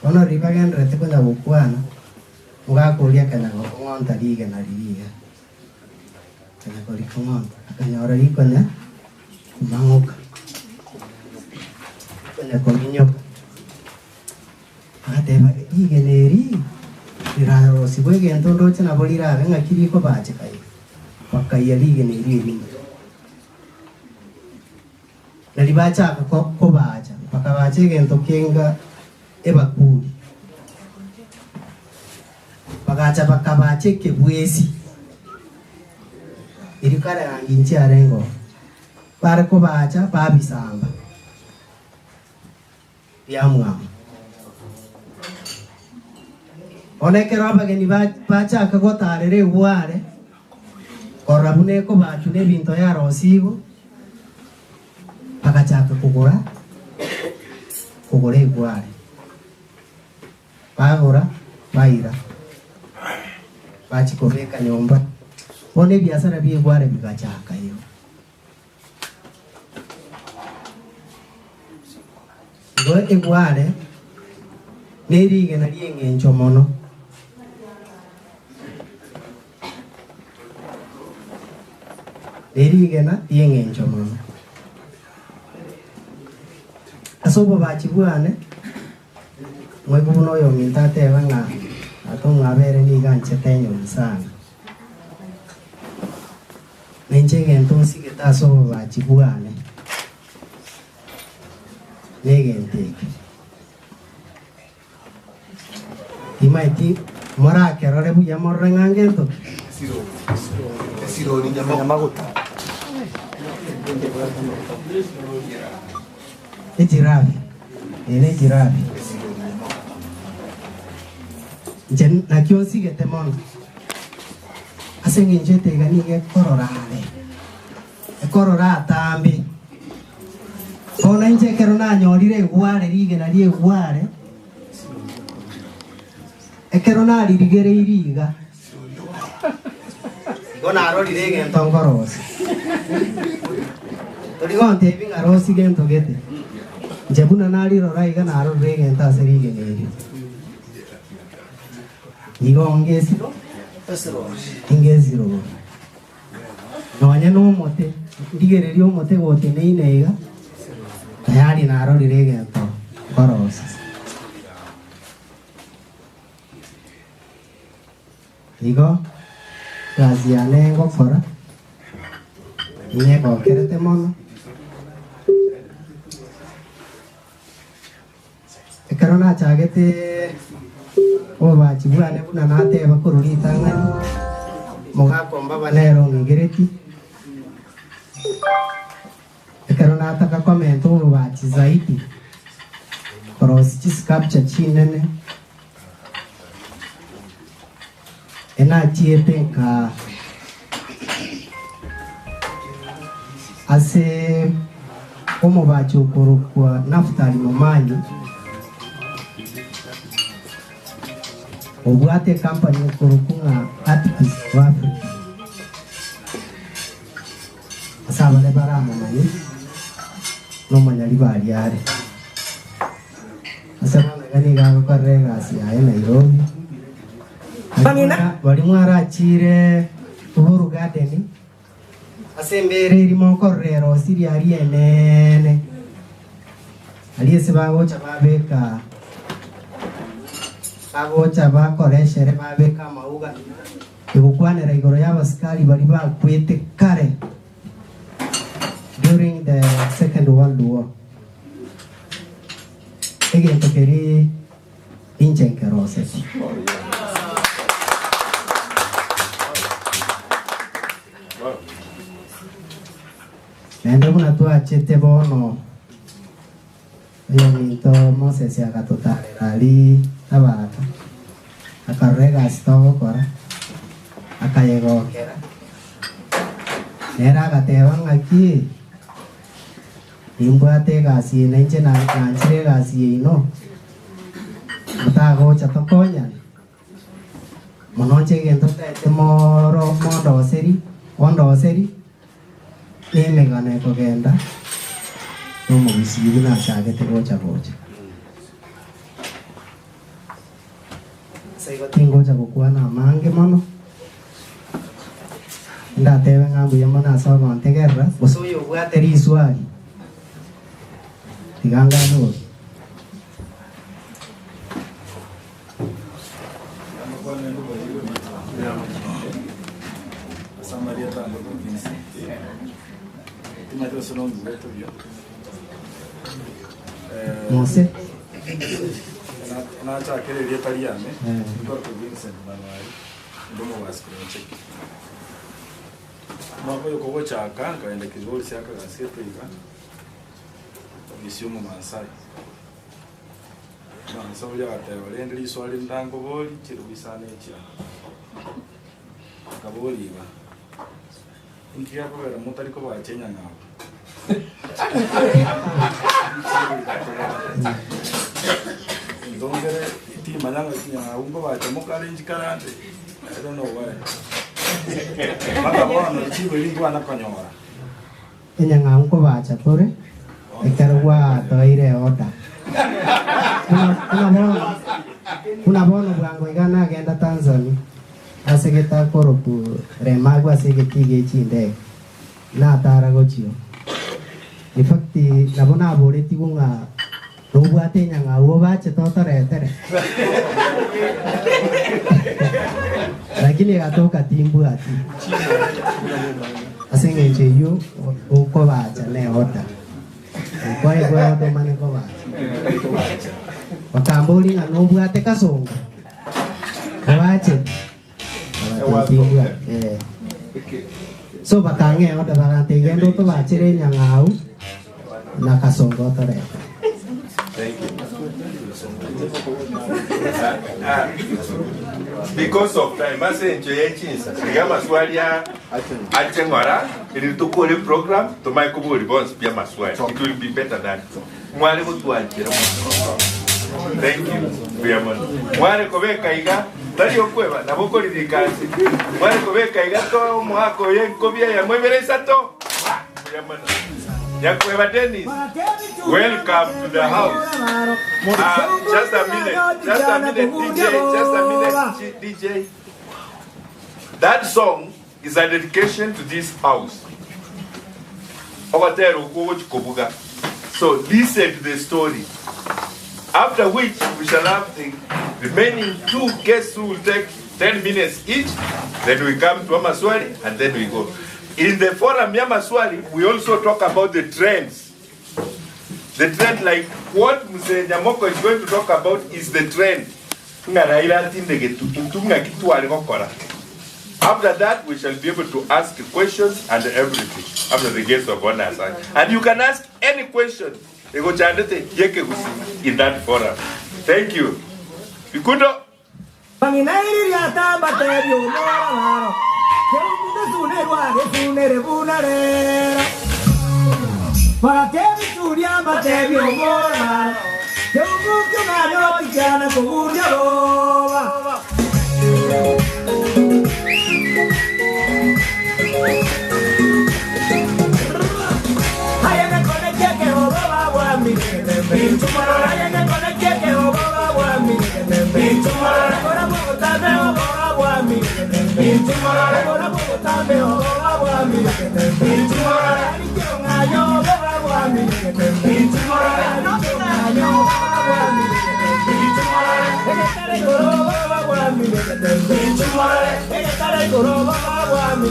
Bono riria bagendererete konya gokwana, omogaka oria akanya gokong'onta rigena riria iga, akanya korikong'onta, akanyora rikonya komang'oka, rikonya kominyoka. Agateba, Rigena eri rirarosigwe egento ndoche nabo rirabe ng'aki rikobacheka iga. Bakaiya rigena erio erimo. Na ribachaka kobacha, bakabacha egento kenga ebakuri. Bagacha bakabacha ekebwesi. Erio kare rangi nchiarenge oo. Bare kobacha babisamba. Biamwabo. Bono ekero abageni bachaka gotaarera egware, korora buna ekobachwa na ebinto yarosigwe, bagachaka kogora kogora egware. Bagora, baira, bachia kobeka nyomba. Bono ebiasara bi'egware bigachaka igo. Igo egware nerigena ri'engencho mono. Nerigena ri'engencho mono. Ase obobachi bwane, moigwe buna oyominto ateba ng'a tata omwabere nigo anchete enyoni sana. Ninche egento nsigete ase obobachi bwane, negento eke. Timaeti morakerore buya morore ng'a ngento ki? Ejirafi, eye nejirafi. Inche nakio nsigete mono. Ase engencho eteiga nigo ekorora are, ekorora atambe. Bono inche ekero nanyorire egware rigena ri'egware, ekero naririgereirie iga, igo narorire egento nkorosia. Tori gontebia ng'a rosia gento gete, inche buna narirora iga narorire egento ase rigena erio. Igo ngesiro, ingesirori. Nonya nomote, ndigererie omote goteneine iga, tayari narorire egento nkorosia. Igo egasi yane ngokora, ninyegokerete mono. Ekero. Ekero nachagete obobachi bwane buna nateba korwa ritang'ani, omogaka ombaba nere ong'igereti. Ekero nataka komenta obobachi zaidi, korosia chisculpture chinene, enachiete nka ase omobachi okorokwa Naftali Momanyi, obwate ecompany ekorokwa ng'a Art Peace of Africa. Ase abare baramomanye, nomonyaribari are. Ase bono iga nigo agokorera egasi yaye Nairobi. Baria mwarachire Uhuru Garden, ase embera eria mokorora erosirie aria eneene, aria ase bagocha babeka bagocha bakora eshere babeka amauga. Egokwanera igoro y'abasikari baria bakwete kare during the second world war. Egento keria inche nkeroseti. Naende buna twachete bono oyominto Moses agatotarera aria Tabaka, akarora egasi togokora, akayegokera. Nere agateba ng'aki, Nimbwate egasi eye nainche nanchire egasi yaino, motagocha tokonyane. Mono inche egento ntaete moro mondoseri, ondoseri, nemegano ekogenda nomogusii buna achagete gocha gocha. Ase igo tingocha gokwana amange mono, ndatebe ng'a mbuya mono ase ogontegerera, gose oyobwate riswali, tiga ngane bobe. Mose. Nachakera erieta riane Eh. nkorokwa Vincent Manwari ndi omobasi korwa Ncheke. Omwaka oyo kogochaka nkaenda Kilgoris akagasi iga ofisi ya omomaasai. Omomaasai oria agateba rende riswali ndankoborie chiribu isano echia. Akaboria iga, inki gekogera motari kobacha enyang'au? Ntongere timanya ng'a chinyang'au nkobacha mokare nchikarande, I don't know why. Mpaka bono richibu eri ntwana konyora. Enyang'au nkobacha tore ekero gwatoeire eorder. Buna buna bono buna bono bwango iga nagenda Tanzania ase getakorokwu Remagu ase egetii gie chindege. Natara gochio. In fact nabo naboretigwe ng'a nobwate enyang'au obachete otoretere? Lakini egatoka timbwati. Ase eng'encho eyio okobacha ne order. Kwaigwa order omanye kobacha. Bakamboria ng'a nobwate kasongo? Obachete? Bagatebiwa, eh. So bakang'ea order bagantebia genda otobachere enyang'au na kasongo otorete. Thank you. Because of time, ase encho ye chinsa, iga amaswali a ache ng'ora, eri tokore program, tomae kobori bonsi pi amaswali. It will be better than mware gotwanchera mono. Thank you. Mbuya mono. Mware kobeka iga, tari okweba, nabo okoririka ase. Mware kobeka iga to omwaka oyo enkobi eyemo ibere isato. Mbuya mono. Nyakweba Dennis, welcome to the house. Just a minute, just a minute, DJ, just a minute, DJ. That song is a dedication to this house. Ogotera okwo ogochi kobuga. So listen to the story. After which we shall have the remaining two guests who will take 10 minutes each. Then we come to Amaswali and then we go. In the forum ya Amaswali, we also talk about the trends. The trend, like what Mzee Nyamoko is going to talk about, is the trend. Ng'a Raila atindegetwe, intwe ng'aki tware gokora. After that, we shall be able to ask questions and everything after the guest of honor has asked. And you can ask any question egochandete yekegusii in that forum. Thank you. Bikundo. Bang'ina iriria mbatebie omorabaro, Keumbu gesunerwa gesunere buna rero. Bagakebichuria mbatebie omorabaro, Keumbu kiong'anyo tikiana koburia boba. Aye ngekone kieke oboba bwami, Aye ngekone kieke oboba bwami, Ora bogotame oboba bwami, Ora bogotame oboba bwami, Arikio oboba bwami, Arikio oboba bwami, Egetare goro oboba bwami, Egetare goro oboba bwami,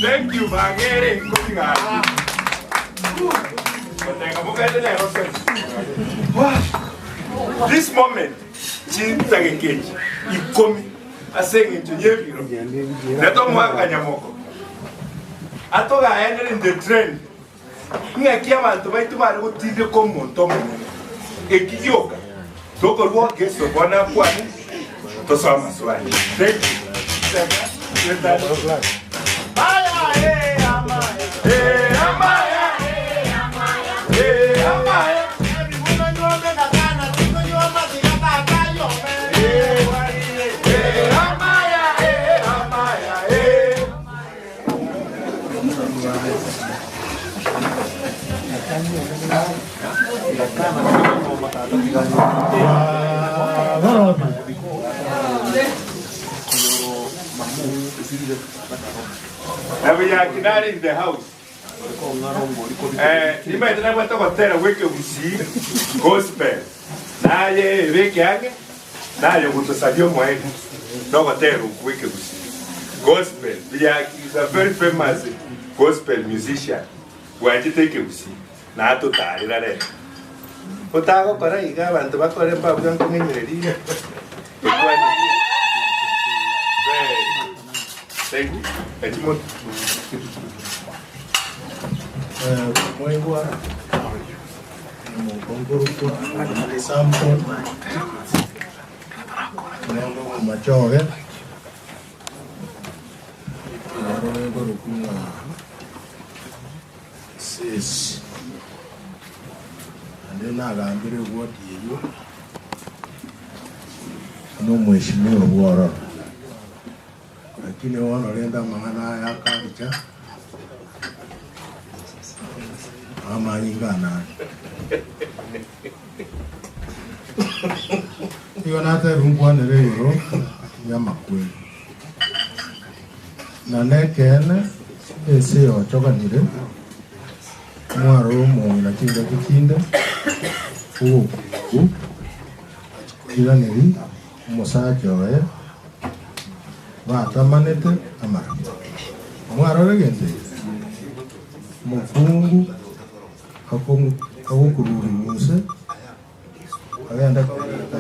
Thank you, Bagere. This moment, chintagekechi ikomi ase eng'encho y'ebiro netomwakanyamoko atogaendere in the trend ng'aki abanto baitu bare gotindeka omonto omonene ekigioka tokorwa geso bona kwane tosoma swali. Thank you. Nabuyakinari in the house. Nimaete nabwate gotera gweke gusii gospel naye ebeke ange naye gotosabia omoeri nogotera gweke gusii gospel. Buyaki is a very famous gospel musician bwanchete ekegusii natotarera rero otagokora iga abanto bakore mbabuga nkong'enyererire. Thank you. Echimo. Mwegwa omukonguruku sample nendo machoge orukunga sis ande nagambire wodi eyo nomweshimiwa bwororo lakini wono renda mang'ana aya akaricha amanyinga igo naterunkwanere igoro ya makweli na nekene ase yochoganire mwaro omong'ina chingaki chinde ogokungu achikiraneri omosacha oye batamanete amara omwaro regente omokungu agokurura muse agenda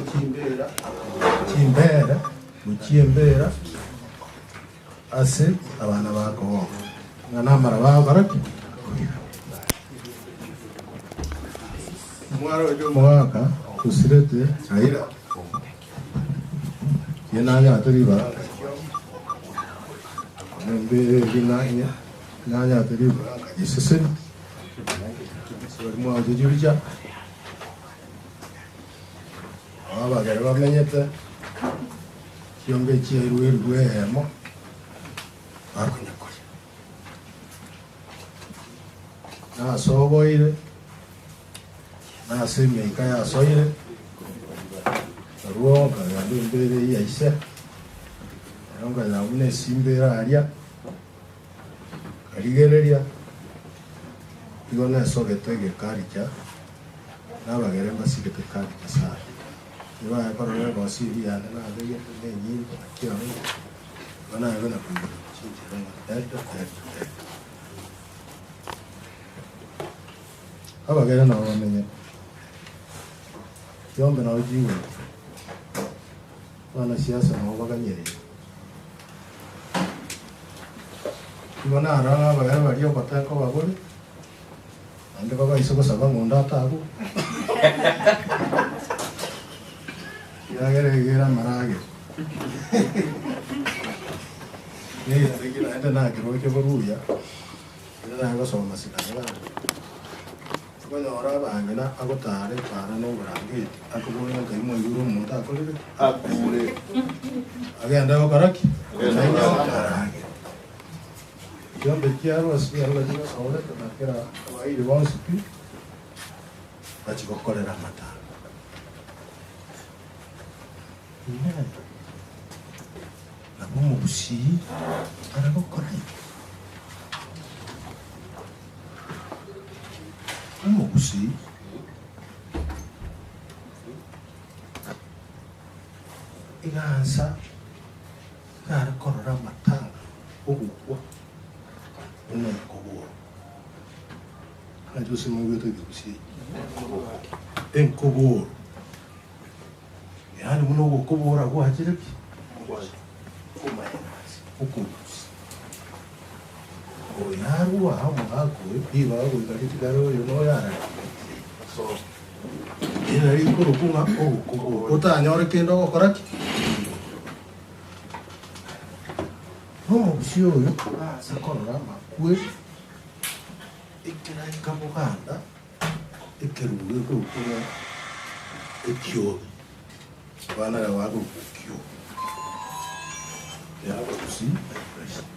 chimbera chimbera guchiembera ase abana bakogoka ng'a namara babaraki omwaro oyo omogaka osirete Raila ye nanyate ribaranga embere eri nanyate ribaranga giseseni mwachichibicha abagere bamenyete chiombe chiairwe erwe ehemo bakonyakoria nasoboire nase emeika yasoire narwo nkagenda embere yaise ero nkagenda buna esimbera aria karigereria igo nesogete egekaricha nabagere mbasigete karicha sana nibakorora egosi eri yane nabegete na enyimbo nakio igo nabe nakoigora chinchera ng'a teto teto teto abagere nabo bamenyete chiombe nabo chigoro abanasiasa nabo baganyerire igo narora abagere baria ogotenka obabore ande babaise gosaba ng'ondo atabu yageregera amarage naende nakiroche boruya ere nagosoma sinagara Okonyora abang'ina agotara epara na oborangeti, akoboria nkai mwaigure omonto akorire ki? Akure. Agende gokora ki? Agende arage. Chiombe chiarwa ase chiarwa chigosoorete na kera abairi bonsi pi bachigokorera amatanga. Inee! Nabo omogusii are gokora igo? Omogusii iga ansa iga are korora amatanga ogokwa buna enkoboro. Nainche gose moigwete ekegusii eke? Enkoboro. Yaani buna ogokobora gwachire ki? Okorusia. Oyo arue aa omogaka oyo, ribaga goika ritigare oyo na oyo arare. Eri nari rikorokwa ng'a ogokobora. Otanyore kende ogokora ki? Nomogusia oyo ase korora amakweri, ekero aika boganda, Ekerubo gekorokwa ng'a ekiobe, abana aba bakorokwa ekiobe, ya abagusii na Ibrahimu.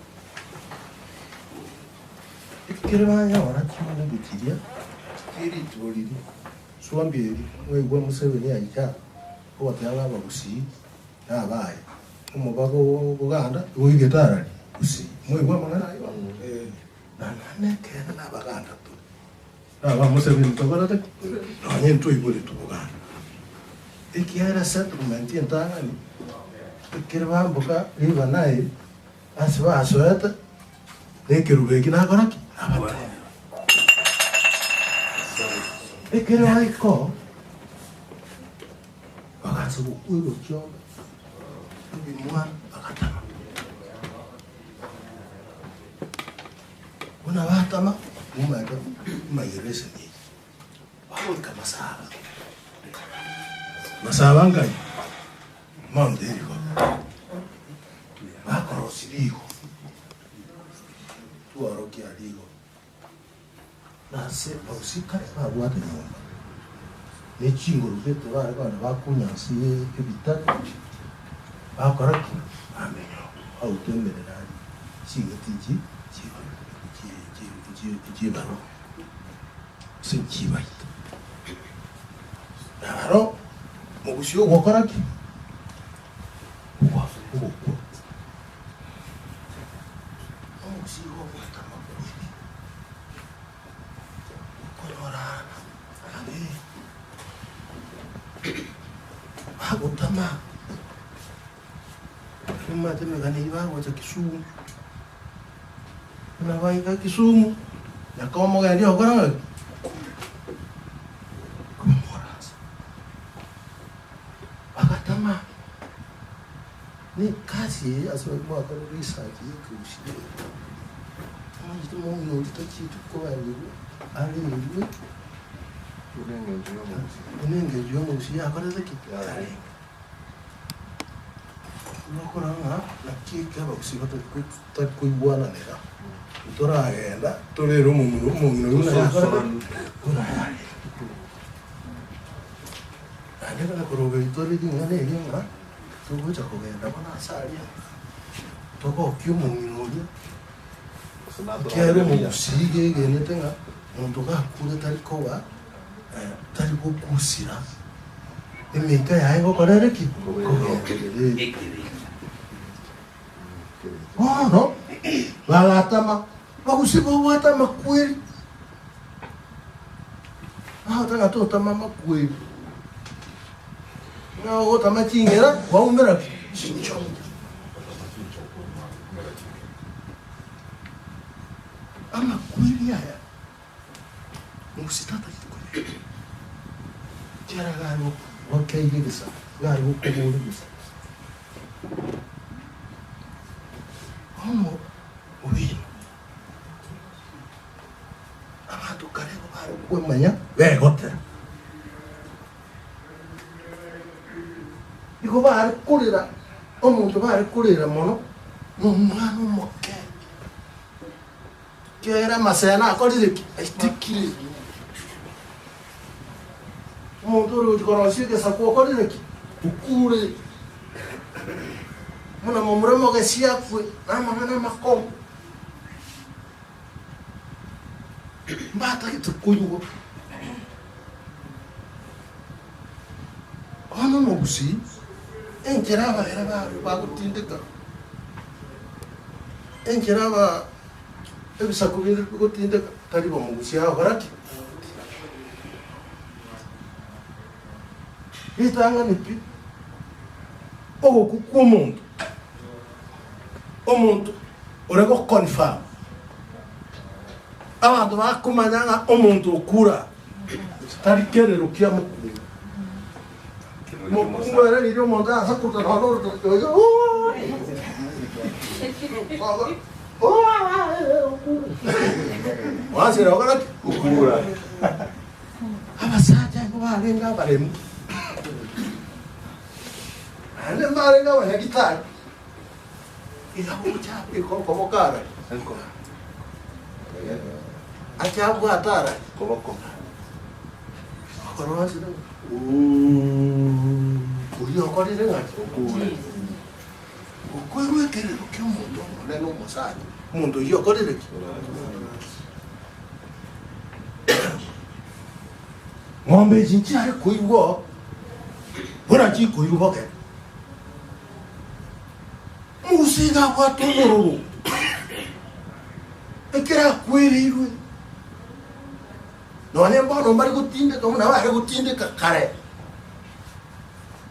Ekero banyora chinguru chiria chie rituko riria, swambi eria, mwaigwa Museveni aika aa, ogoteba ng'a abagusii nabaye, omobaga o Buganda igo oigete arari Gusii. Mwaigwa amang'ana ayio? Na naende ekeene nabaganda tore. Naba Museveni tokorete ki? Nonye ntwaiboretwe Buganda. Ekiagera settlement entang'ani ekere bamboka River Nile ase basoete na ekerubo eki nakora ki? Nabatebia. Ekero baika oo bagansa gokwegwa chiombe, ebimwana bagatama. Buna batama momaete migration eye, bagoika Masaba, Masaba nkai? Mount Elgon, bakorosia rigo, tworokia rigo, nase bagusii kare babwate nyomba, ne chinguru gete bare kogenda bakunya nse ye ebitare, bakora ki? Bamenya oo, bauta emerero aria, ching'iti nchi nchibarwa gose nchibaita. Naro mogusii ogokora ki? Ogokwa. Omogusii igo obwate amakweri, okonyora abe bagotama. Nimanyete emegano eyio bagocha Kisumu, buna baika Kisumu, nyaka omogendi ogokora ng'a ki? Okomoransa. Bagatama, na ekasi eye ase baria mwakora research ya ekegusii eye, omanyete omong'ina oria tachieti koenigwa arerwe, buna engencho ya omogusii yakorete ki? Yarenge. Nokora ng'a naki eke abagusii batari koigwananera, ntoragenda torere omong'ina omong'ina oyio buna yakorete buna yarenge. Naende buna koroberi tore ring'ana erio ng'a togocha kogenda bono ase aria, togokie omong'ina oria, ekiagera omogusii iga egenete ng'a monto gakure tari koba tari gokusira. Emeika yaye ngokora ere ki? Kogenderera. Bono bagatama, bagusie babwate amakweri. Bagoteba ng'a totama amakweri. Ng'a ogotama ching'era kwaumera ki? Chinchogu. Amakweri aya Omogusii tatagete koyega, ekiagera gare gokeire egesaku, gare gokobora egesaku. Bono obino, abanto kare igo bare kwemanya begotera. Igo bare korera, omonto bare korera mono, nomwana omoke. Ekiagera amaseno akorire ki? Aitekire. Omonto ore gochia korosia egesaku okorire ki? Okure. Buna momura mogesi akwe namang'ana amakong'u. Mbatagete koigwa. Bono omogusii, enchera abagere baria bagotindeka, enchera aba ebisaku binde bigotindeka, tari bomogusii agokora ki? Ritang'ani pi, ogokwa kw'omonto, omonto ore goconfirm, abanto bakomanya ng'a omonto okure aa, tari kerero kia mokungu. Mokungu ere riria omonto ase koruta nonya orutoki oyo, Mwasire gokora ki? Gokura. Abasacha nigo barenge abaremu, naende mbarenge abanyagitari, iga gocha okoboko arari, ache abwate arari koboko, okoro asire oria okorire ng'aki? Okure. Okoigwa ekerero kia omonto omonene omosacha, omonto oyio okorire ki? Ng'ombe echi nchiare koigwa oo, buna chikoirwa bogere. Musa iga abwate obororo, ekero akwereirwe, nonye mbono mbare gotindeka buna bare gotindeka kare.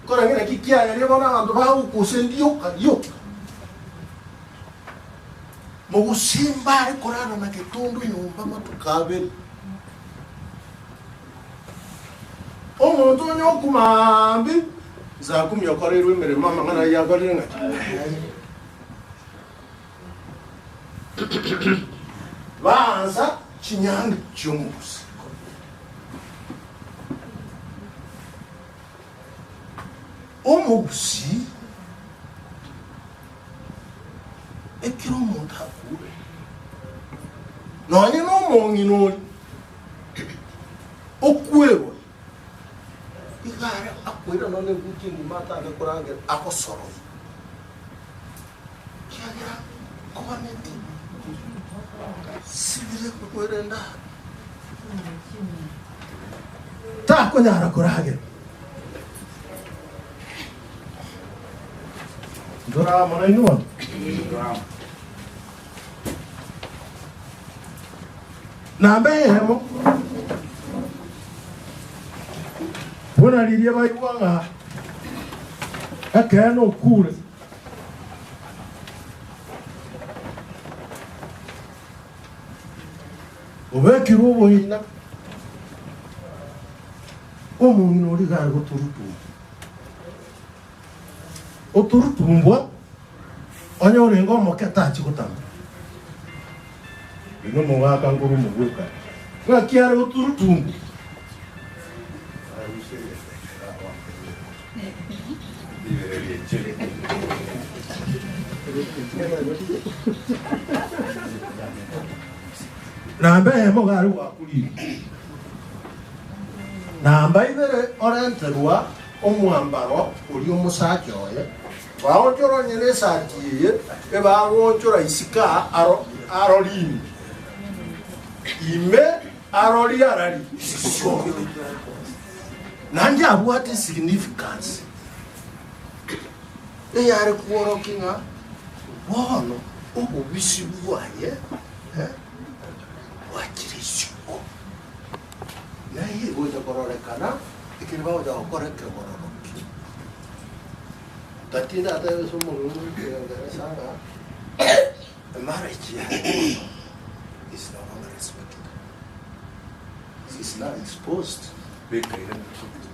Nkorage naki kiageria bono abanto bagokusa endioka rioka. Mogosimba are korara na getondo nyomba matuko abere. Omonto onye okumambi saa kumi okoreirwe emeremo amang'ana ayio akorire ng'aki? Baansa chinyangi chi'omogusi. Omogusi, ekero omonto akure, nonye nomong'ina oria okwerwa, iga are akoira nonye ebuti engima atare korangera agosorora, ekiagera nkobaneti sibire kwerenda. Takonyara koragera. Ntore amo nainwe bono? Namba eyemo, buna riria baigwa ng'a ekeene okure, Obekirwe oboina, omong'ina oria iga are goturutumbwa. Oturutumbwa, onye orenge omoke tachi gotama. Inwe omogaka nkorwa omogwekano. Ng'aki are goturutumbwa? Namba eyemo iga are gwakurire, namba ibere orenterwa omwambaro oria omosacha oye, baonchora onye nesati eye, ebagoonchora isiko aa aro arori ime, ime arori arari isiko. Naende abwate esignificance eyare kworokia ng'a bono obobisi bwaye bwachire isiko. Naye egocha kororekana ekero bagocha gokora ekegororoki. Lakini ndatebe ase omorwani bw'Ekengeresa ng'a emarriage yaye bono is no longer respected. She is now exposed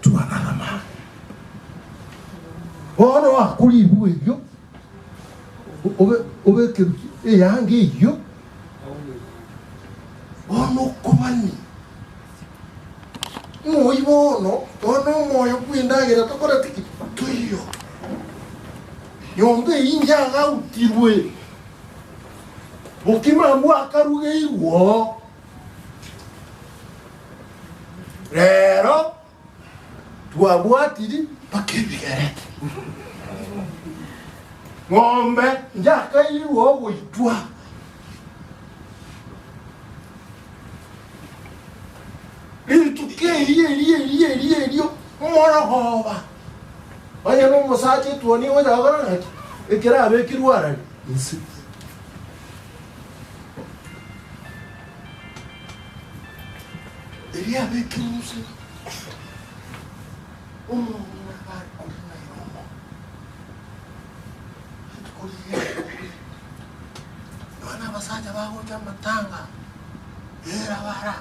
to another man. Bono akore ebibe ebio, obe obeke eyanga eyio, bono okobani moi bono, bono omoyo bw'endagera tokoreti ki? Toiyo. Nyomba eyio inchagautirwe, bokima mbwakarugeirwe. Rero. Twabwatiri mpaka ebigere. Ng'ombe njakairwe ogoitwa. Rituko erio erio erio erio erio morogoba, onye na omosacha etuoni egocha gokora ng'aki? Ekero abekirwe arari inse. Erio abekirwe inse, omong'ina bare korina irongo, rituko riria rikure, nonya na abasacha bagocha amatanga. Era bara,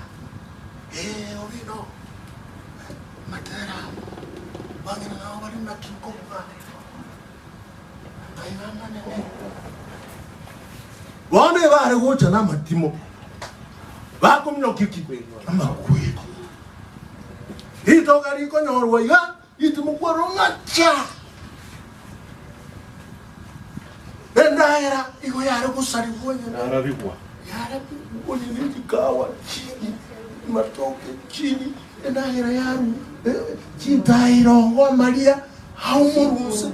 ee, obino, matera, bang'ina nabo bari naki nkobuga, aiga amanene. Bono ebare gocha namatimo, bakominokia ki? Amakweri. Ritoka rikonyorwa iga, ritimo kwarora ng'a cha! Endagera igo yare gosarigwa onye na Yarabigwa. yarabigwa onye ne chikawa chini, matoke chini, endagera yaru chintairongo amaria aumorwa inse.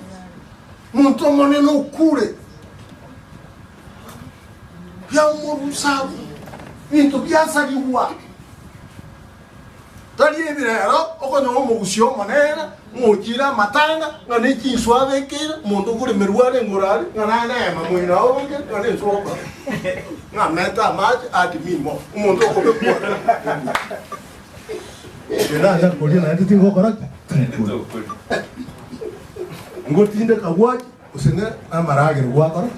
Monto omonene okure biaumorwa inse abwo, ebinto biasarigwa. Tari ebi rero okonyora omogusia omonene ng'ochiire amatanga, ng'a ne chinswe abekeire, omonto okoremerwa arenge orare, ng'a naye neema moino aoboke, ng'a nenswe ogokora, ng'a amete amache add me more, omonto okobekwa ore. Nacha koria naende tingokora ki? Tinkoria. Ngotindeka gwacha gose ne amaragero gwakora ki?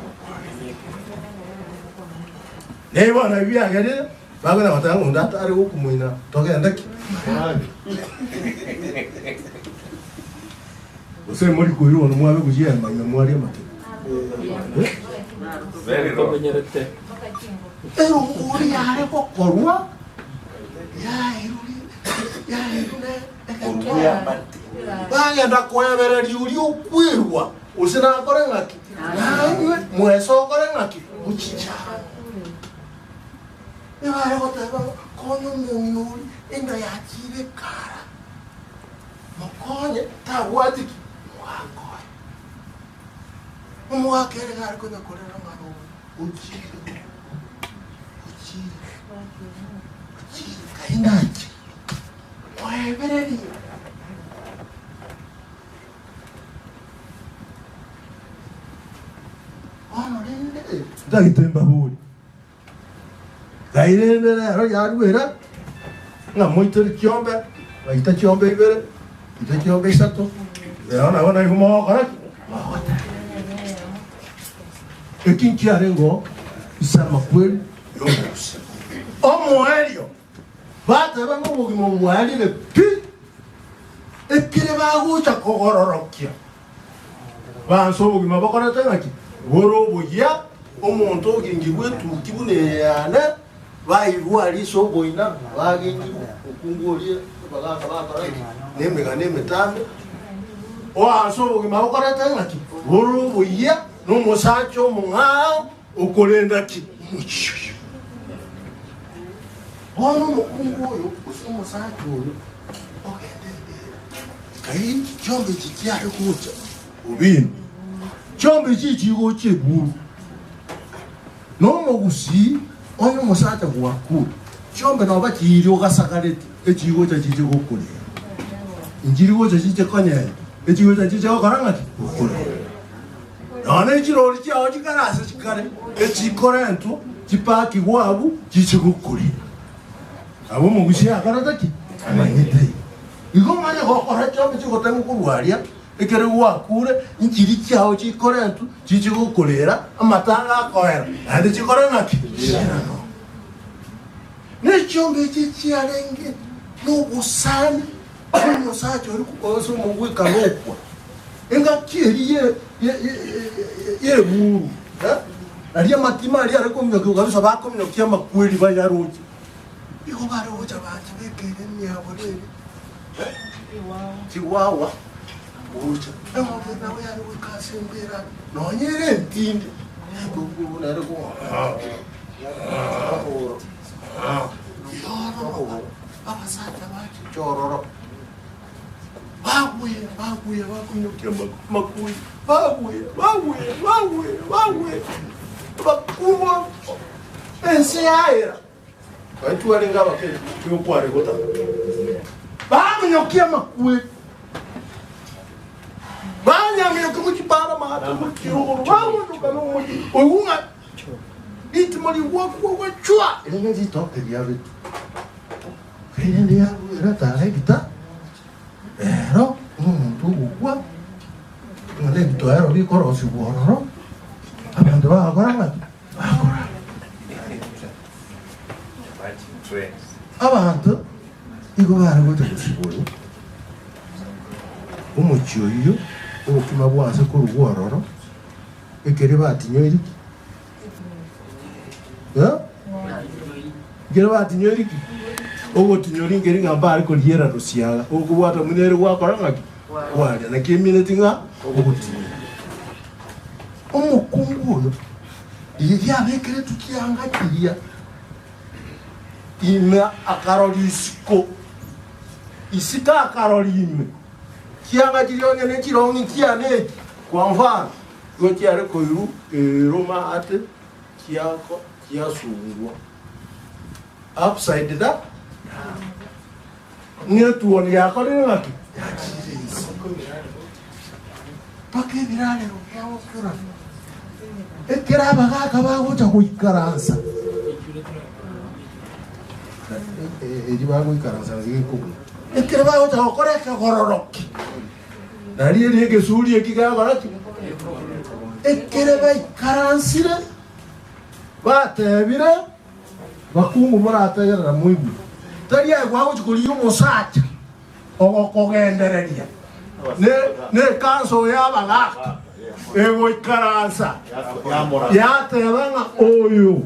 Naye bono ebi biagerire, Bagwena goteba ng'a onde atare gokomoina, togende ki? Morage. Gose mori koirwa bono mwabe gochiema ime mwaria amatimo. Eh? Tomenyerete. Erongori yare gokorwa yairuri yairu ne egetwaro. Bagenda koebereria oria okwerwa gose nakore ng'aki nanywe mwesa okore ng'aki ochicha. Nigo goteba ng'a konya omong'ina oria enda yachiire ekara, mokonye tabwati ki? Omogaka oye. Omogaka ere iga are konya korera ng'a ochiire, ochiire, ochiire kai nache, moebererie. Bono rende, ntagete mbabori. Ngai rende rero yaruera ng'a moitere chiombe, baita chiombe ibere, ita chiombe isato, rero nabo naigwe mogokora ki? Mogoteba. Eki nkiarengeo ase amakweri y'omogusia. Omoerio bateba ng'a obogima obo bwarire pi, ekere bagocha kogororokia. Bansa obogima bokorete ng'aki? Bore oboyia, omonto ogingirwe etuki buna eye yane, bairwe aria ase oboina, bagingirwe, okungu oria abagaaka bakora ki? Nemegano emetambe. Oanse obogima bokorete ng'aki? Bore oboyia, na omosacha omong'ao okorenda ki? Omochie oyo. Bono omokungu oyo, gose omosacha oyo, ogenda embera. Kai chiombe echi chiare gocha obino, chiombe echi chigocha eburu, na omogusii onye omosacha gwakure, chiombe noba chiria ogasagarete echigocha chiche gokorera, inchiri gocha chiche konyenya, echigocha chiche gokora ng'aki? Gokorera. Nonya ne chirori chiao chikare ase chikare, echikorentwa chipakigwe abwo chiche gokorera. Nabo omogusii akorete ki? Amanyete igo. Igo omanye gokora chiombe chigoteng'wa korwa aria, ekero gwakure, inchiri chiao chikorentwe chiche gokorera, amatanga akoera, naende chikore ng'aki? Chiirane. Ne chiombe echi chiarenge nobosani bw'omosacha oria ase omogwekano okwa, engaki eria y'eburu, aria amatimo aria are kominyokia kabisa bakominyokia amakweri bayaroche. Igo bare gocha bachibekere emiaboro eria, chiwawa gocha. Eng'ombe nabo yare goika ase embera nonya ere entindi, nere abasacha bachicha ororo. Babuya bakunyokia makui, babuya, babuya, babuya, babuya, bakumwa ense yaera. Baitwarenge abakeri nigo kware gotaka. Baminyokia amakwe. Banyaminyokia gochipara amato gochirogoro. Bagonyoka nomochi. Oigwe ng'a ritimo rigwakwa gwachwa. Eri ne ritoke riabetu. Erinde yarwera tara ebita. Ero nomonto ogokwa ng'a nebitoero bikorosigwa ororo. Abanto bagakora ng'aki? Bakora. Abanto igo bare gocha gosiborwa omochie oyio obokima bw'ase korugwa ororo, ekere batinyoiri ki? Eh? Ekere batinyoiri ki? Ogotinyori nkeri ng'a mbare koriera rosiaga, okobwata buna ere gwakora ng'aki? Kwaria. Naki emineti ng'a ogotinyora. Omokungu oyo riria abekeretwe chianga chiria ime akarora isiko, isiko akarora ime, chianga chiria onye ne chirong'i chiane echi, kwa mfano, igo chiare koirwa eroma ate chiako chiasungwa upside down. Ng'a etuoni yakorire ng'aki? Yachiire inse. Mpaka ebirarero biagokerana. Ekero abagaaka bagocha goikaransa, eri bagoikaransa nari gekobua. Ekero bagocha gokora ekegororoki, nari eri egesuri eki gekora ki? Ekere baikaransire, batebire, Bakungu morategerera moigwe, tari aye gwagochia korigia omosacha ogokogendereria nekanso y'abagaaka egoikaransa yateba ng'a oyo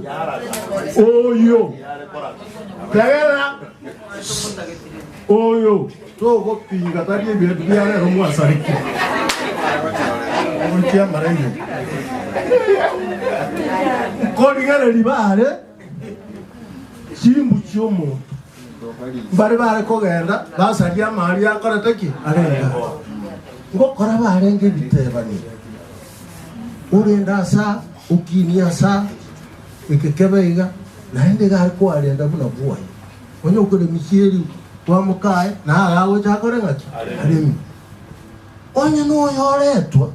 oyo tegerera oyo togopinga tari ebinto bia rero mwasarekire gochia amara igoro nkorigereria bare chimbu chi'omonto mbare bare kogenda basaria amari akorete ki arenge ngokora barenge ebitebanio orende asa okinie asa eke kebe iga naende iga are kwarenda buna bwoye Onye okoremia chieri kwamokaye, naye agocha akore ng'aki? Aremie. Onye noyoretwa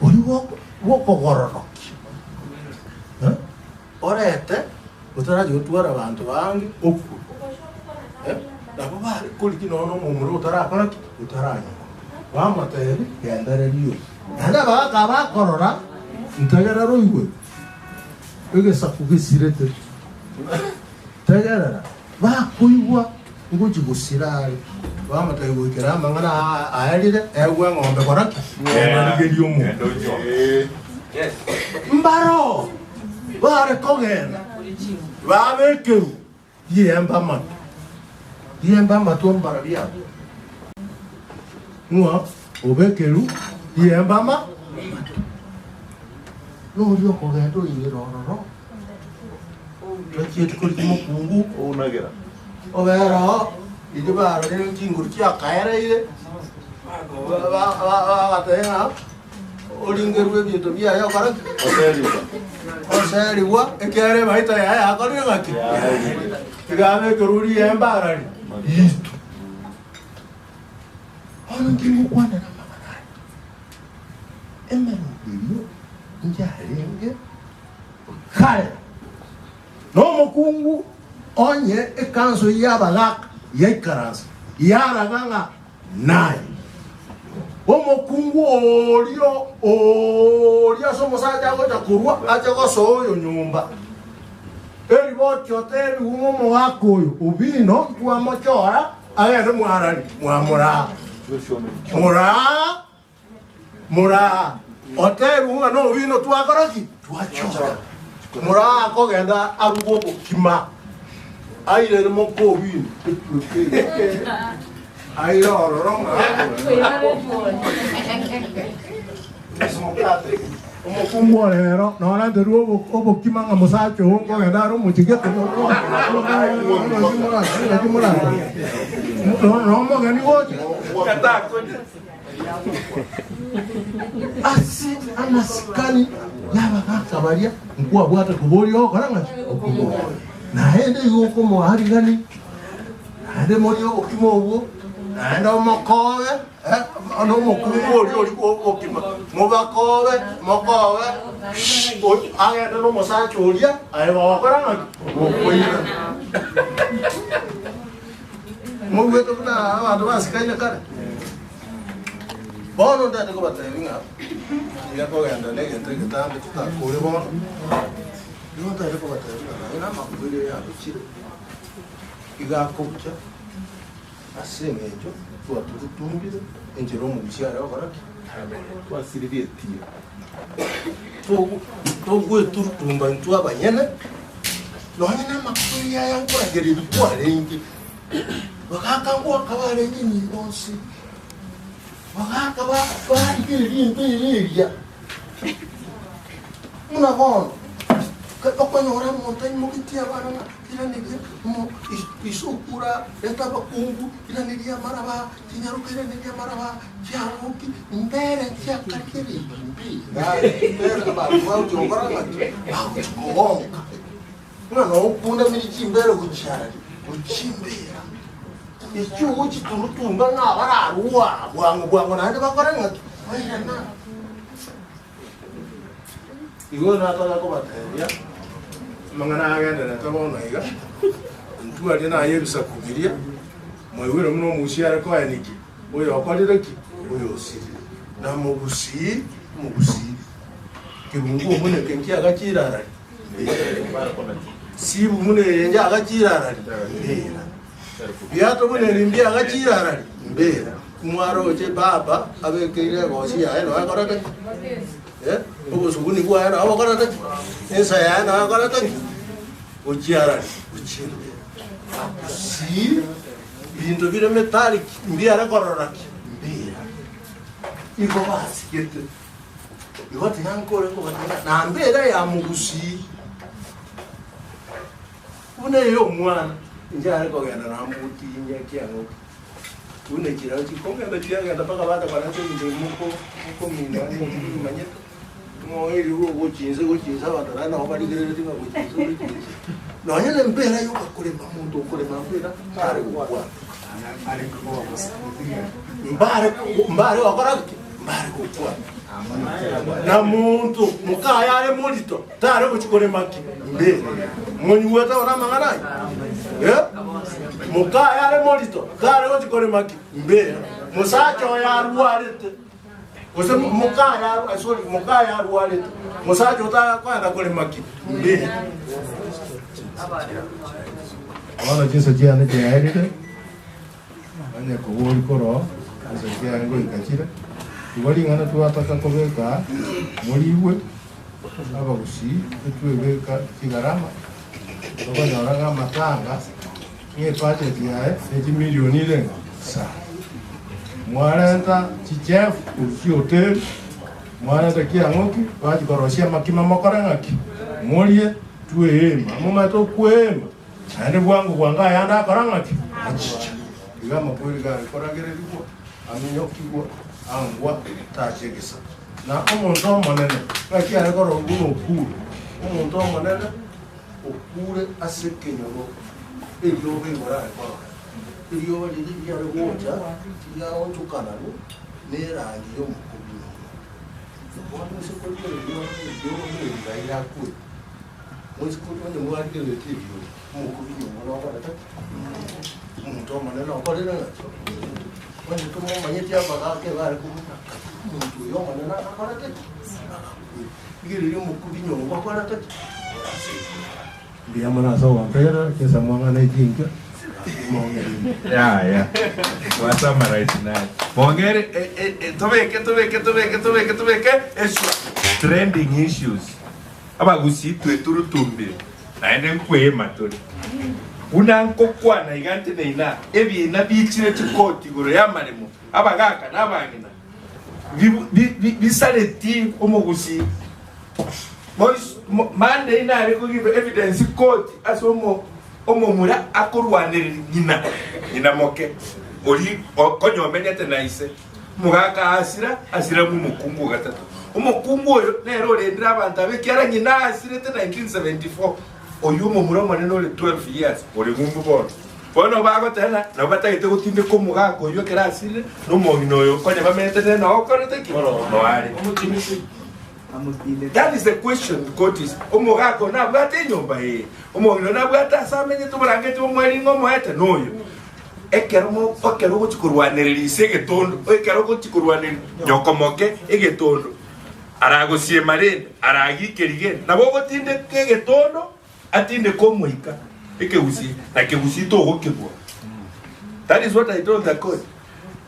oria bw'okogororokia, eh, orete otarachi gotwara abanto bange okwe, eh, nabo bare korigia nonya na omomura otarakora ki? Otaranyora. Bamotebia, gendereria oyo. Naende abagaka bakorora, ntegerera oigwe, egesaku gesirete. Tegerera, bakoigwa ngochia gosira are, bamotebia goikera amang'ana aa aerire, egwe eng'ombe kora ki? Rigeria omonto. Mbaroo bare kogenda babekerwa riembe amato, riembe amato mbarabio abwo, ng'a obekerwe riembe amato, noria okogenda oirire ororo. Tochieti korigia omokungu ounagera obere oo riria barorire chinguru chiakaereire bagateba ng'a oringerwe ebinto biaye okore ki? Oserigwa ekiagera ebaita yaye yakorire ng'aki? Tiga abekerwe riembe arari rito. Bono inki ngokwanera amang'ana aya? Emeroberio njarenge Kare nomokungu onye ekanso y'abagaaka yaikaransa, yaraga ng'a naye. Omokungu oria oria ase omosacha agocha korwa ache gosoa oyo nyomba. Eriboti otebiwe ng'a omogaka oyo obino ntwamochora agende mwarari mwamoraa. Moraa Moraa otebiwe ng'a nobino twakora ki? Twachora. Moraa akogenda aruge obokima airere moka obino aire ororo ng'a. Omokungu orero noranterwe obokima ng'a mosacha oo nkogenda are omochie gete nomogeni gocha. Ase amasikani y'abagaaka baria nkwabwate koboria ogokora ng'aki? Okoboria. Naende igo okomoarigania, naende morie obokima obwo, naende omokobe. Bono omokungu oria oria bw'obokima, mobakobe, mokobe, agende nomosacha oria, aye gokora ng'aki? Gokoirana. Moigwete buna abanto basikaine kare? Bono ndete kobatebia ng'a tiga kogenda negento egetambe totakore bono, nigo ntagete kobatebia ng'a nonye namakweri aya agochire, iga akobucha. Ase engencho twaturutumbire enchera omogusia are gokora ki? Twasiririe etiro. Togweturutumba intwe abanyene, nonya namakweri aya nkoragereria kwarenge, bagaka ngoaka barenge enyimbo onsi, bagaka barigereria embera eria. Buna bono, okonyora omonto aimogetie abana ng'a iraneria iso okure reta abakungu, iraneria amaraba, chinyaroka iraneria amaraba, chiaroki, mbere nchiakarigereirie mbere, mbere abanto bagochia gokora ng'aki? Bagochia kogonka. Ng'a nokundamirie chimbere gochia aria, gochia embera. Echio ogochiturutumba ng'a abararue aa bwango bwango naende bakore ng'aki? Bairane. Igo nataka kobatebia amang'ana agendererete bono iga, intwe aria naye ebisaku biria, mwaigwire buna omogusi are koeniki, oyo okorire ki? Oyo osirire. Na mogusii, omogusii, kebunguo buna eke nkiagachire arari? Sibu buna eye ngiagachire arari? Mbera. Biato buna ebi mbiagachire arari? Mbera. Mwaroche baba abekeire egosi yaye noyo akorete ki? Eh, obosuguni bwaye noyo bokorete ki? Ensa yaye noyo akorete ki? Gochia arari? Gochia mbera. Gusii binto bire metallic mbiare korora ki? Mbera. Igo basigete. Igo tiga nkore nkobatebia na mbera ya mogusii. Buna eye omwana, inche are kogenda namotinyia kiang'oki. Buna chirao chikogenda chiagenda mpaka batakora ase ebinto ebi moko mokomina mobimanyete. Ng'o erio gochinsa gochinsa abanto naende nabo barigereretie ng'a gochinsa gochinsa. Nonya na embera yoka korema omonto okorema mbera tare gokwana. Mbare mbare gokora ki? Mbare gokwana. Na monto mokaye are morito tare gochi korema ki? Mbera. Monyigwete bono amang'ana aya? Eh? Mokaye are morito tare gochi korema ki? Mbera. Mosacha oyo arwarete gose mokaye arwa sorry mokaye arwarete mosacha otarakoenda korema ki? Mbera. Bono chinsa chiane chiaerire, onye kobori koroo, chinsa chiane goika chire, igo ring'ana twataka kobeka morigwe, abagusii titwebeka chigarama, tokonyora ng'a amatanga ng'a ebudget yaye ne chimilioni ire ng'a sana. Mwarenta chichef korwa chihoteli, mwarenta kiang'oki, bachia korosia amakima mokore ng'aki? Morie, tweema. Momanyete okweema? Naende bwango bwango ayande akora ng'aki? Achicha. Iga amakweri gare koragererigwa, aminyokigwa, angwa, tacha egesa. Na omonto omonene, ng'aki are korora buna okure? Omonto omonene okure ase ekenyoro, erioba igoro are korora. Erioba riria riare gocha, tiriaonchokananu nerangi y'omokubi nonya. Bono ase korigereria erioba buna riria riakwete, Moiseke onye mwarigereretie eriogi, omokubi nyomba nokorete ki? Omonto omonene okorire ng'aki? Onye tomomanyeti amagaka ebare kobuna omonto oyo omonene akorete ki? Agakure. Rigereria omokubi nyomba okorete ki? Mbuya mono ase ogontegerera, chinsa mwang'ana echinke, mong'erire. Yaya, gwasummarize naye. Mong'ere, eh, eh, eh, tobeke, tobeke, tobeke, tobeke, tobeke, eswa. Trending issues. Abagusii tweturutumbire, naende nkweema tore. Buna nkokwana iga nteneine aa, ebiina biichire chikoti igoro y'amaremo, abagaaka na abang'ina, bisaretie omogusii. Mois Monday nare ko give evidence court ase omo omomura akorwanereria ng'ina ng'ina moke ori konya omenyete na ise. Omogaka asira asira bwa omokungu o gatato. Omokungu oyo nere orendire abanto aba ekiara ng'ina asirete 1974 oyio omomura omonene ore 12 years ore ng'umbu bono. Bono bagoteba ng'a nabo batagete gotindeka omogaka oyio ekero asirire na omong'ina oyo konya bamenyete nere nao okorete ki? Noo are. That is the question court is omogaka oyo nabwate enyomba eye, omong'ina oyo nabwate ase amenyete oborangeti bw'omoerio ng'a omoete noyo. Ekero mo ekero ogochia korwanereria ise egetondo, ekero ogochia korwaneria nyoko moke egetondo, aragosiema rende, aragike rigena, nabo ogotindeka egetondo atindeke omoika ekegusii, na kegusii togokebua. That is what I told the court.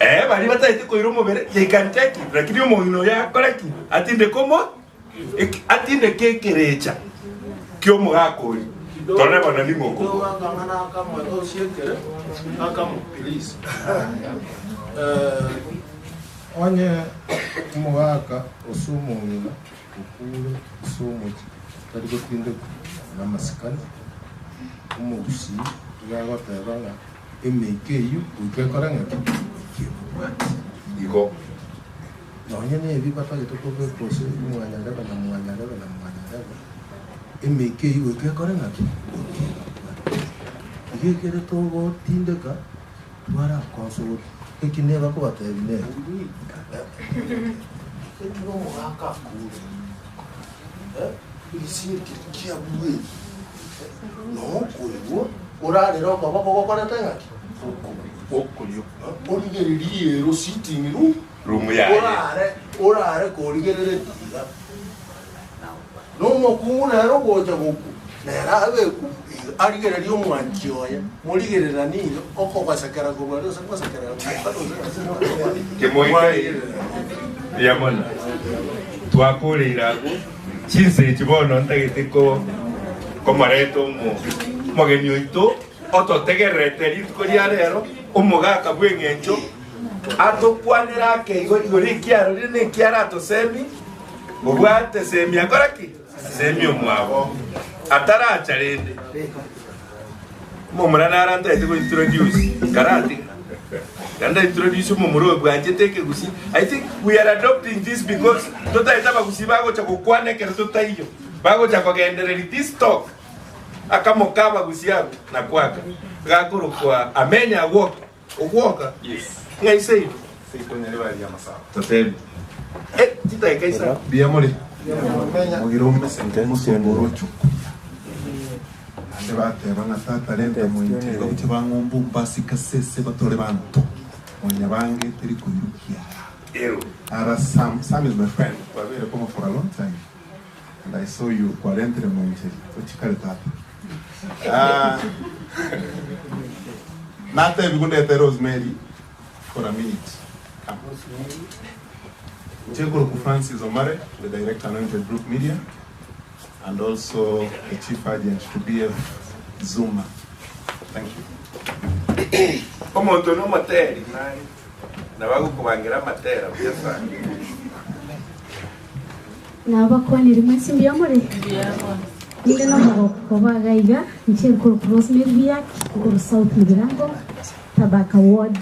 Eh, baria batagete koira omobere, they can take it, lakini omong'ina oyo akore ki? Atindeke omo atindeke ekerecha ki'omogaka oria. Torore bono ning'o okobua. Akang'ana akamo osiekere akamo please. Onye omogaka ase omong'ina okure ase omochie tari gotindekwa namasikani, omogusii iga agoteba ng'a emeika eyio goika ekore ng'aki? Kebobwati. Igo. Nonye nebi batagete kobeka gose mwanyarebe na mwanyarebe na mwanyarebe, emeika eyio goika ekore ng'aki? Goika ebabwate. Iga ekere togotindeka twarakonsogoria. Eki neba kobatebia nere, ekero omogaka akure, egesinyo keria kiabue, nokoigwa orarere okoboko gokorete ng'aki? Okorio. Origererie ero sitting room, Room yaye. orare orare korigereretie iga. Na omokungu nere ogocha gokwa, nere abekwe iga, arigererie omwanchi oye, morigereranie iga, okogosekera korwa aria gose ngosekerera korwa aria. Kemoika mbuya mono. Twakoreire agwo chinsa echi bono ntagete ko komoreta omo omogeni oito ototegererete rituko ria rero omogaka bw'eng'encho atokwanere ake igo igoro ekiarorire na ekiaratosemi Obwate semi akore ki? Semi omwabo. Ataracha rende. Omomura naro antaete go introduce. Karatiga. Ganda introduce omomura oyo bwanchete ekegusii. I think we are adopting this because totaete abagusii bagocha gokwana ekero totaiyo. Bagocha kogendereria this talk. Akamoka abagusii abwo na kwaka. Gakorokwa amenya agwoka. Ogwoka? Ng'ai seino? Totebi. Eh, chidakika isano. Mbuya more? Mogire omosomba oroche okuya. Naende bateba ng'a tata renta mointo iga gochia bang'omba ombasike ase ase batore banto mwanyabange teri koirukia ara. Ara Sam, Sam is my friend, twabeire komo for a long time and I saw you kwarentire moincheri ochie kare tata. Ah, natebigwe ndete Rosemary for a minute. Come. Inche nkorokwa Francis Omare, the director Anointed Group Media and also the chief agent to BF Zuma. Thank you. Omonto nomoteri naye nabo agokobangera amatera buya sana. Nabakwanire mwensi mbuya more? Ninde nomogoko koba iga iga, inche nkorokwa Rosemary Biak, nkorwa South Mugirango, Tabaka Ward,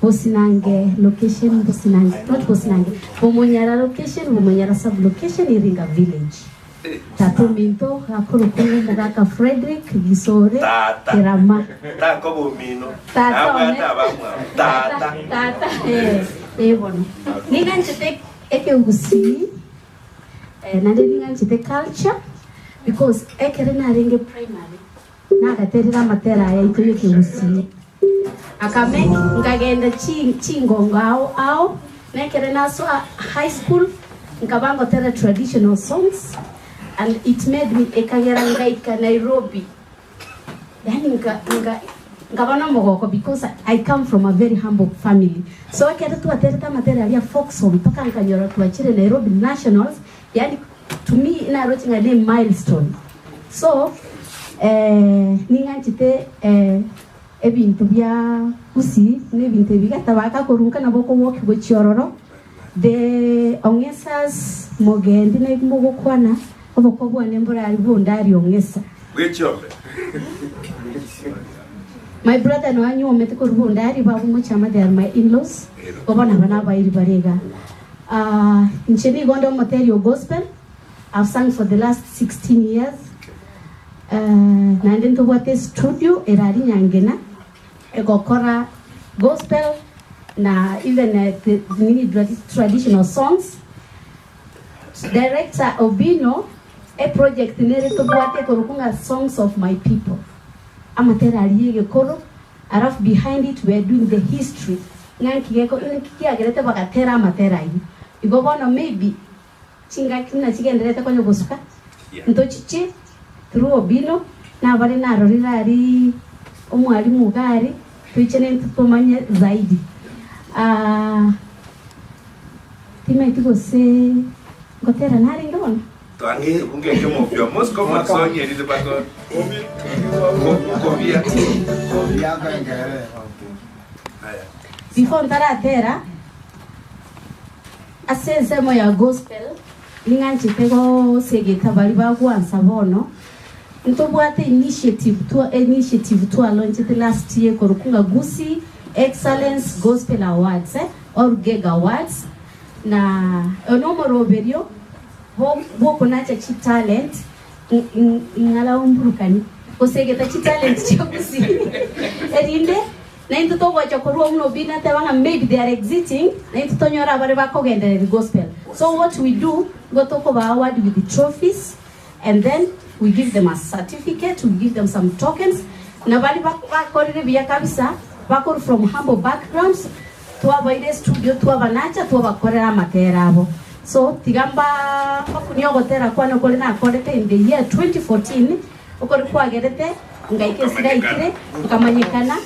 Bosinange location, Bosinange, not Bosinange, Bomonyara location, Bomonyara sub location, Iringa village. Tata ominto gakorokwa ng'a omogaka Fredrick Gisore Tata. Kerama. Takoba omino. Tata one. Nabwate abamwabo. Tata. Tata, eh, eh bono. Niganchete Ekegusii naende ning'anchete culture because ekere narenge primary nagaterire amatera aya aito y'ekegusii akame nkagenda chi chingongo ao ao na ekere nasoa high school nkaba ngotera traditional songs and it made me ekagera ngaika Nairobi. Yaani nka nka nkaba nomogoko because I come from a very humble family. So ekero twaterete amatera aria folk song mpaka nkanyora twachire Nairobi Nationals, yaani to me naroche ng'a ne milestone. So eh, ning'anchete eh, ebinto bia Gusii na ebinto ebi getabaka korunka nabo okobokigwa chiororo, the Ong'esas. Mogendi naigwe mogokwana, oboko bwane mborari bondari ong'esa. Bw'echiombe. My brother noe anyuomete korwa bondari babo mochama they are my in-laws bono naba nabairi bare iga. Ah, inche nigo onde omoteri o gospel, I've sung for the last 16 years. Eh, naende ntobwate estudio ere aria Nyangena egokora gospel na even eh, the nini traditional songs. Director Obino, eproject nere tobwate ekorokwa ng'a Songs of my People. Amatera aria y'egekoro, alafu behind it we are doing the history ng'a nki geko nki kiagerete bagatera amatera ayio. Igo bono maybe chingaki buna chigendererete konya gosuka, ntochiche through Obino, nabare narorire aria omwalimu iga aria, toichane intwe tomanye zaidi. Ah. Timaeti gose ngotera narenge bono. Twang'eire bunge ekemofia most common song erinde bako kobia. Before ntaratera ase ensemo ya gospel ning'anchete gosegeta baria bagwansa bono ntobwate initiative twa initiative twalonchete last year ekorokwa ng'a Gusii Excellence Gospel Awards eh. Or Geg Awards, na oyo nomoroberio bw'okonacha chitalent ing'ara omburukani, gosegeta chitalent chia Gusii, erinde naintwe togocha korwa buna Obinna ateba ng'a maybe they are exiting, naintwe tonyore abare bakogendereria gospel. So what we do, nigo tokoba award with trophies and then we give them a certificate, we give them some tokens, na baria bakorire buya kabisa, bakorwa from humble backgrounds, Twabaire estudio twabanacha twabakorera amatera abo. So tiga mbakunie ogotera kwane okore nakorete in the year 2014 okore kwagerete ngaika ase naikire nkamanyekana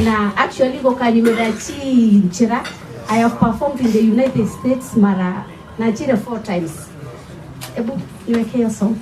na actually gokanyumerera chinchera I have performed in the United States mara nachire four times. Ebu niweke hiyo song.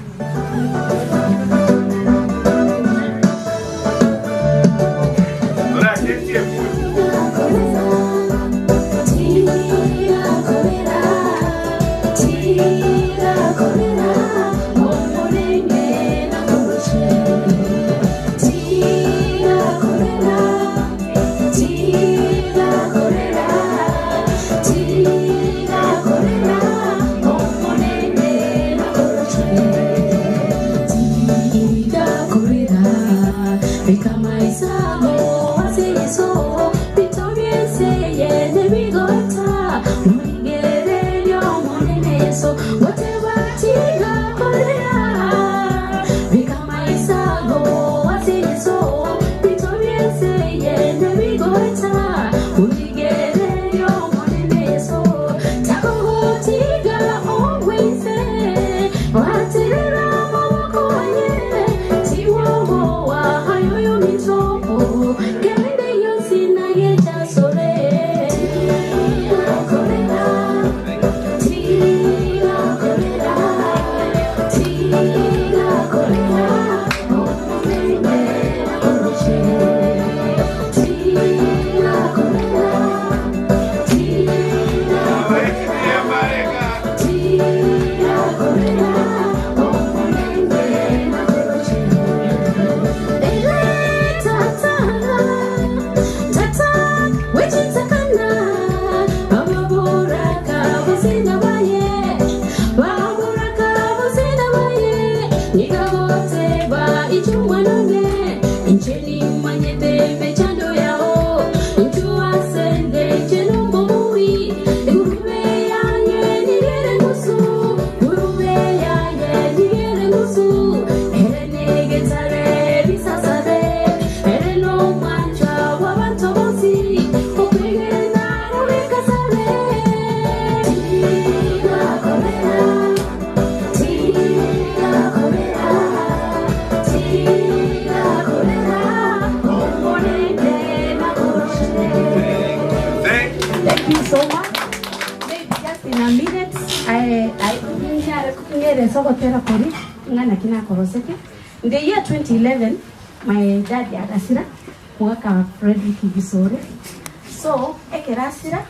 Thank you so much. Maybe just in a minute, I ngere kori ngana kina koroseke. In the year 2011, my dad agasira mwaka Frederick Gisore. So ekerasira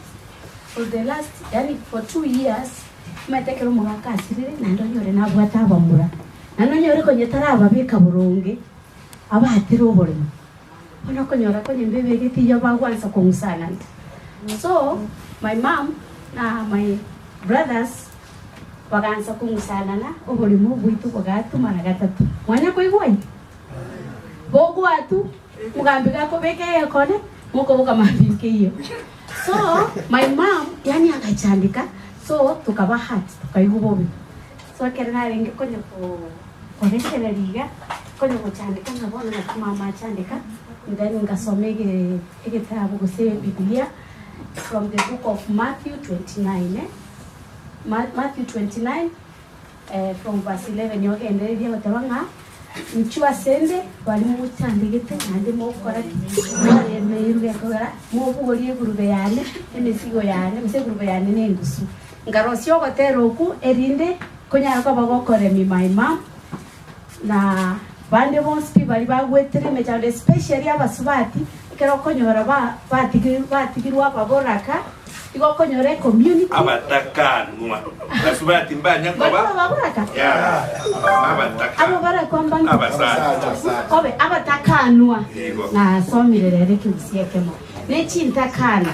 for the last yani for 2 years Omanyete ekero omogaka asirire, naende onyore nabwate abamura, naende onyore konya tarababeka boronge, abatere oboremo. Bono okonyora konya mbebegete eyio bagwansa kong'usanana. So, my mum na my brothers bagansa kong'usanana, oboremo bwaito bogatwa mara gatato. Mwanya koigwa ayio? Bogwatwa, omogambi gakobeka egekone, mokoboka mambia nkeiyo. So, my mum yaani agachandeka, so tokaba hurt, tokaigwa bobe. So ekero narenge konya korekereria iga, konya gochandeka ng'a bono naki mama achandeka, then ngasoma ege egetabu gose ebibilia from the book of Matthew 29 eh, Matthew 29 from verse 11 ogendereria goteba ng'a inchuo asende baria mochandegete naende mogokora ki? Moremeirwe gekogera mobogorie egurube yane, emesigo yane, gose egurube yane nengusu. Nkarosia ogotera okwo erinde konyare koba gokoremia my mum na bande bonsi pi baria bagwetere emechando especially abasubati ekero okonyora ba batigirwe ababoraka igo okonyora ecommunity Abatakanwa. Basubati mbanya koba. Barabwo ababoraka? Yeah. Abataka. Abo barakwa mbanto? Abasacha. Obe abatakanwa. Igo. Nasomire rero ekegusii ekemo. Ne chintakana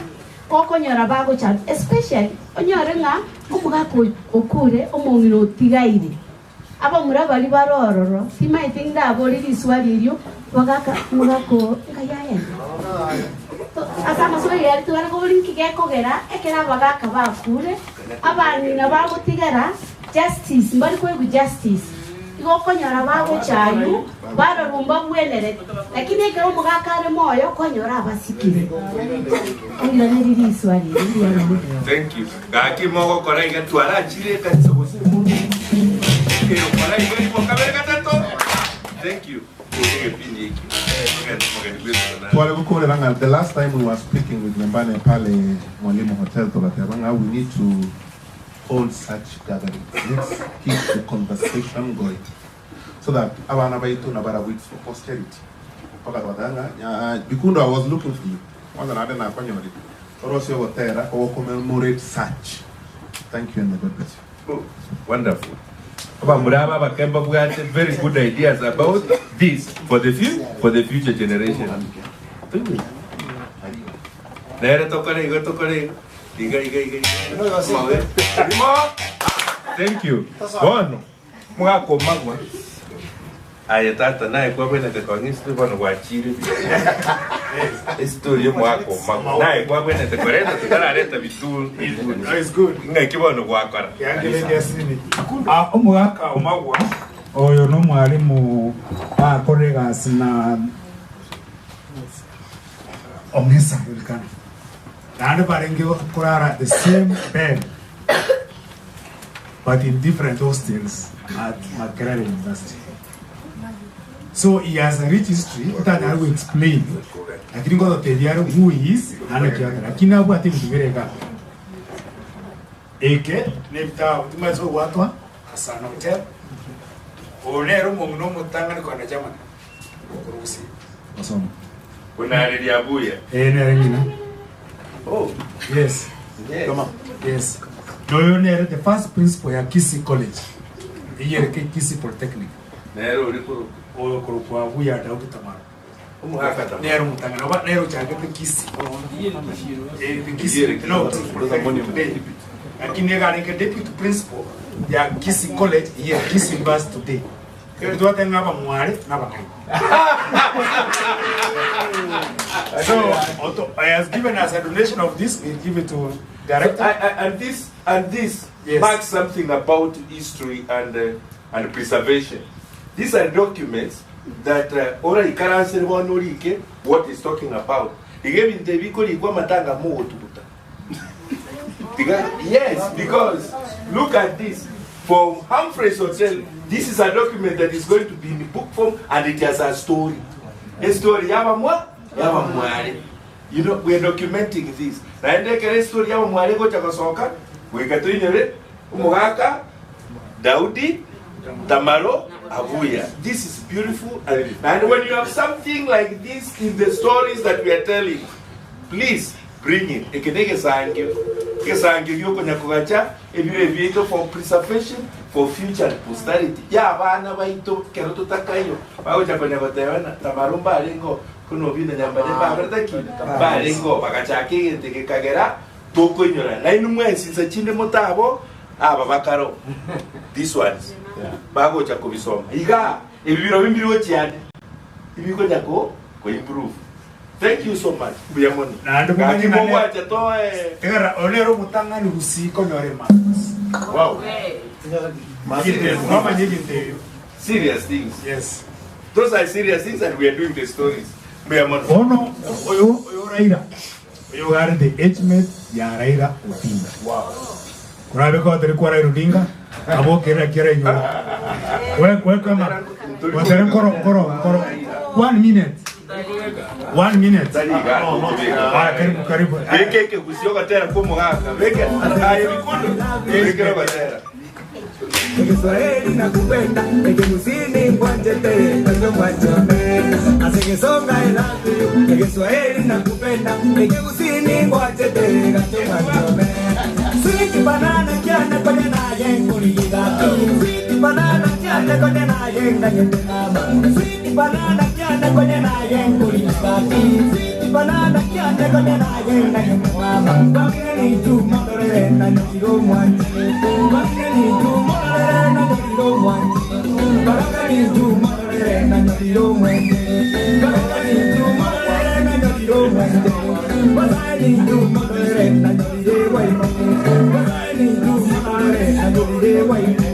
okonyora bagochanda especially onyore ng'a omogaka okure omong'ina otigaire. Abamura baria bare ororo, timaeti ndabore riswali erio, bagaka, Omogaka oo nkai agende? Ase amaswali aria tware koboria nki gekogera ekero abagaka bakure, abang'ina bagotigara justice, mbari koigwa justice. Igo okonyora bagocha aywo, barorwa mbabwenereti, lakini ekero omogaka are moyo, okonyora abasikire. Ongiranerie riswali erio mbuya mono. Thank you. Gaki mogokora iga twarachire ekanisa gose Kora iga rimo kabere gatato. Thank you. Egepindi eki. Ogende omogeni bw'esuko nare. Tware gokorera ng'a the last time we were speaking with Nyambane pale Mwalimu Hotel togateba ng'a we need to hold such gatherings. Let's keep the conversation going so that abana baito nabarabwo it's for posterity. Mpaka togateba ng'a nya Bikundo I was looking for you. Kwanza naende nakonyorire. Torosie ogotera kogo commemorate such. Thank you and may God bless you. Oh, wonderful. Abamura aba abake mbabwate very good ideas about this for the few, for the future generation. Nere tokore igo tokore igo. Iga iga iga iga. Mawe. Rimo. Thank you. Bono mwakomagwa. Aye tata naye kwabwenete kong'isire bono gwachire buya. Esitori y'omwaka omagwa naye kwabwenete koreta totarareta bitu ng'aki bono gwakora. Ah, omogaka omagwa oyo nomwalimu akora egasi na ong'esa Elikana naende barenge korara the same bed but in different hostels at Makerere University. So he has a rich history ntanyare go explain lakini ngototebia are who he is naende ki akora lakini nabwate ebinto bire iga. Eke nebitabu timanyete ogwatwa Hassan Hotel oyo nere omong'ina omotang'ani kogenda Germany korwa Gusii. Gosoma. Buna riria abuya. Ee nere ng'ina. Oh. Yes. Yes. Yes. Noyo nere the first principal ya Kisii College. Eyere Kisii Polytechnic. Nere ori korokwa. Oyo korokwa Abuya Daudi Tamaro. Omogaka Tamaro. Nere omotang'ani oba nere ochagete Kisii. Eh, the Kisii. No, Polytechnic today. Lakini nigo arenge deputy principal ya Kisii College eyere Kisii University today. Twate ng'a abamware na abang'aini. So, Otto, he has given us a donation of this. We give it to director. And this and this Yes. marks something about history and and preservation. These are documents that ora ikaransere bono orike what is talking about. Iga ebinto ebi bikorikwa amatanga mogotuguta. Tiga- Yes, because look at this. From Humphreys Hotel, this is a document that is going to be in book form and it has a story. A story yaba mwa, yaba mware. You know, we are documenting this. Naende ekere story yaba mware gocha gosoka, goika toinyore, omogaka, Daudi, Tamaro, Abuya. This is beautiful. And, and when you have something like this in the stories that we are telling, please bring it. Eke negesangio. Egesangio giokonya kogacha ebiro ebiaito for preservation for future and posterity ya abana baito ekero totakaiyo bagocha konya goteba ng'a Tamaro mbarenge oo, buna Obinda Nyambane mbakorete ki? Mbarenge oo. Bagachaka egento eke kagera tokoinyorana. Nainwe mwensi insa chinde motabo aba bakare oo, these ones bagocha kobisoma igaa, ebi birobio mbirochi ande ebikonya ko ko improve. Thank you so much mbuya mono. Naende Gaki momanye ng'a ne- mogwancha toe. Egera oyo nere omotang'ani gusii konyora emanus. Wow. Mwamanya ebinto ebio. Serious things. Yes. Those are serious things and we are doing the stories. Mbuya mono. Bono oyo oyo Raila oyo gare the age mate ya Raila Odinga. Wow. Korabe kotere kwa Raila Odinga abokerera kera inyora. We we kama Gotere nkoro nkoro nkoro. One minute. One minute. Haya, karibu karibu. Beke ekegusii ogotera kwa omogaka. Beke aye bikundo. Beke ogotera. Ekeswahili nakupenda, ekegusii ngwanchete, kando ngwanchone. Ase gesonga I love you. Ekeswahili nakupenda, ekegusii ngwanchete, kando ngwanchone. Sweet banana kyane konye naye nkuliga. Sweet banana kyane konye naye nganyete mama. Sweet banana kyane konye naye nkuliga. Sweet banana kyane konye naye nganyete mama. Bamire ni tumorere na nyiro mwanchi. Bamire ni tumorere na nyiro mwanchi. Baraka ni tumorere na nyiro mwanchi. Baraka ni tumorere na nyiro mwanchi. Basai ni tumorere na nyiro mwanchi. Basai ni tumorere na nyiro mwanchi.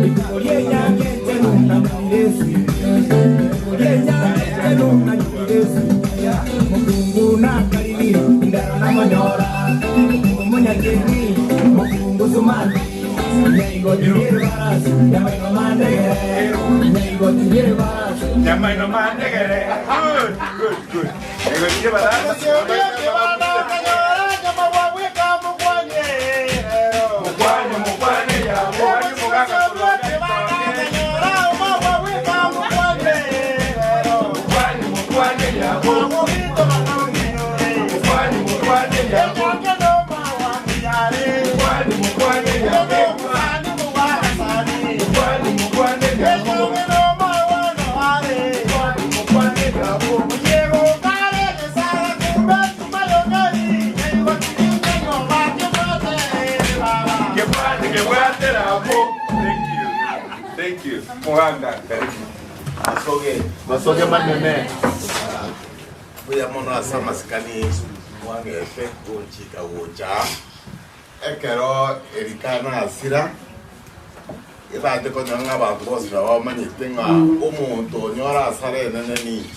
Ikukorie nyangete nuna mwanchi. Ikukorie nyangete nuna mwanchi. Mukungu na kariri ndaro na manyora. Munyakini mukungu sumani. Nyama ino mandegere. Good, good, good. Ego tie barasa. Mukwane, mukwane ya, mukwane mugaka Mukwane, mukwane ya, mukwane, mukwane ya, mukwane, mukwane ya, mukwane, mukwane ya, Kebwate, kebwate rabo. Thank you. Thank you. Muganga, karibu. Masoge, masoge manene. Buya mono asa masikani mwangefe gochika gocha. Ekero erikana asira ebate konya ng'a abanto bonsi nabo bamanyete ng'a omonto onyora asara enene ninki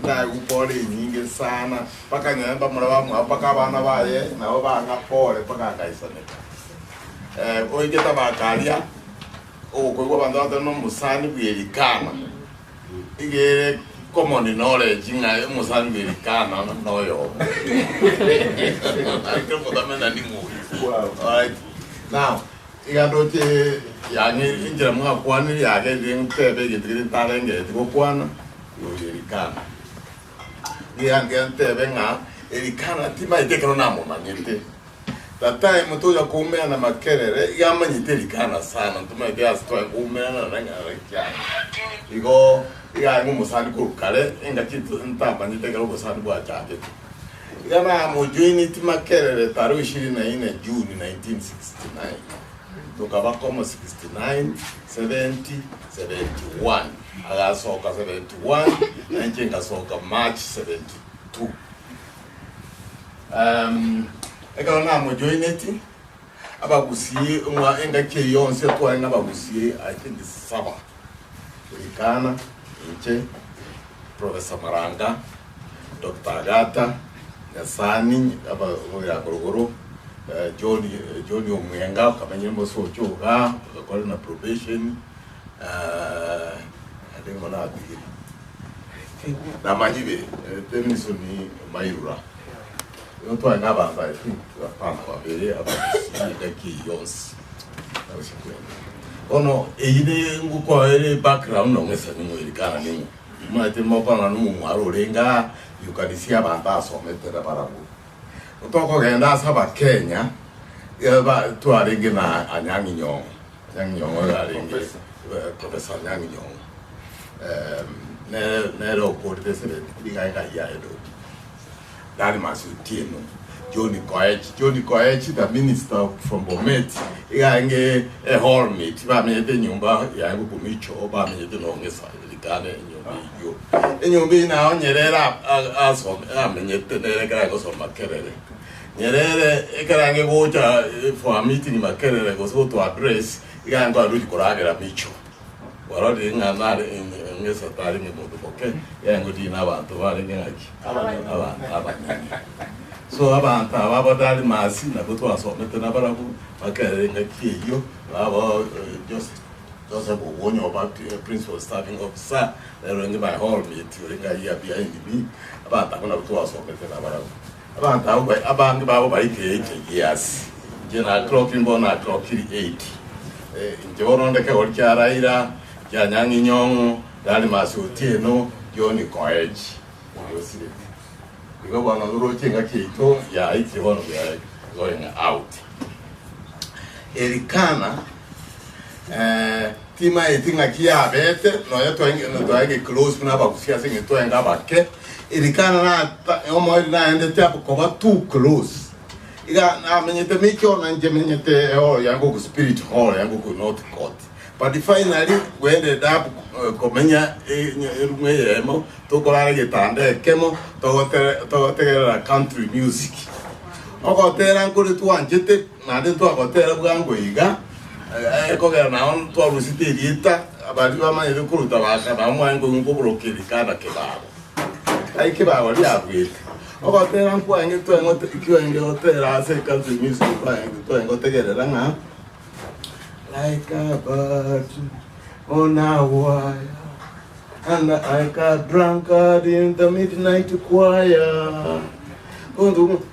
nagupora enyinge sana mpaka nyoe mbamura bamwabo mpaka abana baye nabo bang'a pore mpaka akaisaneka oigete bakaria ogokoigwa abanto batari na omosani bwa erikana igere common knowledge ng'a omosani bwa erikana noyomo motame ni ng'oyo Alright. Now, igandoche yange injira mwakwanire yage ntebe egento kere ntarengete gokwana oyo erikana giange ntebe ng'a erikana timaete ekero namomanyete that time toja kuumeana makerere igamanyete erikana sana ntumaete ase twae kuumeana nang'ara kiana igo igange omosani korwa kare engaki ntamanyete ekero obosani bwachagete igana mojoiniti makerere tarehe 24 June 1969 tukabakomo 69 70 71 agasoka 71 nanche ngasoka March 72 ekero namojoineti abagusie ng'a engaki eyonsi etware ng'abagusie I think saba Erikana inche Professor Maranga Dr. Agata Nyasani abayakorogoro John John Omwenga okamenyire mosocho iga ogakora na probation ande ng'o natigire namanyire Tennyson Mairura igo tware na abanto I think abana babere abagusie engaki eywo yonsi nagochikwenda bono eywo ne ngokoere background nong'esani ng'o Erikana ning'o omanyete mokonyora na omomwaro orenge aa you can see abanto asomete na barabwo. Tokogenda ase Abakenya, twarenge na Anyang'i Nyong'o. Anyang'i Nyong'o iga arenge Professor Anyang'i Nyong'o. Nere nere okorire 73 iga engai yaye doki. Dalmas Otieno, John Koech, John Koech the minister from Bomet iga arenge e hall mate bamenyete enyomba yaye gokomicho bamenyete nonye Elikana enyomba eyio. Enyomba eyio nao Nyerere asome amenyete nere ekero aye gosoma Makerere. Nyerere ekero ange gocha for a meeting Makerere gose goto address, iga aye nkoenda gochia koragera Micho. Kwarorire ng'a nare ng'esa tarenge monto moke, iga aye ngotiga na abanto barenge ng'aki? Abanto abanene. So abanto aba aba Dalmas nabwo twasomete nabarabwo, Makerere engaki eyio, babo Joseph. Joseph Ogonyo oba principal staffing officer, nere orenge my hall mate orenge aria behind me, abanto abwo nabwo twasomete nabarabwo. Abanto abwo bai abange babo baika 80 years, inche na clocking bono na clockiri 80. Inche bono onde kegori kia Raila, kia Anyang'i Nyong'o, Dalmas Otieno, John Koech, oyosirete. Igo bono noroche engaki yaito yaikire bono we are going out. Elikana Timaeti ng'aki yabete, nonya twaenge close buna abagusia ase eng'encho twaenge abake, Elikana nata omoerio naendete abo koba too close. Iga namenyete micho na inche menyete ehall yango oku spirit hall yango oku north court. But finally we ended up komenya eroom eyemo, tokorara egetanda ekemo, togotegerera country music. Ogotera nkore twanchete. Naende twagotera bwango iga, ekogera nao twarusete erieta, baria bamanyete koruta baka nao mwaye nkoigwa nkoboroka erikana kebago. Ai kebago riabuete. Ogotera nkwange twaeng'ote kiwaenge gotera ase country music kwaenge twaenge gotegerera ng'a like a bird on a wire and like a drunkard in the midnight choir.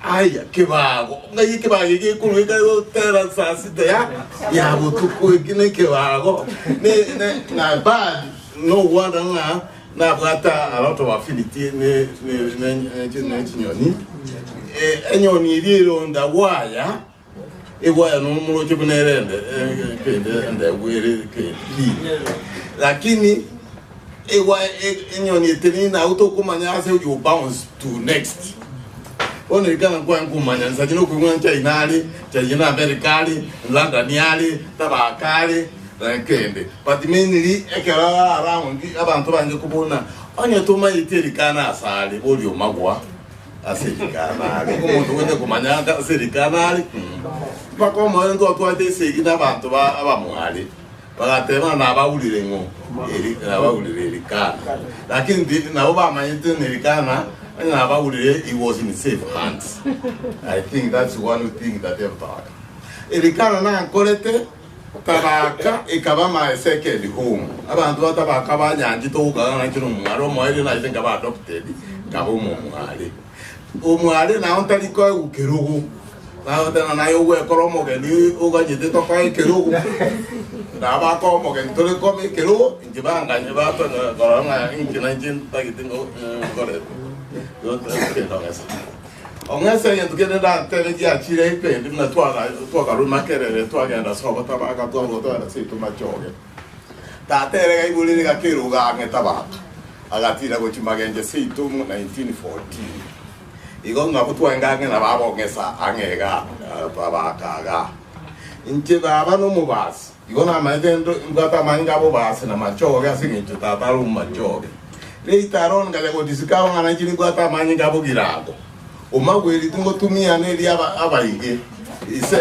Aya kebago ng'ai ekebago eke gekorwa ekare gotera saa sita ya ya botuko eki na ekebago ne ne na bad no wonder ng'a nabwate a lot of affinity ne ne ne ne chinyoni enyoni eria eronda gwaya Egwaya nomoroche buna ere ende kende endegu ere kende lakini egwaya enyoni etenene nabo tokomanya ase you bounce to next. Bono rikana nkwaye nkomanya nsache nokoigwa ng'a China are, China America are, London are, Tabaka are na kende but mainly ekero around abanto bange kobuna onye tomayeti erikana ase are boria omagwa. Ase rikana are omonto ogwete komanya anga ase rikana are mpaka omoyo ntwatwate esegi na abanto ba abamware bagateba ng'a nabaurire ng'o eri nabaurire erikana lakini ndi nabo bamanyete ng'a erikana onye nabaurire he was in safe hands I think that's one thing that helped our erikana nankorete Tabaka ekaba my second home. Abanto ba Tabaka banyanchete ogokaga ng'a inche nomware omoerio nache nkaba adopted nkaba omomware. Omware nao ntari koegwa kerogo. Nagoteba ng'a naye ogwekora omogeni oganyete tokoe ekerogo. Nabo bakoa omogeni tore koma ekerogo inche banganye batonyora korora ng'a inche nainche ntagete nkore igo kende ong'esa. Ong'ese egento kende ndatebe giachire ependi buna twakarwa Makerere twagenda sobo Tabaka twarwa twagenda seito Machoge. Tata ere gaiborire gakerogo ang'e Tabaka agatira gochia Magenche seito 1914. Igo nabo twarenge ang'e na baba ong'esa ang'e igaa Tabaka igaa. Inche baba nomobasi igo namanyete mbwate amanyinga abobasi na Machoge ase eng'encho tata are omomachoge. Later on ngacha godiscover ng'a nainche nimbwate amanyinga abo girango. Omagweri tingotumia neri abaige ise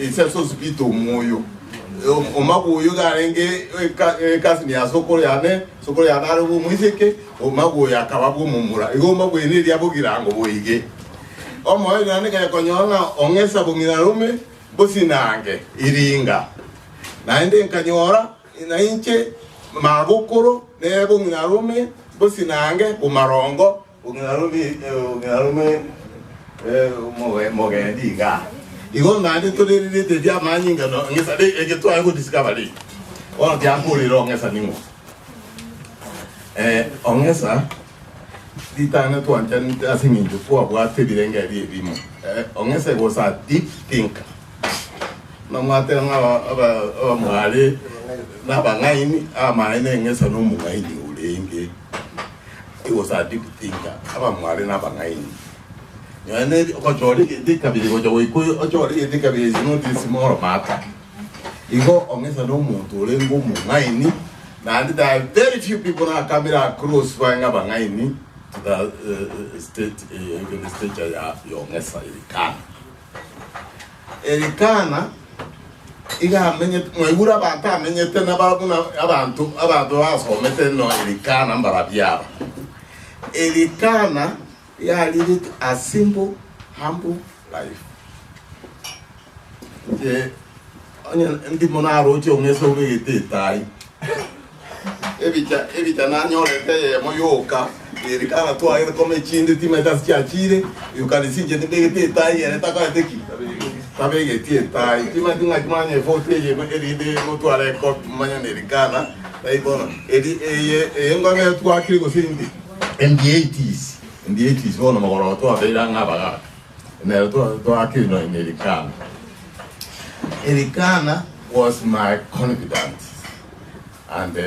ise sosibite omoyo. Omagwe oyo iga arenge ecousin ya sokoro yane, sokoro yane are bwa omoiseke, omagwe oyo akaba bwa omomura. Igo omagweri neri abo girango boige. Omoerio naende nkanya konyora ng'a ong'esa bong'ina-rome bosinange iringa. Naende nkanyora Nainche magokoro nere bong'ina-rome bosinange bomarongo, bong'ina-rome bong'ina-rome mogendi igaa. Igo naende tore related amanyinga no ng'esa eke tware godiscover riri. Bono tiankorire ong'esa ning'o. Ong'esa. Ritang'ani twanchanete ase eng'encho twabwate ebirengererio ebimo. Ong'ese gose a deep thinker. Namwatera ng'a abamware nabang'aini, amaene eng'esa nomong'aini orenge. He was a deep thinker. Abamware nabang'aini. Nonya ne ogochora egento ekabere gocha goika ochore egento ekabere is not a small matter. Igo ong'esa nomonto orenge omong'aini naende there are very few people nakamire across baye abang'aini to the state even stature ya ong'esa Elikana. Elikana iga amenyete mwaigure abanto amenyete nabara buna abanto abanto basomete no Elikana mbarabio aba. Elikana iga lived a simple humble life. Inche onye ndimo naroche ong'ese obegete etai, ebicha ebicha nanyorete eyemo yoka, Elikana twagete koma echinde timanyeti ase chiachire, you can see inche nimbegete etai ere takorete ki? Tabegeti etai. Timanyeti ng'aki mwanyefoto eye erinde motware ecopy momanye na Elikana, tari bono. Eri eye eye nkobe twakire gose indi? In the eighties, in the eighties bono mogoroba twabeire ang'e abagaka. Nere twakire nonya na Elikana. Elikana was my confidant and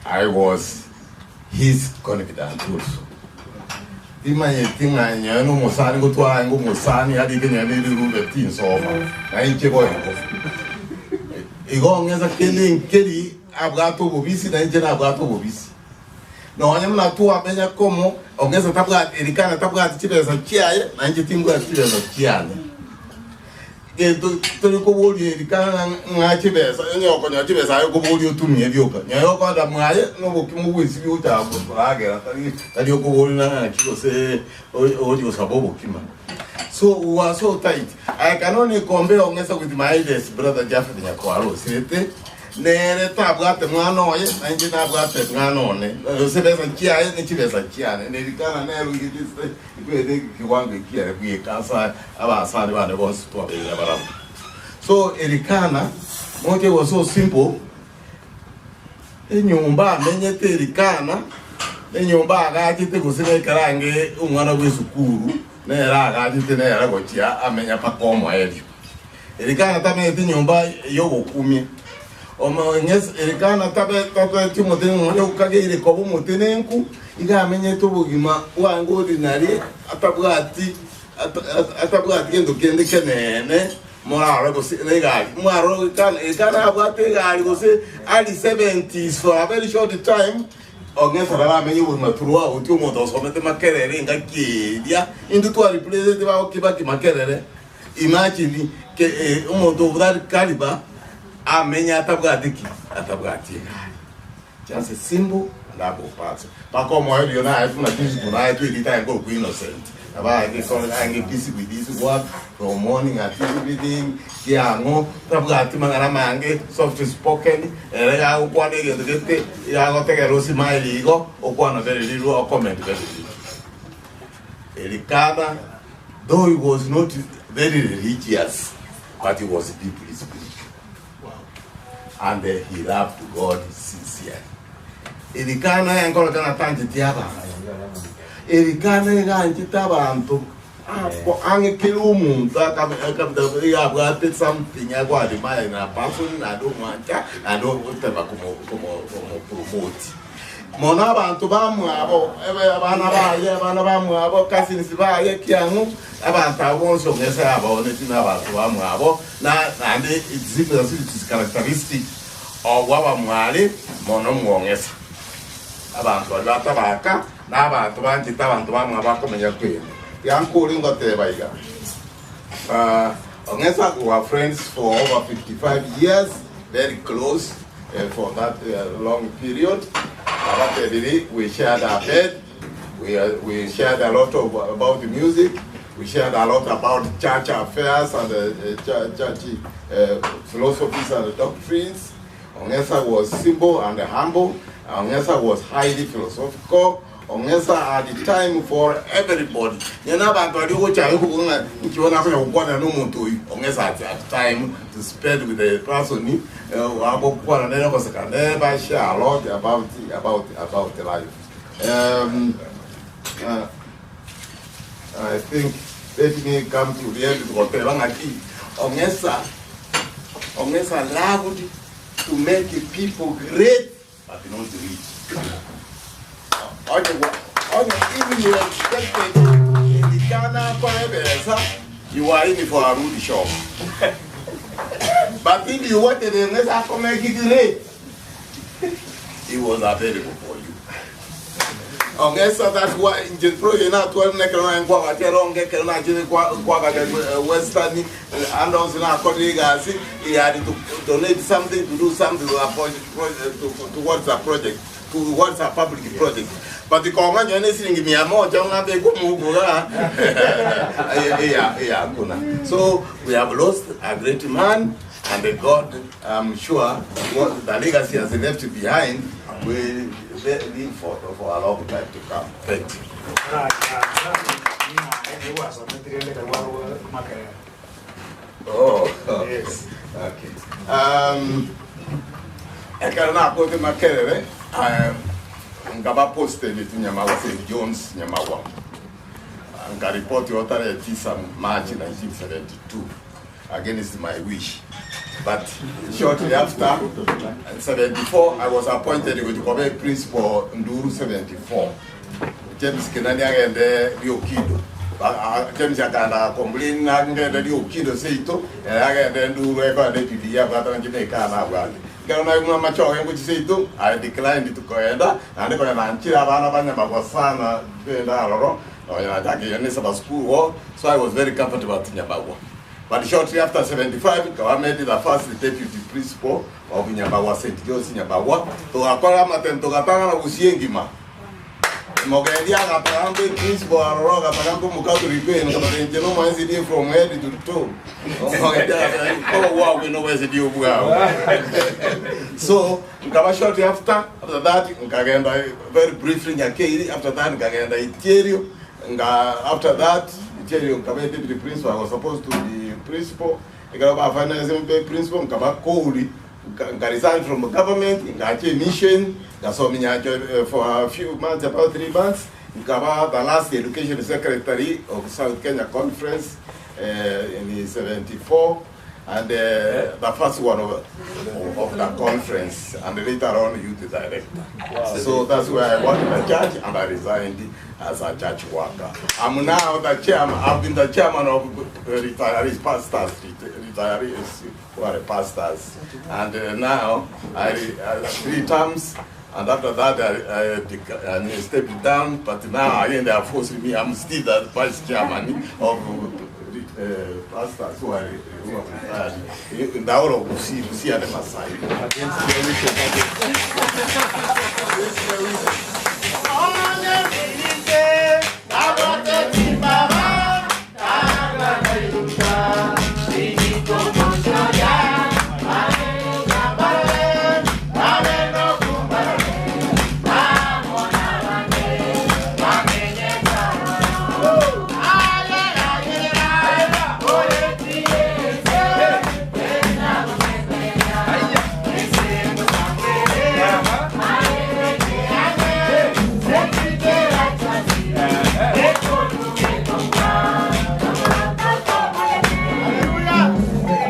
I was his confidant also. Timanyeti ng'a nyowe na omosani ngotwara omosani arike nyowe na erirube tinsoma na inche boigo. Igo ong'esa kende nkeri abwate obobisi na inche nabwate obobisi. Nonya buna twamenya komo, ong'esa tabwati Elikana tabwati chibesa chiaye, na inche timbwati chibesa chiane. Gento tori koboria Elikana ng'a chibesa, onye okonyora chibesa aye okoboria otumie rioka. Nyaye okoenda mwaye nobokima obwesibia gocha koragera, tari tari okoboria ng'aki gose ogochi gosaba obokima. So we were so tight. I can only compare ong'esa with my eldest brother Japheth Nyakwaro osirete. Nere tabwate mwana oye, na inche nabwate mwana one, gose chibesa chiaye ne chibesa chiane. Na Elikana nere oigete ase ekewango ekiare bweka ase abasani bane bonsi twabeire barabwo. So Elikana moche was so simple, enyomba amenyete Elikana, enyomba agachete gose nekero ange omwana bw'esukuru, nere agachete nere gochia amenya mpaka omoerio. Elikana tamenyete enyomba y'ogokumia. Elikana tabeti omotenenku nonya okageire koba omotenenku, iga amenyete obogima bwange ordinary, atabwati atabwati gento kende keneene morarore gose na egari. Mwarora Elikana, Elikana abwate egari gose early seventies for a very short time, ong'esa baramenye obogima throughout, omonto osomete Makerere engaki eria, intwe twa replaceti ba Kibaki Makerere. Imagine ke eh, omonto obwate kariba amenye atabwati ki? Atabwati egari. Just a simple and humble person. Mpaka omoerio naye buna principal naye twegete aye korokwa Innocent. Nabo aye aye busy with his work from morning until evening, kiang'o, tabwati mang'ana mange, soft spoken, ere gagokwana egento gete, iga agotegerera osmile igo, okwana very little, ocomment very little. Elikana though he was not very religious but he was deeply spiritual and he loved God sincerely. Elikana enkoroka natancheti abanto. Elikana eganchete abanto ako ang'e kera omonto akabita iga abwate something ago admire in a person naende omwancha naende otema komo komo komopromote. Mono abanto bamwabo, ebe abana baye, abana bamwabo, cousins baye, kiang'u, abanto abwo bonsi ong'ese abaoneti na abanto bamwabo, na naende it seems as if it is characteristic of abamware mono mwong'esa. Abanto baria batabaka, na abanto banchete abanto bamwabo bakomenya kwende. Tiga nkore ngoteba iga, Ong'esa we were friends for over 55 years, very close. For that long period nabatebiri we shared our bed, we, we shared a lot of, about the music, we shared a lot about church affairs and uh, church uh, philosophies and doctrines. Ongesa was simple and humble. Ongesa was highly philosophical. Ong'esa had time for everybody. Nyene abanto baria ogochaka koboka ng'a inki bono akonya gokwana nomonto oyio. Ong'esa had time to spend with the person, agokwana nere goseka nere ba share a lot about, about, about life. I think let me come to the end goteba ng'aki Ong'esa Ong'esa loved to make people great but not rich. Onye onye even you expected Elikana kwa ebesa you are in for a rude shock. But if you wanted Ong'esa to make it great, he was available for you. Ong'esa that's why nje project na twal ne kero na kwa ga ronge kero na je kwa kwa ga western and also na colleagues he had to donate something to do something to a project, project to, towards a project towards a public project but konga nyene silingi 100 ngabe kumuguga yeah yeah kuna so we have lost a great man and the God I'm sure what the legacy has left behind will live for a long time to come. Thank you. Oh, yes. Okay. Ekero nakote Makerere, ngaba posted to Nyamagwa, St. John's Nyamagwa. Nkaripoti yo tarehe 9 March 1972 against my wish. But shortly after, in 74, I was appointed with Kobe Principal Nduru 74. James Kenani agende Riokido. James akanda complain agende Riokido seito, agende Nduru eko ande PPA bwata njime kana bwati. Ngaro na nguma machoge nguchi seito, I declined to koenda, ande koenda nchira abana banyamagwa sana kwenda aroro. Oya jake yone saba school wo, so I was very comfortable at Nyamagwa. But shortly after 75, I made the first deputy principal of Nyamagwa, St. John's Nyamagwa. Tugakora matento gatanga na gusiengima. Mogendi agatagambe principal aroro agatagambe mukatholic eno kabatenje no mwanzi from head to toe. Mogendi agatagambe ko wa we no wezi dio bwao. So, nkaba shortly after that nkagenda very briefly Nyakeiri, after that nkagenda Itierio, nga after that Itierio nkaba deputy principal, I was supposed to be principal. Ikaba finance mpe principal nkaba koli nka resign from the government, nkache mission, ngasoma nyacho for a few months, about 3 months, nkaba the last education secretary of South Kenya Conference in 74, and the first one of the conference, and later on youth director. Wow. So that's where I worked in the church, and I resigned as a church worker. I'm now the chairman. I've been the chairman of retirees, pastors, retirees who are pastors, and now I 3 terms. And after that, I stepped down. But now again, they are forcing me. I'm still the vice chairman of pastors who are retired. In the whole of Busia and the Masai.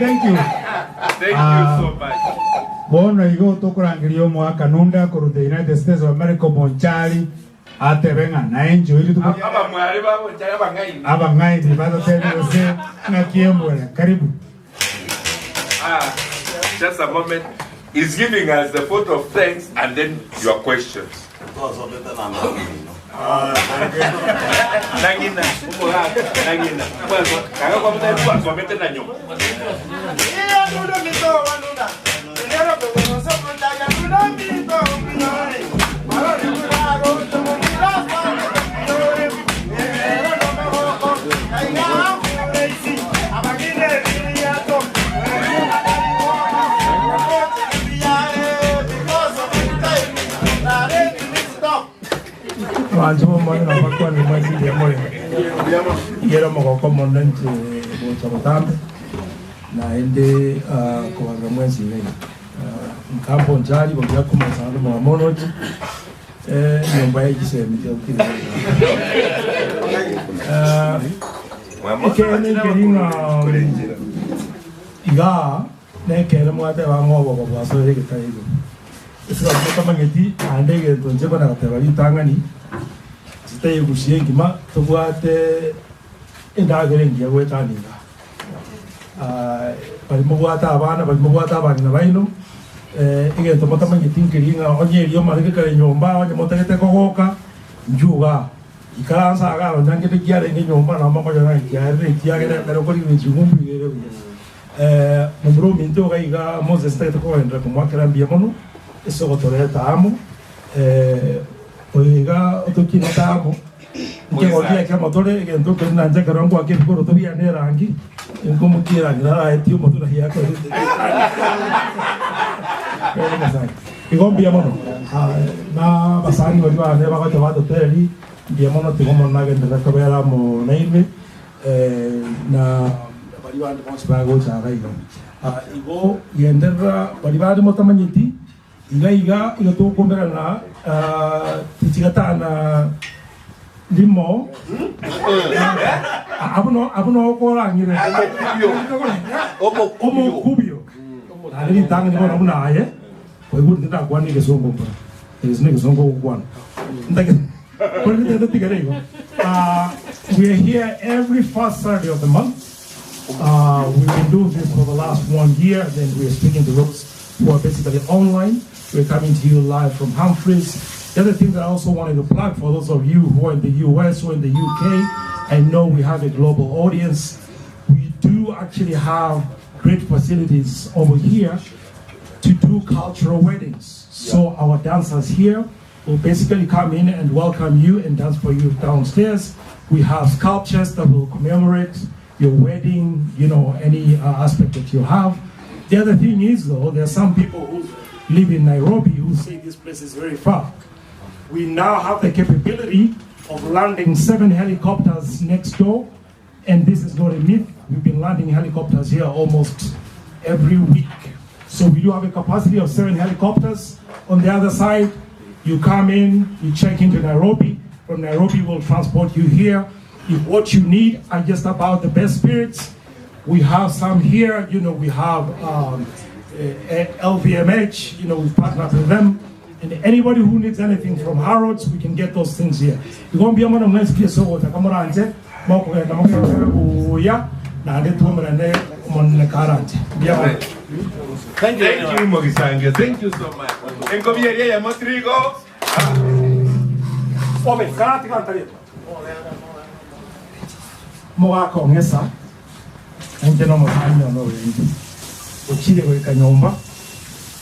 Thank you. Thank you so much. Bono igo tokurangiria omwaka nunda korwa the United States of America Monchari atebe ng'a naenjo iri tuko Aba mwari babo nchara bangaini. abang'aini bagotebi gose ng'aki emwera karibu. Just a moment. He's giving us the vote of thanks and then your questions. Nangina, nangina. Kaka kwa mtu asomete na nyuma. Bantu bomone nabakwani mwezi muri ngero mogoko mono nche gocha gotambe naende kobanga mwezi igai nkambo njari bogira komasana mwa monoji Enyomba ya chisemi Ekeene nkeri ng'a igaa nekere mwateba ng'a oboba bwasoire egetare igoro. Ase baria motamanyeti naende egento inche kona goteba ritang'ani, chitaiyo gusii engima tobwate endagera engiya goetania igaa. Baria mobwate abana, baria mobwate abang'ina baino, egento motamanyeti nkeri ng'a onye erioma rike kare nyomba, onye motagete kogoka, inchuo igaa. Ikaransa igaa nonya ngende kiarenge nyomba nabo mokonyora ng'a kiarire ekiagera ekero okorigia ching'umbu iga ere buya. Momura ominto iga iga Moses ntagete kogenderera komoakera mbuya mono ase ogotoreta amo, oyo iga otokinete amo. Nkegokia ekemo tore egento keria nanche ekero ngoaka ebikoroto biane erangi, nkomokia erangi naraetie omotwe naki yakorete. Igo mbuya mono na abasani baria bane bagocha batotereria, mbuya mono tiga Omonene agenderere kobera amo nainwe na baria bande bonsi bagocha iga iga. Igo genderera baria bande motamanyeti. Iga iga igo tokomerana tichigatana rimo abwo nokorang'ire omokubio naende ritang'ani bono buna aye koigure tindakwana egesongo mbora egesi negesongo ogokwana korende tete tigere igo we are here every first Saturday of the month. We've been doing this for the last one year, then we are speaking to those who are basically online. We're coming to you live from Humphreys. The other thing that I also wanted to plug for those of you who are in the US or in the UK, I know we have a global audience. We do actually have great facilities over here to do cultural weddings. So our dancers here will basically come in and welcome you and dance for you downstairs. We have sculptures that will commemorate your wedding, you know, any aspect that you have. The other thing is, though, there are some people who live in Nairobi who say this place is very far. We now have the capability of landing 7 helicopters next door, and this is not a myth. We've been landing helicopters here almost every week. So we do have a capacity of 7 helicopters. On the other side, you come in, you check into Nairobi. From Nairobi, we'll transport you here. If what you need are just about the best spirits, we have some here. You know, we have LVMH, you know, we've partnered with them. And anybody who needs anything from Harrods, we can get those things here. Igo mbuya mono mwensi pi ase ogocha kamoranche, mokogenda mogenderere buya, naende twomerane Omonene karanche. Mbuya mono. Thank you, Mogisange. Thank you so much. Enkobi eria eyemo trigo. Obe, karatiga ntari. Mogaka ong'esa, nainche nomosani one orenge, ochire goika nyomba,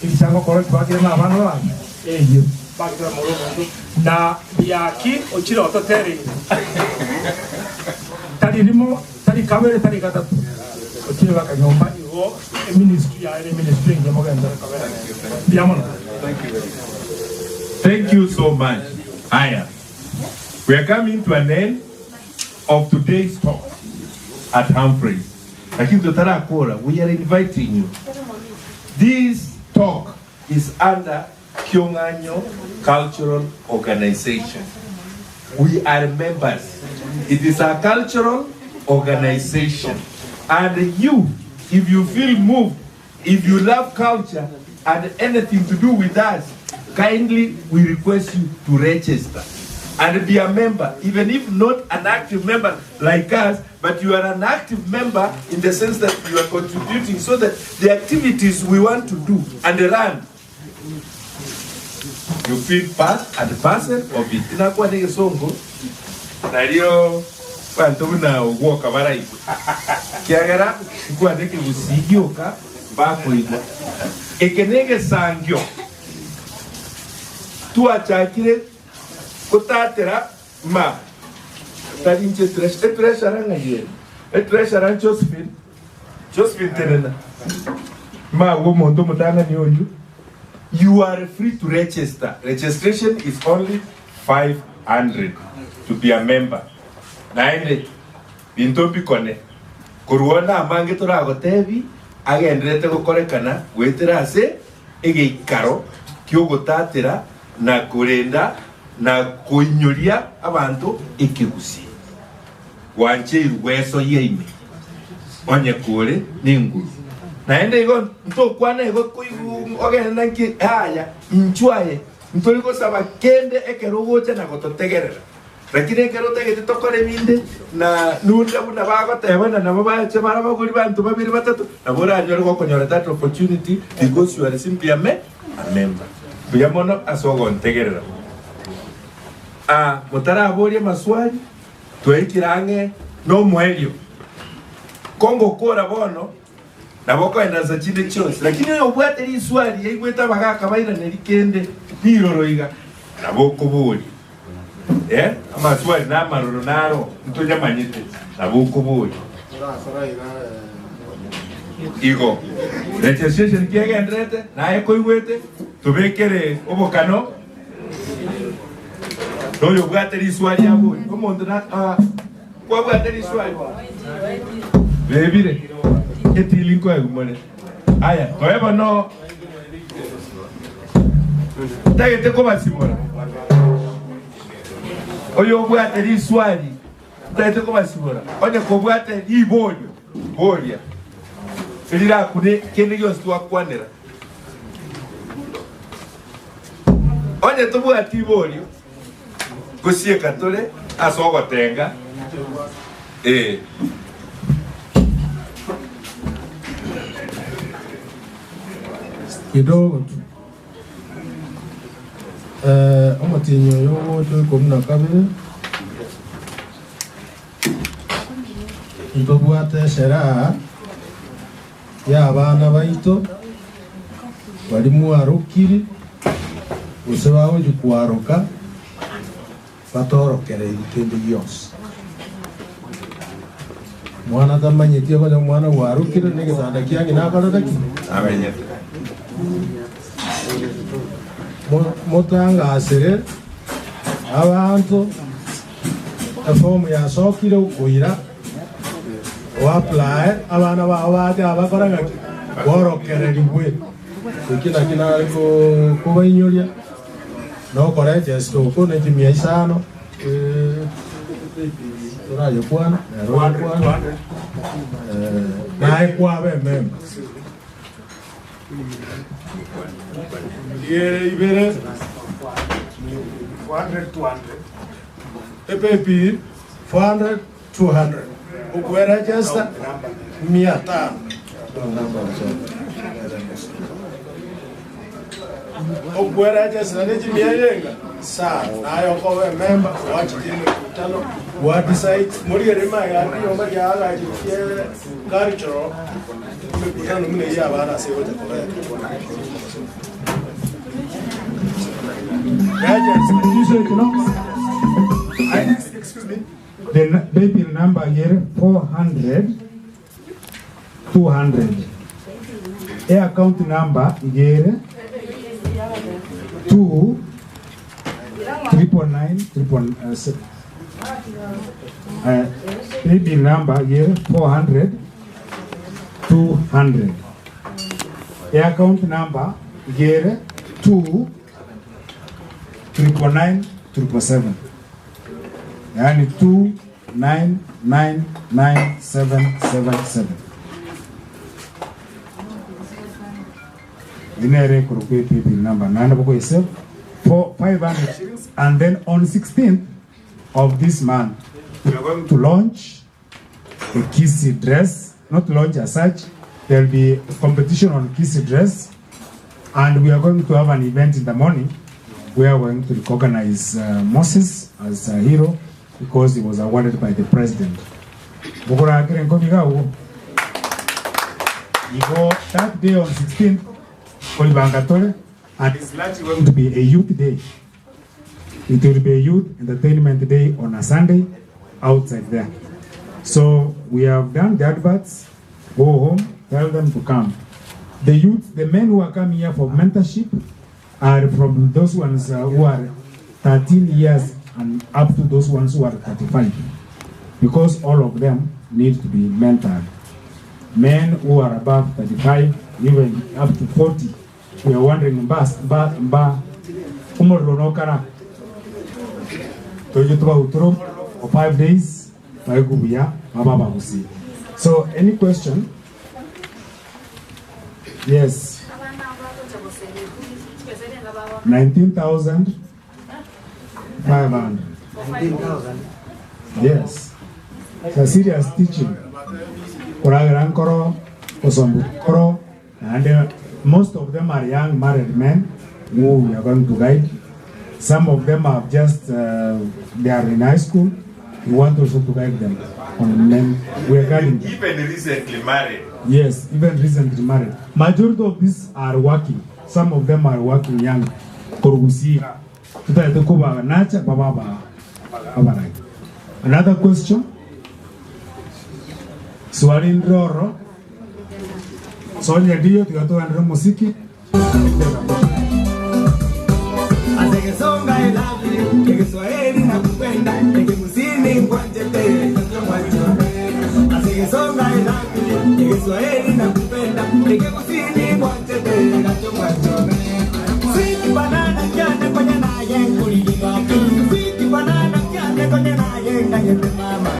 ebicha ngokora tibakire nabana bane, eyio bakire more omonto, na biaki ochire ototereire, tari rimo, tari kabere, tari gatato, ochire baka nyomba, igo eministry yaye ne eministry engiya mogenderere kobera nere. Mbuya mono. Thank you so much. Haya. We are coming to an end of today's talk at Humphreys. Lakini totarakora, we are inviting you. This talk is under Kiong'anyo Cultural Organization. We are members. It is a cultural organization. And you, if you feel moved, if you love culture and anything to do with us, kindly we request you to register and be a member, even if not an active member like us, but you are an active member in the sense that you are contributing so that the activities we want to do and run, you feel part and parcel of it. Inakwana egesongo nario abanto buna ogwoka baraigwe, kiagera nkwane ekegusii gioka bakoigwa. Eke negesangio twachakire gotatera ma tari inche etreasurer ng'ai ere? Etreasurer Josephine, Josephine tenena ma agwo omonto omotang'ani oyio. You are free to register, registration is only 500 to be a member. Naende binto mbikone korwa namange toragotebi agenderete gokorekana goetera ase egeikaro ki'ogotatera na korenda. na koinyoria abanto ekegusii. Gwancheirwe gwesoyia ime, onye kore nenguru. Naende igo ntokwana igo koigwa ogende nki? Yaya, inchuo aye, ntori gosaba kende ekero ogocha na gototegerera. Lakini ekero otagete tokore ebinde, na nunde buna bagoteba na nabo bache barabagori banto babere batato, nabo oranyore gokonyora that opportunity because you are simply a me a member. Mbuya mono ase ogontegerera. Ah, motaraboria amaswali, twaikire ang'e nomoerio. Ko ngokora bono, nabo okoendansa chinde chionsi. Lakini oyobwate riswali yaigwete abagaka bairaneri kende riroro iga, nabo okoboria. Eh, amaswali na amaroro naro ntonyamanyete, nabo okoboria. Igo, registration kiagenderete, naye koigwete, tobekere obokano, noyobwate riswali aborie. Omonto na ah, kwabwate riswali? Bebire, etili nkoegwa more. Aya, toe bono ntagete kobasimora. Oyobwate riswali ntagete kobasimora. Onye kobwate riborio, boria. Rirakune kende gionsi twakwanera. Onye tobwati iborio, gosieka tore ase ogotenga, ee. Kidogo tu. Eh, omotienyi oyo ogocha ikomi na kabere ntobwate eshereha y'abana baito baria mwarokire gose bagochia kwaroka batorokereirie kende gionsi. Mwana tamanyeti okonya omwana bwarokire na egetanda kia ng'ina akorete ki? Amenyete. Motangasere abanto efomu yasokire okoira oapply abana bao bache abakore ng'aki borokererigwe eki naki nare kobainyoria nokoregesta oko ne chimia isano torayekwana nero oyekwana naye kwaba ememba Igere ibere epepi 400 200 okweregesta mia tano okweregesta ne chimia yenga sana naye okoba ememba gwachire emekutano gwa decide morigere magega nyomba kiagaachire kie cultural emekutano buna eyio abana ase egocha koreta Excuse me. The baby number here 400 200. E account number here 2 999 triple baby number here 400 200. E account number here 2 999 777. Yaani 2 9 9 9 7 7 7. Inere kurukwe paybill number nane boko ise for 500 shillings and then on 16th of this month we are going to launch a Kisii dress, not launch as such. There will be a competition on Kisii dress, and we are going to have an event in the morning. We are going to recognize Moses as a hero because he was awarded by the president. Bukurakire nkobiga ugo. Igo that day on 16th, Olibangatore, and it's largely going to be a youth day. It will be a youth entertainment day on a Sunday outside there. So we have done the adverts. Go home, tell them to come. The youth, the men who are coming here for mentorship are from those ones who are 13 years and up to those ones who are 35. Because all of them need to be mentored. Men who are above 35, even up to 40, we are wondering, mba, mba, mba, umuriro nokara. Toje tubagutore omorero for 5 days baigwe buya babe abagusii. So any question? Yes. 19,500. Yes. It's a serious teaching. Koragera nkoro, gosomba nkoro, naende most of them are young married men who we are going to guide. Some of them have just, they are in high school. We want also to guide them on men. We are guiding them. Even recently married. Yes, even recently married. Majority of these are working. Some of them are working young. Korugusi. Tutaete kuba nacha baba ba abarai. Another question? Swali ndororo. Sonya ndiyo tikatoandira musiki. Asekesonga I love you, Kiswahili nakupenda, Ekegusii ngwanjete, Asekesonga I love you, Kiswahili nakupenda, Ekegusii ngwanjete,